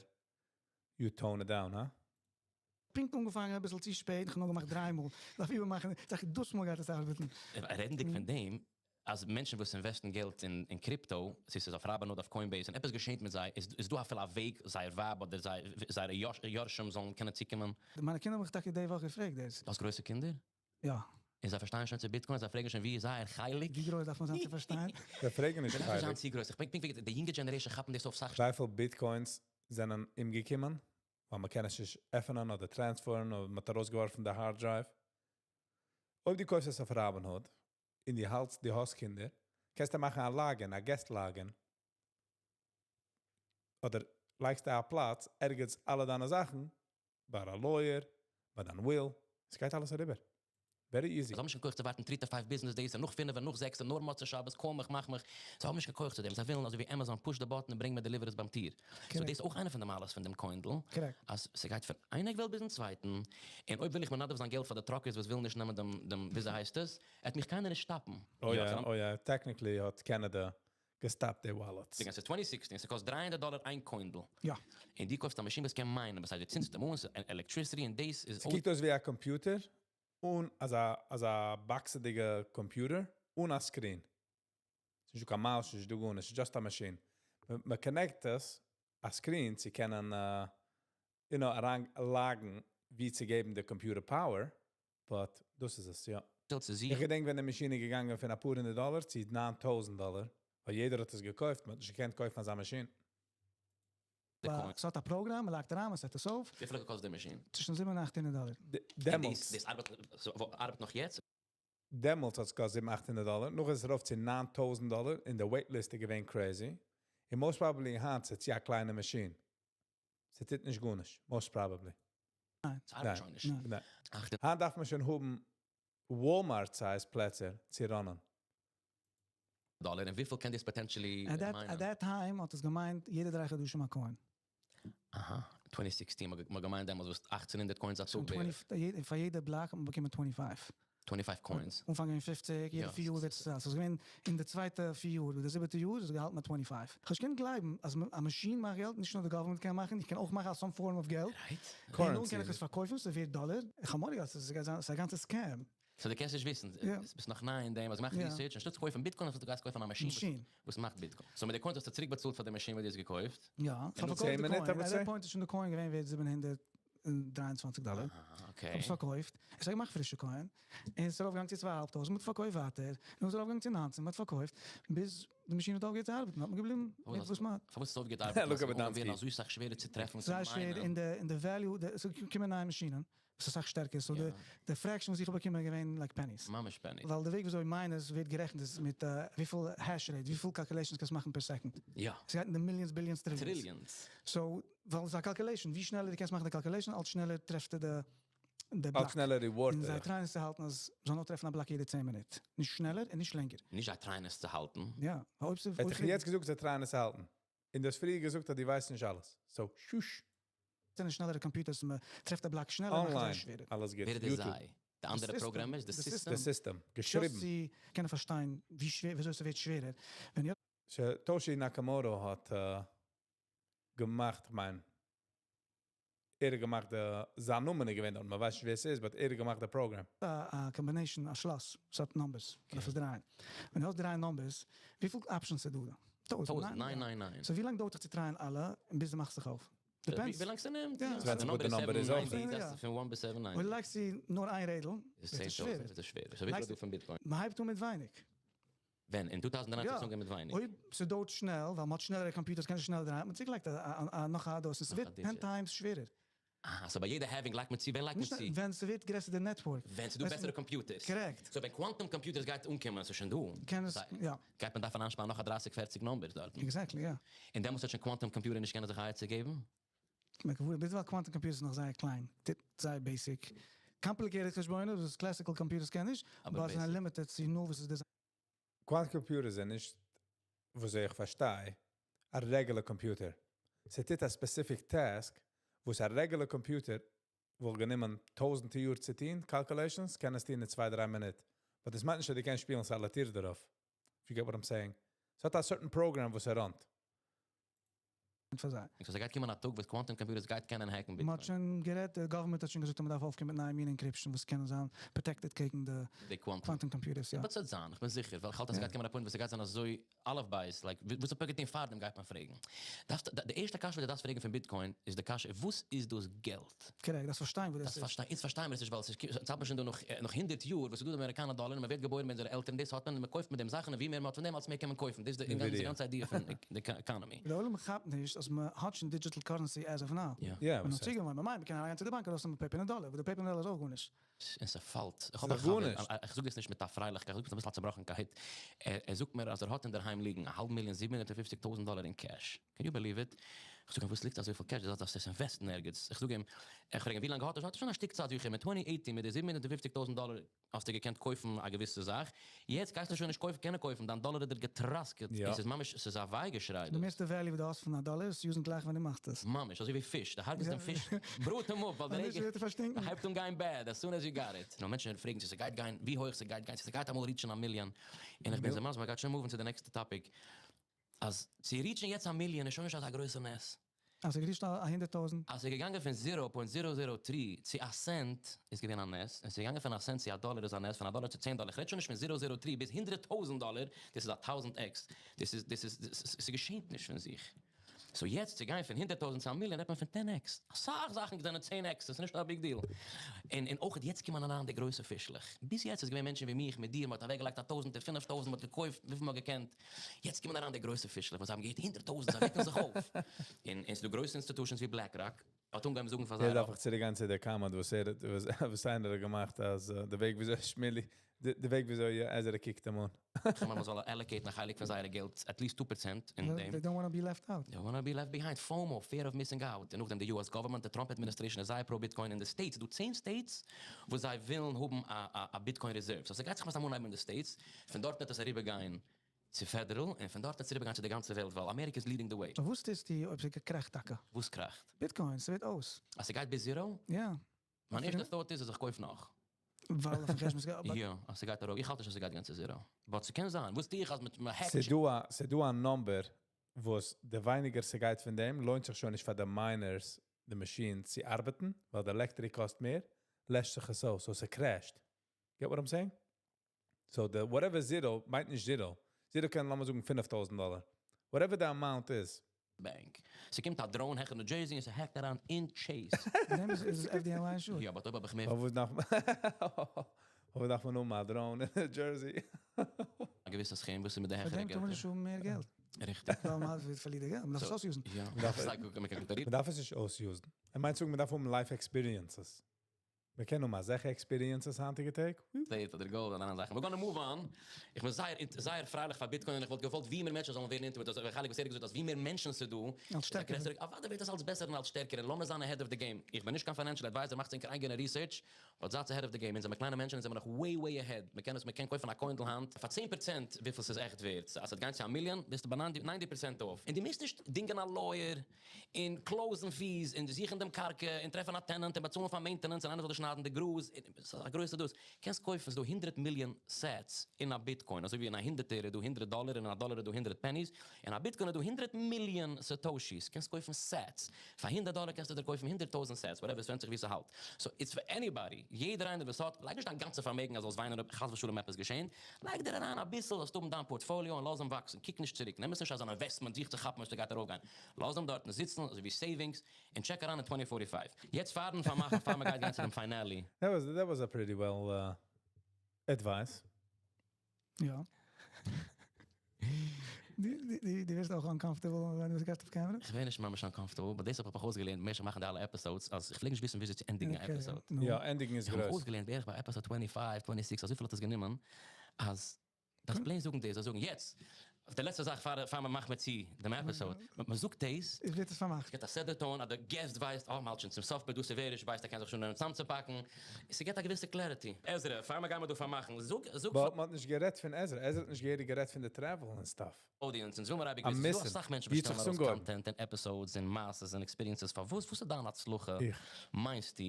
you tone it down, huh? פונקט אנגעפאנגען, א ביסל צו שפעט, איך האב נאר געמאכט דריי מאל. דארף איבערמאכן, זאג איך, דאס מאל גייט עס ארבעטן. רעדנדיג פון דעם, אז מענטשן וואס invest ן געלט אין crypto, עס איז אויף Robinhood, אויף Coinbase, און עפעס געשעט מיט זיי, איז דא אפילו א וועג, זייער ווייב אדער זייערע יורשים זאלן קענען צוקומען? מיינע קינדער האבן מיך טאקע די וואך געפרעגט דאס. דו האסט גרויסע קינדער? יא. און זיי פארשטייען שוין צו Bitcoin, זיי פרעגן שוין, ווי איז זייער חלק? ווי גרויס דארף מען זיין צו פארשטיין? זיי פרעגן נישט זיי דארפן חלק. זיין צו גרויס. איך מיין, פונקט ווי די יונגע generation כאפן דאס אויף אסאך. וויפיל Bitcoins זענען אומגעקומען, ווייל מען קען עס נישט עפענען אדער transfer ן, אדער מען האט ארויסגעווארפן די hard drive. אויב דו קויפסט עס אויף Robinhood, אין די האלטס, דו האסט קינדער, קענסטו מאכן א login, א guest login. אדער לייגסטו א פלאץ, ערגעץ אלע דיינע זאכן, ביי א lawyer, ביי דיין will, עס גייט אלעס אריבער. Very easy. זיי האבן נישט קיין כח צו ווארטן 3 to 5 business days, און נאך 5 און נאך 6 און נאר מוצאי שבת, קום מיך, מאך מיך. זיי האבן נישט קיין כח צו דעם. זיי ווילן אזוי ווי Amazon, push the button און ברענג מיר deliveries ביים טיר. So Correct. דאס איז אויך איינע פון די מעלות פון דעם coin דל. Correct. אז ס'גייט פון איין עק וועלט ביזן צווייטן. און אויב וויל איך מנדב זיין געלט פאר די truckers, וואס ווילן נישט נעמען דעם, ווי הייסט עס, וועט מיך קיינער נישט stop ן. Oh yeah, oh yeah. Technically האט Canada גע stop ט די wallets. די גאנצע 2016, עס קאסט 300 דאלאר איין coin דל. יא. און דו קויפסט א מאשין, וואס קען mine ן, וואס הייסט, דו צינדסט אים אן, electricity און דאס איז עס קוקט אויס ווי א computer און אזא box דיגע computer אן א screen. עס איז נישט קיין mouse, עס איז נישט דא גארנישט, עס איז just a machine. מען connect עס. א screen צו קענען אריין log ן ווי צו געבן די computer power, but דאס איז עס, יא. צו זיך. איך געדענק ווען די מאשין איז געגאנגען פון א פאר הונדערט דאלאר צו 9000 דאלאר, ווייל יעדער האט עס געקויפט, מען האט נישט געקענט קויפן אזא מאשין. די coin. ס'האט א program, מען לייגט אריין, מען set עס אויף. וויפיל האט געקאסט די מאשין? צווישן 7 און 800 דאלאר. דעמאלטס. דאס ארבעט, ארבעט נאך יעצט? דעמאלטס האט עס געקאסט 7 800 דאלאר, נאך איז עס ארויף צו 9000 דאלאר, און די wait list איז געווען crazy. און most probably היינט איז עס א קליינע מאשין. ס'טוט נישט גארנישט, most probably. ניין. ס'ארבעט שוין נישט. ניין. ניין. אכט היינט דארף מען שוין האבן Walmart size פלעצער צו run ען. דאלאר, און וויפיל קען דאס potentially At that, mine ען? at that time האט עס געמיינט, יעדע 3 חדשים א coin. אהא, 2016, מ'האט געמיינט דעמאלטס וואס 1800 coins א So טאג ווערט. 20, פאר יעדע block האט מען באקומען 25. 25 coins. אנפאנג געווען 50, יעדע 4 יאר ווערט עס. ס'איז געווען אין די צווייטע 4 יאר, די זיבעטע יאר, איז געהאלטן מיט 25. איך קען גלייבן, אז א מאשין מאכט געלט, נישט נאר די government קען מאכן, איך קען אויך מאכן some form of געלט. און דאן קען איך עס פארקויפן, ס'ווערט דאלאר. איך האב מורא געהאט, ס'איז א גאנצע scam. So דו קענסט נישט וויסן, דו ביסט נאך ניי אין דעם, אז מאך research, אנשטאט צו קויפן Bitcoin, דו גייסט קויפן א מאשין, מאשין. וואס מאכט Bitcoin. So מיט די coins האסטו צוריק באצאלט פאר די מאשין, וואס דו האסט געקויפט. יא, איך האב נאך פארקויפט 10 די מינוט, coin. האב איך At that געזען. point איז שוין די coin געווען ווערט 723 דאלאר. איך האב עס פארקויפט. איך זאג, מאך פרישע coin. און עס איז ארויפגעגאנגען צו 2500, מ'האט פארקויפט ווייטער. און עס איז ארויפגעגאנגען צו 19, מ'האט פארקויפט. ביז די מאשין האט אויפגעהערט צו ארבעטן, האט מען געבליבן מיט וואס מ'האט. פארוואס איז אויפגעהערט ארבעטן? Look at ווערן Badansky. אזוי סאך שווערער צו טרעפן, צו זייער שווער mine ען. אין די value, עס קומען נייע מאשינען. עס איז סאך שטערקער. So די fraction וואס איך האב באקומען געווען like pennies. ממש pennies. ווייל די וועג וויאזוי miners ווערט גערעכנט איז מיט וויפיל hash rate, וויפיל calculations קענסט מאכן per second. עס גייט אין די millions, billions, trillions. Trillions. So, ווייל עס איז א calculation, ווי שנעלער דו קענסט מאכן די calculation, אלץ שנעלער טרעפט די אלץ block. שנעלער reward. און זיי try ען עס צו האלטן, אז זאל נאר טרעפן א block יעדע 10 מינוט. נישט שנעלער און נישט לענגער. נישט זיי try ען עס צו האלטן. יא. אויב האט איך יעצט געזאגט, זיי try ען עס צו האלטן. און דו האסט פריער געזאגט, אז דו ווייסט נישט אלעס. So, shush. זענען שנעלערע computers, מען טרעפט א block שנעלער, מאכט Online. עס שווערער. אלעס גוט. ווער איז YouTube. זיי? די אנדערע system. programmers, די The system? The system. געשריבן. Just צו קענען פארשטיין, ווי שווער, וויאזוי עס ווערט שווערער. ווען יא Satoshi Nakamoto האט געמאכט, מיין, ער האט געמאכט, זיין נאמען איז געווען דארט, מען ווייסט נישט ווער עס איז, but ער האט געמאכט די program. א combination, א שלאס, ס'האט numbers, דאס איז דריי. ווען דו האסט דריי numbers, וויפיל options איז דא? טויזנט, טויזנט, ניין, ניין, ניין. So ווי לאנג דויערט עס צו try ען אלע, ביז דו מאכסט זיך אויף? ווי Depends. ווי לאנג ס'נעמט? יא. ווענדט זיך וואס די number איז אויך. 790, דאס איז פון 1 ביז 790. אויב לייגסט נאר איין רעדל, איז ווערט עס 10,000, שווערער. ווערט עס שווערער. So וויפיל לייגסט דו פון Bitcoin? מען הייבט אן מיט ווייניג. ווען? אין 2019 יא. האסטו אנגעהויבן מיט ווייניג? אויב ס'דויערט שנעל, ווייל מ'האט שנעלערע computers, קען שנעלער דרייען, מען צולייגט נאך א דאס, עס נאך ווערט א 10 digit. times שווערער. אה, so ביי יעדע halving לייגט מען צו, ווען לייגט מען נישט צו? ווען ס'ווערט גרעסער די network. ווען ס'דא בעסערע computers. Correct. So ווען quantum computers גייט אנקומען, ס'איז שוין דא. קען עס, יא. גייט מען דארפן איינשפארן נאך א 30, 40 numbers דארט. Exactly, יא. און דעמאלטס וועט שוין quantum computer נישט קענען זיך אן עצה געבן? מען קען ביז ווייל quantum computers איז נאך זייער קליין, זייער basic. Complicated חשבונות, וואס classical computers קען נישט, אבער אבער זענען basic. limited צו נאר וואס איז design. Quantum computers זענען נישט, וואס איך פארשטיי, א regular computer. ס'טוט א specific task, וואס א regular computer וואלט גענומען טויזנטער יאר צו טון, calculations, קען עס טון אין צוויי, דריי מינוט. But דאס מיינט נישט, אז דו קענסט שפילן solitaire דערויף. If you get what I'm saying. ס'האט א certain program, וואס ער run ט. פאר זיי. So ס'גייט קומען א טאג, וואס quantum computers גייט קענען hack ן מען האט Bitcoin. שוין גערעדט, די government האט שוין געזאגט, מען דארף אויפקומען מיט נייע מין encryption, וואס קען זיין protected קעגן די די quantum. quantum computers, יא. וואס זאל זיין? איך בין זיכער, ווייל איך האלט, אז ס'גייט קומען א point, וואס ס'גייט זיין אזוי אלף בית, like, וואס האט געטון פאר דעם גייט מען פרעגן. דאס, די ערשטע קשיא, וואס דו דארפסט פרעגן פון Bitcoin, איז די קשיא, וואס איז דאס געלט? Correct, דאס פארשטיין, וואס דאס דאס איז. פארשטיין, יעצט פארשטיין מיר עס נישט, ווייל עס איז, עס האט מען שוין דא נאך 100 יאר, וואס איז דא די אמעריקאנער דאלאר, און מען ווערט געבוירן מיט אונזערע עלטערן, דאס האט מען, און מען קויפט מיט דעם זאכן, און ווי מער מען האט פון דעם, אלץ מער קען מען קויפן. דאס איז די Nvidia. גאנצע idea פון די economy. דער עולם כאפט נישט, אז מען האט שוין digital currency as of now. יא. יא, מען וואס האט הייסט? צוגעוואוינט, מען מיינט, מען קען אריינגיין צו די באנק און ארויסנעמען paper דאלאר, אבער די paper דאלאר איז אויך גארנישט. און ס'פאלט. איך האב ס'איז א חבר, גארנישט. איך זאג דאס נישט מיט א פרייליכקייט, איך זאג עס אביסל א צעבראכנקייט. ער זאגט מיר, אז ער האט אין דער היים ליגן א האלב מיליאן 750,000 דאלאר אין cash. Can you believe it? איך זאג אים, וואס ליגט אזויפיל cash? ער זאגט, דאס איז invest ן ערגעץ. איך זאג אים, איך פרעג אים, ווי לאנג האט ער? האט ער שוין א שטיק צייט, זאג איך אים, מיט 2018, מיט די 750,000 דאלאר האסטו געקענט קויפן א געוויסע זאך. יעצט גייסטו שוין נישט קויפן, קענען קויפן, דיין דאלאר האט דיר געטראסקעט. יא. עס איז ממש, עס איז א וויי געשריי. די מערסטע value, וואס דו האסט פון א דאלאר, איז use ן גלייך, ווען דו מאכסט עס. ממש, אזוי ווי פיש. דו הרג'סט דעם פיש, בראט אים אפ, ווייל דער נישט רעגן ווערט ער פארשטינקען. הייבט אן גיין bad, as soon as you got it. נאר מענטשן פרעגן, צו ס'גייט גיין, ווי הויך ס'גייט גיין, צו ס'גייט אמאל reach ן א מיליאן. און איך בין זיי מסביר, מ'גייט שוין move ן צו די next topic. אז צו reach ן יעצט א מיליאן איז שוין נישט אזא גרויסע נס. אז ער reach ט א 100,000. אז ער געגאנגען פון 0.003 צו א cent איז געווען א נס. און ס'איז געגאנגען פון א cent צו א דאלאר איז א נס, פון א דאלאר צו 10 דאלאר. איך רעד שוין נישט פון 0.03 ביז 100,000 דאלאר, דאס איז א 1000x. דאס איז, דאס איז, דאס איז, עס געשעט נישט פון זיך. So יעצט צו גיין פון 100,000 צו א מיליאן רעדט מען פון 10x. אסאך זאכן זענען 10x, ס'איז נישט א big deal. און אויך יעצט קומען אריין די גרויסע פישלעך. ביז יעצט איז געווען מענטשן ווי מיך, מיט דיר, מ'האט אוועקגעלייגט א טויזנטער, 5000, מ'האט געקויפט וויפיל מ'האט געקענט. יעצט קומען אריין די גרויסע פישלעך וואס האבן געהערט 100,000, זיי וועקן זיך אויף. און ס'דא גרויסע institutions ווי BlackRock, האט אנגעהויבן זאגן פאר Ja, זיי. דארף איך צוריקגיין צו דער comment, וואס ער האט, וואס איינער האט געמאכט, אז די וועג וויאזוי שמילי, די וועג וויאזוי עזרא קוקט אים אן. מען זאל allocate א חלק פון זייער געלט, at least 2% אין דעם. They don't want to be left out. They want to be left behind. FOMO, fear of missing out. און נאכדעם די US government, the Trump administration איז זייער pro-Bitcoin in the States. דא 10 states, וואו זיי ווילן האבן א Bitcoin reserve. So, ס'גייט זיך וואס אמאל אין די States, פון דארט וועט עס אריבערגיין צו federal, און פון דארט וועט עס אריבערגיין צו די גאנצע וועלט, ווייל אמעריקע איז leading the way. אבער וואס איז די, אויב ס'קראכט טאקע? וואס קראכט? Bitcoin, ס'ווערט אויס. אז ס'גייט ביז zero? יא. מיין ערשטע thought איז, אז איך קויף נאך. ווייל אויפן חשבון ס'גייט, אבער יא, אז ס'גייט ארויף. איך האלט נישט, אז ס'גייט גיין צו zero. But ס'קען זיין. וואס טו איך, אז מיט hack ס'דא א number, וואס די ווייניגער ס'גייט פון דעם, לוינט זיך שוין נישט פאר די miners, די machine צו ארבעטן, ווייל די electric קאסט מער, לעשט זיך עס אויס, so ס'crashed. Get what I'm saying? So the whatever zero, מיינט נישט zero. Zero קען, לאמיר זאגן, 5000 דאלאר. Whatever the amount is. Bank. ס'קומט א drone העכער New Jersey און ס'האקט אריין אין Chase. דעם איז FDNY insured. יא, but אויב האב איך מער וואו דארף מען נאר א drone אין New Jersey? א געוויסע סכום, וואס איז מיט די פאר העכערע דעם טאר מען געלט. נישט האבן מער געלט. ריכטיג. ווייל מען וועט פארלירן געלט. מען דארף עס אויס use ן. יא. דארף עס like, מען קען מען דארף עס נישט אויס use ן. ער מיינט, מען דארף האבן life experiences. מיר קענען נאר אזעלכע experiences היינטיגע טעג. State אדער gold און אנדערע זאכן. We're gonna move on. איך בין זייער, זייער פרייליך פאר Bitcoin און איך וואלט געוואלט, ווי מער מענטשן זאלן ווערן into it. אזוי, איך האב געזאגט, אז ווי מער מענטשן ס'דא, אלץ שטערקער. גרעסער, אוודאי ווערט עס אלץ בעסער און אלץ שטערקער. און לאמיר זיין ahead of the game. איך בין נישט קיין financial advisor, מאכט ענקער אייגענע research, but זייט ahead of the game. אונז זענען קליינע מענטשן, אונז זענען נאך way, way ahead. מען קען קויפן א coin היינט פאר 10% וויפיל ס'איז עכט ווערט. אז עס גייט צו א מיליאן, ביסטו ביי 90% off. און דו מוזט נישט דינגען א lawyer, און closing fees, און זוכן דעם קרקע, און טרעפן א tenant, און באצאלן פאר maintenance, און איינער זאל שניידן די גראז. ס'איז א גרויסע דאס. קענסט קויפן ס'דא 100 מיליאן sats אין א Bitcoin. אזוי ווי אין א הונדערטער איז דא 100 דאלאר, אין א דאלאר איז דא 100 pennies. אין א Bitcoin איז דא 100 מיליאן satoshis. קענסט קויפן sats. פאר 100 דאלאר קענסטו דיר קויפן 100,000 sats, whatever, עס ווענדט זיך ווי ס'האלט. So it's for anybody. יעדער איינער וואס האט, לייג נישט דיין גאנצע פארמעגן, אז זאלסט וויינען, אויב חס ושלום עפעס געשען. לייג דיר אריין א ביסל, זאלסט האבן דיין portfolio און לאז אים וואקסן. קוק נישט צוריק. נעם עס נישט אלס אן investment, זיך צו כאפן, וואס גייט ארויפגיין. לאז אים דארט זיצן, אזוי ווי savings, און check אריין אין 2045. יעצט פארן פארמאכן, פאר מיר גייט צו דעם finale. That was a pretty well advice. יא. דו ווערסט אויך uncomfortable, ווען דו גייסט אויף camera? איך בין נישט ממש uncomfortable, but דאס האב איך אויסגעלערנט, מענטשן מאכן די אלע episodes, אז איך פלעג נישט וויסן, וויאזוי צו ענדיגן אן episode. נו. יא, ענדיגן איז איך האב גרויס. אויסגעלערנט בערך ביי episode 25, 26, אזוי פיל האט עס גענומען, אז דאס plain זאגן דאס, זאגן יעצט, אויף די לעצטע זאך, פאר מען מאכט מיט צו דעם episode. מען זאגט דאס, עס ווערט עס פארמאכט. געט א set the tone, אז דער guest ווייסט, oh, מ'האלט שוין צום סוף, producer ווער ווייסט, ער קען זיך שוין צוזאמצופאקן. עס געט א געוויסע clarity. עזרא, פאר מיר גייען מיר דא פארמאכן. זאג But מען האט נישט גערעדט פון עזרא. עזרא האט נישט גערעדט פון די travel and stuff. Audience, אונז וויל מיר אייביג I'm וויסן, ס'דא missing. אסאך מענטשן ווי האט באשטעלן זיך ארויס אנגעהויבן? content און episodes און מעשיות און experiences. פאר וואס איז דיין הצלחה? איך. מיינסטו?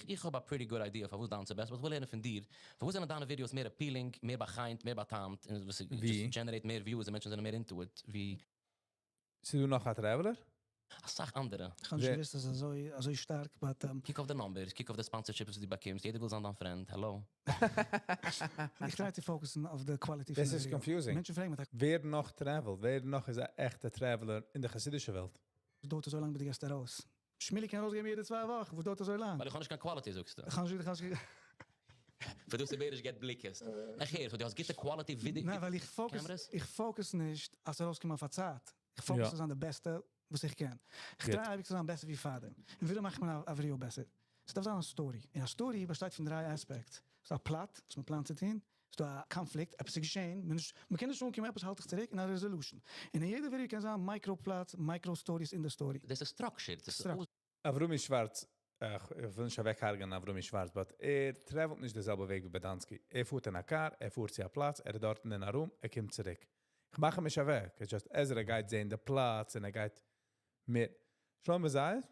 איך האב א pretty good idea פאר וואס דיין בעסט, but איך וויל לערנען פון דיר. פאר וואס זענען דיינע videos מער appealing, מער בא'חנ'ט, מער בא'טעמ'ט, און וואס ווי? just generate מער views און מענטשן זענען מער into it, ווי ס'דא נאך א traveler? אסאך אנדערע. איך האב נישט געוואוסט, אז אזוי שטארק, but קוק אויף די numbers, קוק אויף די sponsorships, וואס דו באקומסט. יעדער וויל זיין דיין friend. Hello. איך try צו focus ן אויף די quality This פון די is video. confusing. מענטשן פרעגן מיך, ווער נאך travel? ווער נאך איז אן עכטע traveler אין דער חסידישער וועלט? דויערט אזוי לאנג, ביז דו גייסט ארויס. שמילי קען ארויסגיין יעדע 2 וואכן, וואס דויערט אזוי לאנג? ווייל איך האב נישט קיין quality, זאגסטו. איך קען נישט. פאר דו בעריש געט בליקעס. איך הער, so דו האסט גוטע quality video. ניין, ווייל איך focus, cameras? איך focus נישט, אז ארויסקומען אויף א צייט. איך focus צו זיין די בעסטע, וואס איך קען. איך try אייביג צו זיין בעסער ווי פארדעם. און וויאזוי מאכט מען א video בעסער? עס דארף זיין א story. און א story באשטייט פון דריי aspects. עס איז דא א plot, וואס מען פלאנט צו טון. עס איז דא א conflict, עפעס איז געשען, מען קען נישט אנקומען, עפעס האלט זיך צוריק, און א resolution. און אין יעדע video קען זיין micro-plots, micro-stories אין די story. דאס איז structured. דאס איז Structured. אברומי שווארץ, איך וויל נישט אוועקהרגענען אברומי שווארץ, but ער travel ט נישט די זעלבע וועג ווי באדאנסקי. ער פארט אין א car, ער פארט צו א פלאץ, ער איז דארט אין א room, ער קומט צוריק. איך מאך אים נישט אוועק. It's just עזרא גייט זען די פלאץ און ער גייט מיט. שלמה זייט,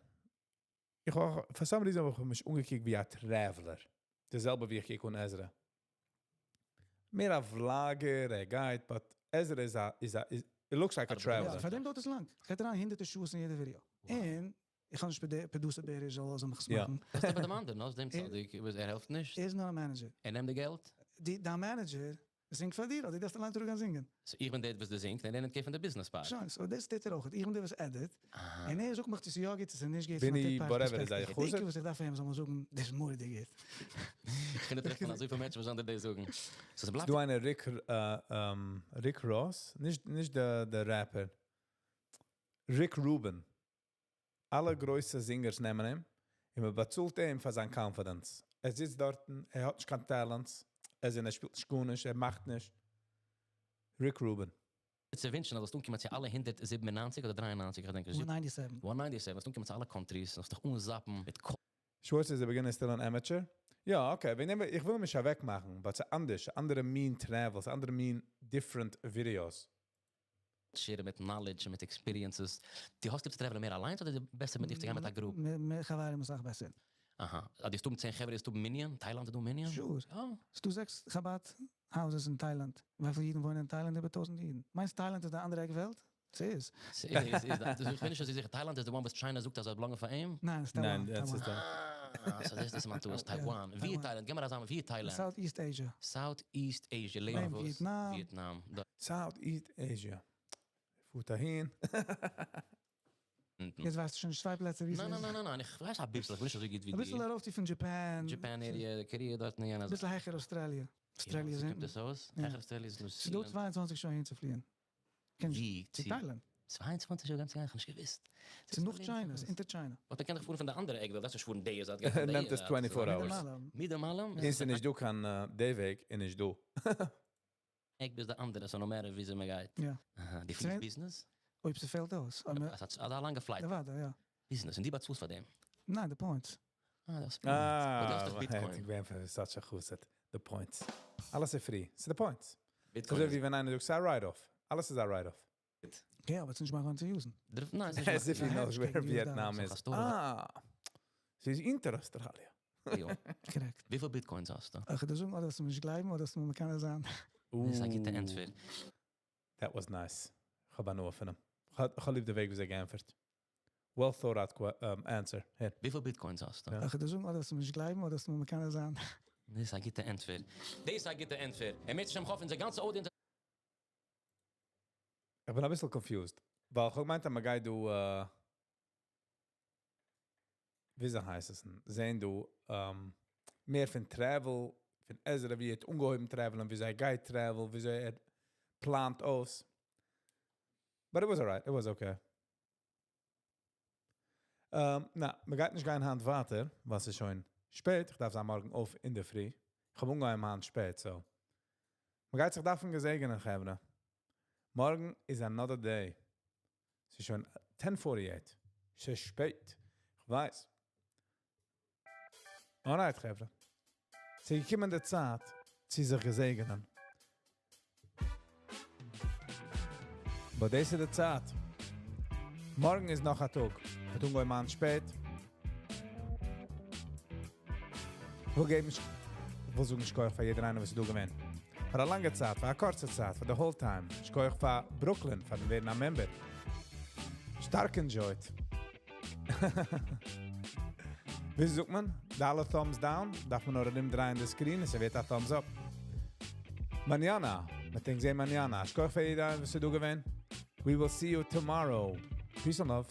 איך האב, for some reason האב איך מיך אנגעקוקט ווי א traveler. די זעלבע ווי איך קוק אן עזרא. מער א vlogger, ער גייט, but עזרא is a, it looks like a traveler. יא, פאר דעם דויערט עס לאנג. עס גייט אריין הונדערטער שעות אין יעדע video. און איך האב נישט producer בעריש זאל אזוי מיך מאכן. וואס איז מיט דעם אנדערן? אויס דעם צדיק, ער העלפט נישט? ער איז נאר א manager. ער נעמט די געלט? די manager זינגט פאר דיר, אדער דו דארפסט אליין צוריק גיין זינגען? So איך בין דער וואס דער זינגט, און ער נעמט care פון די business part. שוין, so דאס טוט ער אויך. איך בין דער וואס edit, און ער זאגט מיך צו ס'איז יא גוט, צו ס'איז נישט גוט, פון א ביני third party whatever איז א perspective. די חסיד? עיקר וואס איך דארף פון אים זאל מיר זאגן, דאס איז מורא'דיג גוט. איך קען טרעפן אזויפיל מענטשן וואס זאלן דיר דאס זאגן. So ס'בלייבט דא איינער Rick, Rick Ross? נישט די rapper. Rick Rubin. אלע גרויסע singers נעמען אים און מען באצאלט אים פאר זיין confidence. ער זיצט דארט, ער האט נישט קיין talents, ער איז ער שפילט נישט גארנישט, ער מאכט נישט. Rick Rubin. צו ווינטשן, אז דו קומסט צו אלע 197 אדער 93, איך דענק, 197. 197, אז דו קומסט צו אלע countries, זאלסט דיך אנזאפן מיט Schwartz is a beginner still an amateur. יא, okay. ווען איך וויל מיך אוועקמאכן, but ס'איז אנדערש, אנדערע מין travels, אנדערע מין different videos. share מיט knowledge און מיט experiences. דו האסט ליב צו travel ן מער אליין אדער די בעסער מיט דיך צו גיין מיט א group? מיט חברים איז אויך בעסער. אהא. אה, די ס'דא 10 חברה, איז דא מנין? תאילנד איז דא מנין? Sure. יא. ס'דא זעקס חב"ד houses אין תאילנד. וויפיל אידן וואוינען אין תאילנד? איבער 1000 אידן. מיינסט תאילנד איז די אנדערע עק וועלט? ס'איז. ס'איז, דאס איך בין נישט אזוי זיכער. תאילנד איז the one וואס China זאגט אז ער belong פאר אים? ניין, ס'איז ניין, Taiwan. דאס איז Taiwan. דא. Ah, so דאס איז מיין טעות. Taiwan. ווי Taiwan. תאילנד? גיב מיר א זאמען, ווי תאילנד? Southeast Asia. Southeast Asia. לעבן נעבן וואס? Vietnam. Vietnam. דא Southeast Asia. פארט אהין. אונטן. יעצט ווייסטו שוין נישט צוויי פלעצער ווי ניין, ס'איז. ניין, ניין, ניין, איך ווייס א ביסל, איך בין נישט אזוי גוט ווי א ביסל דיר. ארויף פון Japan. Japan area, Korea דארט, ניין, א אזוי. ביסל העכער Australia. Australia Ja, איז so קומט אונטן. דאס אויס? יא. העכער Australia איז New ס'איז דא Zealand. 22 שעה הינצופליען. קענסט ווי? צו צו תאילנד. 22 שעה גאנץ איך האב נישט געוואוסט. ס'איז נאך China, ס'איז אונטער China. אבער קען איך פארן פון די אנדערע עק וועלט, דאס איז פארן די זייט, גייט פון די נעמט עס זייט. 24 מיט hours. דעם אלעם. מיט דעם אלעם? איז נישט דא קיין די וועג, איז נישט דא. עק ביז די אנדערע, so no matter ווי מען גייט. יא. אהא, די פליסט business? אויב ס'פעלט אויס. אבער עס האט א לאנגע flight. יא, ווארט, יא. Business, און די באצאלסט פאר דעם? ניין, די points. אה, דאס Ah, points. דאס איז דאך Bitcoin. איך בין such a חסיד. The points. אלעס איז free. ס'איז the points. Bitcoin. אזוי ווי ווען איינער זאגט, ס'איז א write-off. אלעס איז א write-off. יא, אבער ס'איז נישט מאכבאר צו use ן. ניין, ס'איז נישט As if he Ja, knows ich where denke, Vietnam So is. hast du oder- Ah, ס'איז אונטער Australia. יא. Correct. וויפיל Bitcoins האסטו? איך וועל זאגן, אדער וועסטו מיר נישט גלייבן, אדער וועסטו מיר מקנא זיין. דאס איז א גוטע ענטפער. That was nice. איך האב הנאה פון אים. איך האב ליב די וועג, ווי ער געענטפערט. Well thought out answer. הער. וויפיל Bitcoins האסטו? יא. איך וועל זאגן, אדער וועסטו מיר נישט גלייבן, אדער וועסטו מיר מקנא זיין. דאס איז א גוטע ענטפער. דאס איז א גוטע ענטפער. אם ירצה השם האפן, אונזער גאנצע audience איך בין א ביסל confused. ווייל איך מיינט, אז מ'גייט דא, ווי הייסט עס? זען דא, מער פון travel, פון Ezra, ווי ער האט אנגעהויבן travel ן, ווי ער גייט travel, ווי ער פלאנט אויס. But it was alright, it was okay. נא, מ'גייט נישט גיין היינט ווייטער, ווייל ס'איז שוין שפעט. איך דארף זיין מארגן אויף אין דער פרי. איך האב אנגעהויבן היינט שפעט, so. מ'גייט זיך דארפן געזעגענען, חברה. מארגן איז another day. ס'איז שוין 10:48. ס'איז שפעט. איך ווייס. Alright, חברה. ס'איז געקומען די צייט, צו זיך געזעגענען. אבער דאס איז די צייט. מארגן איז נאך א טאג. מיר טון גיין היינט שפעט. מיר געבן, איך וויל זאגן, שכוח פאר יעדער איינער, וואס איז דא געווען. פאר א לאנגע צייט, פאר א קורצע צייט, for the whole time. שכוח פאר Brooklyn, פאר ווערן א member. שטארק enjoyed. ווי זאגט מען? די אלע thumbs down, דארף מען נאר ארומדרייען די screen, עס ווערט א thumbs up. Mañana. מ'וועט זען mañana. שכוח פאר יעדער, וואס איז דא געווען. We will see you tomorrow. Peace and love.